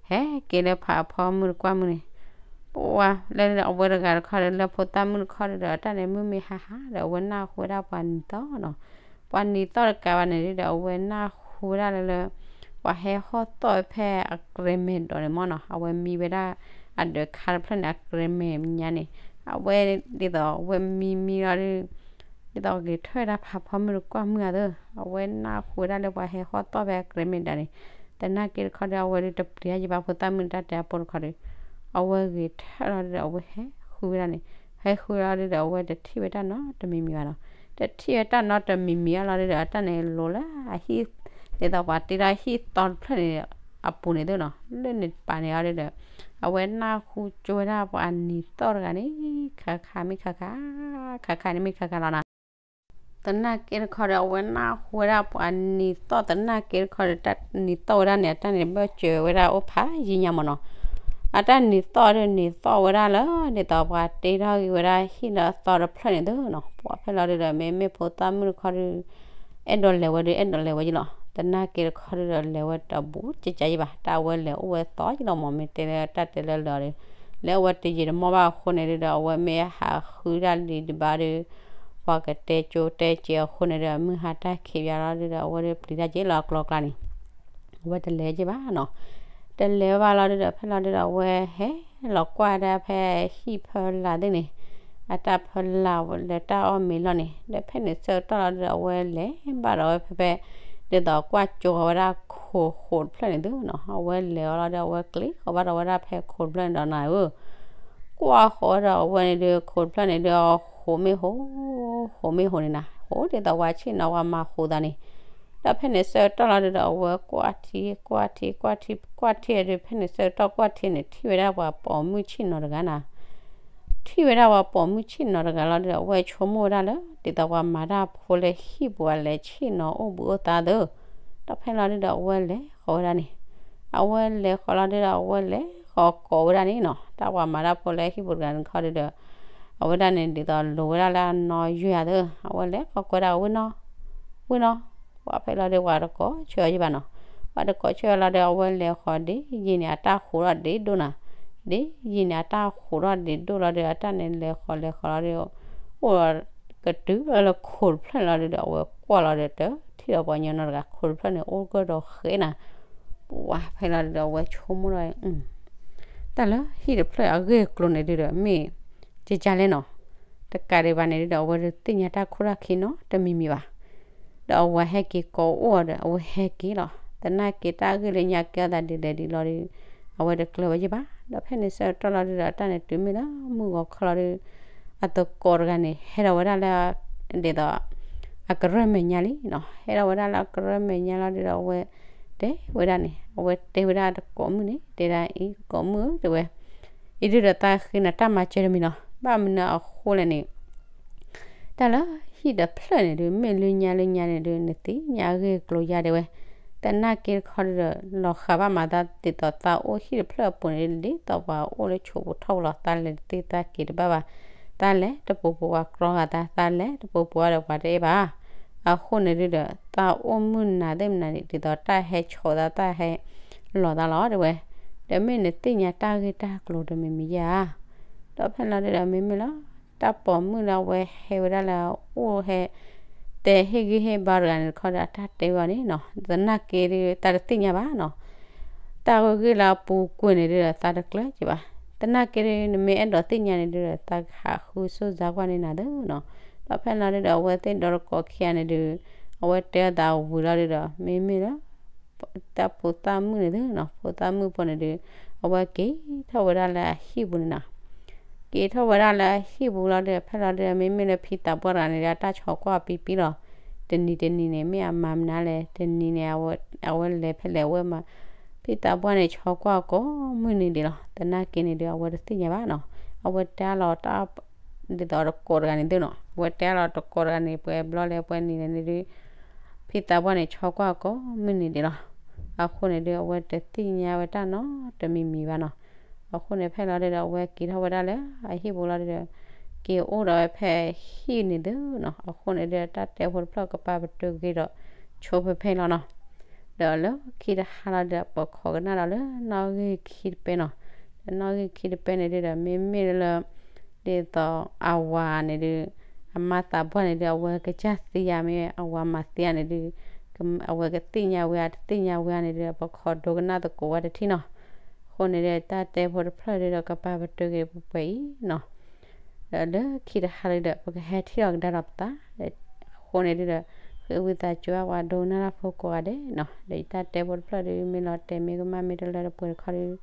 ဟဲက့ၤလၢဖးအဖီမုၣ်တကွၢ်မုၣ်န့ၣ်, ပှၤလၢအဝဲတဂၤတခီဒီး လၢဖိသၣ်မုၣ်တခီဒီး အတၢ်န့ၣ်မုၢ်မ့ၢ်ဟါဟါဒီး အဝဲနၢ်ဟူဝဲဒၣ်ပှၤနံၤသီၣ်နီၤ, ပှၤနံၤသီၣ်တကးဘၣ်န့ၣ်ဒုးဒီး အဝဲနၢ်ဟူဝဲဒၣ်လၢလၢ ပှၤဟဲဟီၣ်သီၣ်ဝဲဖဲအကြဲးမဲာ်ဒီးန့ၣ်မ့ၢ်နီၤ, အဝဲမံဝဲဒၣ် အဒၢးခါတဖျၢၣ်န့ၣ် အကြဲးမဲာ်ညါန့ၣ်, အဝဲဒ်သိးအဝဲမံမံလီၤဒုး ဒ်သိးဂဲၤထၢၣ်ဝဲဒၣ်ဖးဖီမုၣ်တကွၢ်မုၣ်အသၢ, အဝဲနၢ်ဟူဝဲဒၣ်လၢပှၤဟဲဟီၣ်သီၣ်ဖဲအကြဲးမဲာ်ဒီးန့ၣ်, သနာ်က့တခီဒီး အဝဲဒုးတပျံၤယဘၣ်ဖိသၣ်မုၣ်န့ၣ် တၢ်တဲအပိၢ်တခီဒီး အဝဲဂဲၤထၢၣ်လီၤဒုးဒီး အဝဲဟဲဃုဝဲဒၣ်န့ၣ်, ဟဲဃုလီၤဒုးဒီး အဝဲတထံၣ်ဝဲတၢ်နီတမံၤမံၤဘၣ်နီၤ, တထံၣ်ဝဲတၢ်နီတမံၤမံၤအလီၤဒုးဒီး အတၢ်န့ၣ်လိၤလၢအဟံၣ် ဒ်သိးပှၤတ့ထီၣ်ဟံၣ်သီတဖျၢၣ်န့ၣ် အပူၤန့ၣ်သ့နီၤ, လၢန့ၣ်တပၤန့ၣ်အီၤဒုးဒီး အဝဲနၢ်ဟူကၠိဝဲဒၣ်ပှၤနံၤသီၣ်တဂၤန့ၣ် ခးခးမ့ၢ်ခးခး, ခးခးန့ၣ်မ့ၢ်ခးခးလီၤနီၤ, သနာ်က့တခီဒီး အဝဲနၢ်ဟူဝဲဒၣ်ပှၤနံၤသီၣ်သနာ်က့တခီဒီး တၢ်နံၤသီၣ်ဝဲဒၣ်န့ၣ် အတၢ်န့ၣ်ဘၢၣ်စၢၤဝဲဒၣ်အိၣ်ဖးယံာ်ညါမ့ၢ်နီၤ, အတၢ်နံၤသီၣ်ဒုးနံၤသီၣ်ဝဲဒၣ်လၢ ဒ်သိးပှၤတ့ထီၣ်ဂ့ၤဝဲဒၣ်ဟံၣ်လၢအသီတဖျၢၣ်န့ၣ်သ့နီၤ, ပှၤဖဲလီၤဒုးဒီး မ့မ့ၢ်ဖိသၣ်မုၣ်တခီဒုး အဲၣ်ဒိးလဲၤဝဲဒုး အဲၣ်ဒိးလဲၤဝဲယလီၤ, သနာ်က့တခီဒုးဒီး လဲၤဝဲတဘူးကကယံဘၣ်, တၢ်ဝဲလဲၤအိၣ်ဝဲသီယလီၤမ့ၢ် မ့ၢ်တဲလၢတၢ်တဲလၢလၢာ်ဒီး လဲၤအိၣ်ဝဲတယံာ်တမီၢ်ဘၣ်အဃိန့ၣ်ဒုးဒီး အဝဲမ့ၢ်ဟးဃုဒၣ်လံတဘၣ်ဒီး ပှၤကတဲကၠိတဲက့ၤအဃိန့ၣ်ဒီး မုၢ်ဟါတၢ်ခံးပၠးလီၤဒုးဒီး အဝဲဒုးပျံၤတၢ်က့ၤလီၤအကျိၤအကျါန့ၣ် အဝဲတလဲၤက့ၤဘၣ်နီၤ, တလဲၤဘၣ်လီၤဒုးဒီး ဖဲလီၤဒုးဒီး အဝဲဟဲလီၤကွၢ်ဒၣ်ဖဲဟံၣ်ဖီလာ်သ့ၣ်န့ၣ်, အတၢ်ဖီလာ်လၢတၢ်အီၣ်မ့ၤလီၢ်န့ၣ်, ဒီးဖဲန့ၣ်ဆၢကတီၢ်လီၤဒုးဒီး အဝဲလဲၤဘၣ်ဒီးဝဲဖဲဖဲ ဒ်သိးကွၢ်ကၠိဃီၤဝဲဒၣ်ခိၣ်ဃိးတဖျၢၣ်န့ၣ်သ့နီၤ, အဝဲလဲၤအီၤလီၤဒီး အဝဲကျ့ဃီၤဘၣ်ဒီးဝဲဒၣ်ဖဲခိၣ်တဖျၢၣ်န့ၣ်ဒီးနၤဧၢ ကွၢ်ဃီၤဒီးအဝဲန့ၣ်ဒုး ခိၣ်တဖျၢၣ်န့ၣ်ဒုး အဃိးမ့ၢ်ဟိး, ဃိးမ့ၢ်ဟိးန့ၣ်နၤ, ဃိးဒ်သိးဝဲဆ့ၣ်နီၤဝဲမၤဃိးသးန့ၣ်, ဒီးဖဲန့ၣ်ဆၢကတီၢ်လီၤဒုးဒီး အဝဲကွၢ်ထံ ကွၢ်ထံ ကွၢ်ထံ ကွၢ်ထံဒုး ဖဲန့ၣ်ဆၢကတီၢ်ကွၢ်ထံန့ၣ် ထံၣ်ဝဲဒၣ်ပှၤပိာ်မုၣ်ဆ့ၣ်နီၤတဂၤနၤ ထံၣ်ဝဲဒၣ်ပှၤပိာ်မုၣ်ဆ့ၣ်နီၤတဂၤလီၤဒုးဒီး အဝဲဆိကမိၣ်ဝဲဒၣ်လၢ ဒ်သိးပှၤမၤတၢ်ဖိလၢဟံၣ်ပူၤအလဲၤဆ့ၣ်နီၤအိၣ်ဘှံးအိၣ်သါသၢ, ဒီးဖဲလီၤဒုးဒီး အဝဲလဲၤဃီၤဝဲဒၣ်န့ၣ်, အဝဲလဲၤဃီၤလီၤဒုးဒီး အဝဲလဲၤဃီၤကိးဝဲဒၣ်န့ၣ်နီၤ, တၢ်ပှၤမၤတၢ်ဖိလၢဟံၣ်ပူၤတဂၤန့ၣ်ခီဒုးဒီး အဝဲဒၣ်န့ၣ် ဒ်သိးလိၤဝဲဒၣ်လၢအနီၢ်ယွၤသၢ, အဝဲလဲၤဃီၤကိးဝဲဒၣ် ဝ့ၢ်နီၢ်, ဝ့ၢ်နီၢ်, ပှၤဖဲလီၤဒုး ပှၤတကိးဆၢအီၤယဘၣ်နီၤ, ပှၤတကိးဆၢအီၤလီၤဒုး အဝဲလဲၤဃီၤဒ်ယံာ်န့ၣ် အတၢ်ဃိးထီၣ်ဒ့ဒိၣ်နၤ, ဒ်ယံာ်န့ၣ် အတၢ်ဃိးထီၣ်ဒ့ဒိၣ်လီၤဒုး အတၢ်န့ၣ်လဲၤဃီၤလဲၤဃီၤလီၤဒုး အိၣ်ဒီးကတုၤလၢခိၣ်တဖျၢၣ်န့ၣ်လီၤဒုးဒီး အဝဲကွၢ်လီၤဒုး တထံၣ်ဒီးပှၤညီနီတဂၤ, ခိၣ်တဖျၢၣ်န့ၣ် အိၣ်ကဒီးဃဲနၤ, ပှၤဖဲလီၤဒုးဒီး အဝဲဆိကမိၣ်ဒီး တၢ်လၢဟံၣ်တဖျၢၣ်အဂ့ၢ်အကျိၤန့ၣ်ဒုးဒီး မ့ၢ်ကကလဲၣ်နီၤ, တကးဒံးဘၣ်န့ၣ်ဒုးဒီး အဝဲတသ့ၣ်ညါတၢ်ခိၣ်တၢ်ခံနီတမံၤမံၤဘၣ်. ဒီးအဝဲဟဲက့ၤကိးအိၣ်အီၤဒီး အဝဲဟဲက့ၤလီၤ. သနာ်က့တၢ်ဂ့ၢ်လၢညါကဲအသးဒ်လဲၣ်ဒ်လဲၣ်လီၤဒီး အဝဲတကျၢၤဝဲယဘၣ်. ဒီးဖဲန့ၣ်ဆၢကတီၢ်လီၤဒုးဒီး တၢ်န့ၣ်တုၤမ့ၢ်လၢမုၢ်ဂီၤခီလီၤဒုး အသကိးတဂၤန့ၣ် ဟဲထီၣ်ဝဲဒၣ်လၢ ဒ်သိး အကရၢၢ်မဲာ်ညါလံနီၤ. ဟဲထီၣ်ဝဲဒၣ်လၢအကရၢၢ်မဲာ်ညါလီၤဒုးဒီး အဝဲတဲဝဲဒၣ်န့ၣ် အဝဲတဲဝဲဒၣ်သကိးမုၣ်န့ၣ် တဲဒၣ်အံၤ သကိးမုၣ်ဧၢ တဲဝဲ အံၤဒုးဒီးသးဃ့နၤတၢ်မၤစၢၤတမံၤလီၤ. ဘၣ်မနုၤအဃိလဲၣ်န့ၣ် တၢ်လၢဟံၣ်တဖျၢၣ်န့ၣ်ဒုး မ့ၢ်လၢညါလၢညါန့ၣ်ဒုး နသ့ၣ်ညါအဂ့ၢ်အကျိၤယါတဲဝဲ, သနာ်က့တခီဒုးဒီး လီၤဃာ်ဘၣ်မၤသးဒ်သိးသးအိၣ်ဟံၣ်တဖျၢၣ်အပူၤန့ၣ် ဒ်သိးပှၤအိၣ်လၢဆိးပူၤထီၣ်ပူၤလီၤ. သးလဲၤတသ့သးက့ၤတဘၣ်ဘၣ်. သးလဲၤတပူၤပူၤပှၤကြီဂၤသး, သးလဲၤတပူၤပူၤဒီး ပှၤတအဲၣ်ဘၣ်. အဃိန့ၣ်ဒုးဒီး သးအိၣ်မုၢ်နၤသ့ၣ်မနၤန့ၣ် ဒ်သိးတၢ်ဟဲဆီးသး တၢ်ဟဲလီၤသးလီၤတဲဝဲ, ဒီးမ့ၢ်နသ့ၣ်ညါတၢ်ဂ့ၢ်တၢ်ကျိၤတမံၤမံၤယါ ဒီးဖဲလီၤဒုးဒီး မ့မ့ၢ်လၢ တၢ်ပိာ်မုၣ်လၢအဝဲဟဲဝဲဒၣ်လၢအအိၣ်ဟဲ တဲဟ့ၣ်ဂံၢ်ဟ့ၣ်ဘါတဂၤန့ၣ်တခီဒီး အတၢ်တဲဝဲအီၤန့ၣ်နီၤ, သနာ်က့ဒုး တၢ်တသ့ၣ်ညါဘၣ်နီၤ. တၢ်ဂ့ၢ်လၢအပူၤကွံာ်န့ၣ်ဒုးဒီး သးတကျၢၤက့ၤဘၣ်. သနာ်က့ဒုး နမ့ၢ်အဲၣ်ဒိးသ့ၣ်ညါန့ၣ်ဒုးဒီး သးကဟးဃုဆိၣ်စါကွၢ်န့ၢ်နၤသ့နီၤ. ဒီးဖဲလီၤဒုးဒီး အဝဲသ့ၣ်ဒီတကိးခံဂၤန့ၣ်ဒုး အဝဲတဲအသးဝံၤလီၤဒုးဒီး မ့မ့ၢ်လၢ တၢ်ဖိသၣ်မုၣ်န့ၣ်သ့နီၤ, ဖိသၣ်မုၣ်ဖိန့ၣ်ဒုး အဝဲက့ၤထီၣ်ဝဲဒၣ်လၢအဟံၣ်ပူၤန့ၣ်နီၤ. က့ၤထီၣ်ဝဲဒၣ်လၢအဟံၣ်ပူၤလီၤဒီး ဖဲလီၤဒုးဒီး မ့မ့ၢ်လၢဖံသးပှၢ်တဂၤန့ၣ်ဒီး အတၢ်ဆီကွၢ်ပံပံလီၤ. တနံၤတနံၤန့ၣ် မ့ၢ်အမၤမနုၤလဲၣ်, တနံၤန့ၣ် အဝဲလဲၤဖဲလဲၣ် အဝဲမၤ ဖံသးပှၢ်န့ၣ် ဆီကွၢ်ကိးမုၢ်နံၤဒဲးလီၤ. သနာ်က့န့ၣ်ဒုး အဝဲတသ့ၣ်ညါဘၣ်နီၤ. အဝဲတဲလီၤတၢ် ဒ်သိးတကိးတဂၤန့ၣ်သ့နီၤ, အဝဲတဲလီၤတကိးတဂၤန့ၣ် ပှဲၤဘျီလဲၣ် ပှဲၤနံၤလဲၣ်န့ၣ်ဒုး ဖံသးပှၢ်န့ၣ် ဆီကွၢ်ကိးမုၢ်နံၤဒဲးလီၤ. အဃိန့ၣ်ဒုး အဝဲတသ့ၣ်ညါဝဲတၢ်နီတမံၤမံၤဘၣ်နီၤ. အဃိန့ၣ် ဖဲလီၤဒုးဒီး အဝဲက့ၤထီၣ်ဝဲဒၣ်လၢအဟံၣ်ပူၤလီၤဒုးဒီး က့ၤအိၣ်ဒီးဝဲဖဲဟံၣ်န့ၣ်သ့နီၤ. အဃိန့ၣ်ဒုး တၢ်တဲဖိတဖျၢၣ်ကပာ်ပတုာ်က့ၤဒီး ဆိဖဲဖဲလီၤနီၤ. ဒီးလၢခံတဟါလီၤဒုး ပခိးကနၣ်ဒီးလၢနီၣ်ဂံၢ်ခံတပဲနီၤ. ဒီးနီၣ်ဂံၢ်ခံတပဲန့ၣ်ဒုးဒီး မ့မ့ၢ်လၢ ဒ်သိးအဝၤန့ၣ်ဒုး အမါသးပှၢ်န့ၣ်ဒုး အဝဲကစၢ်သံယါမ့ၢ် အဝၤမၤသံယါန့ၣ်ဒုး အဝဲကသ့ၣ်ညါဝဲဧါ တသ့ၣ်ညါဝဲဧါန့ၣ်ဒုး ပခိးဒိကနၣ်သကိးဝဲတထံၣ်နီၤ. အဃိန့ၣ်ဒုး တၢ်တဲဖိတဖျၢၣ်ဒုးဒီး ကပာ်ပတုာ်က့ၤပှဲၤအံၤနီၤ. ဒီးလၢခံတဟါလီၤဒီး ပကဟဲထံၣ်အီၤကဒါဒီးပသး အဃိန့ၣ်ဒုးဒီး ဃ့ဝံသးစူၤအဝဲဒိကနၣ်တၢ်ဖိကိးဂၤဒဲးနီၤ. ဒီးယတၢ်တဲဖိတဖျၢၣ်ဒုး မ့ၢ်လီၤတဲာ်မ့ၢ်ကမၣ်မ့ၢ်တလၢတပှဲၤတခီဒုး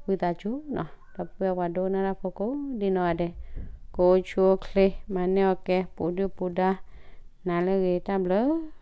ဝံသးစူၤနီၤ. ဒီပုၢ်ဝဲၢ်ပှၤဒိကနၣ်တၢ်ဖိကိးဒ်နီၢ်ဂၤဒဲး ကိးဆူၣ်အိၣ်ချ့ မၤန့ၢ်အီၣ်ကဲ ပူၤဒုၣ်ပူၤဒါ နၤလၢအဂ့ၤ တၢ်ဘျုး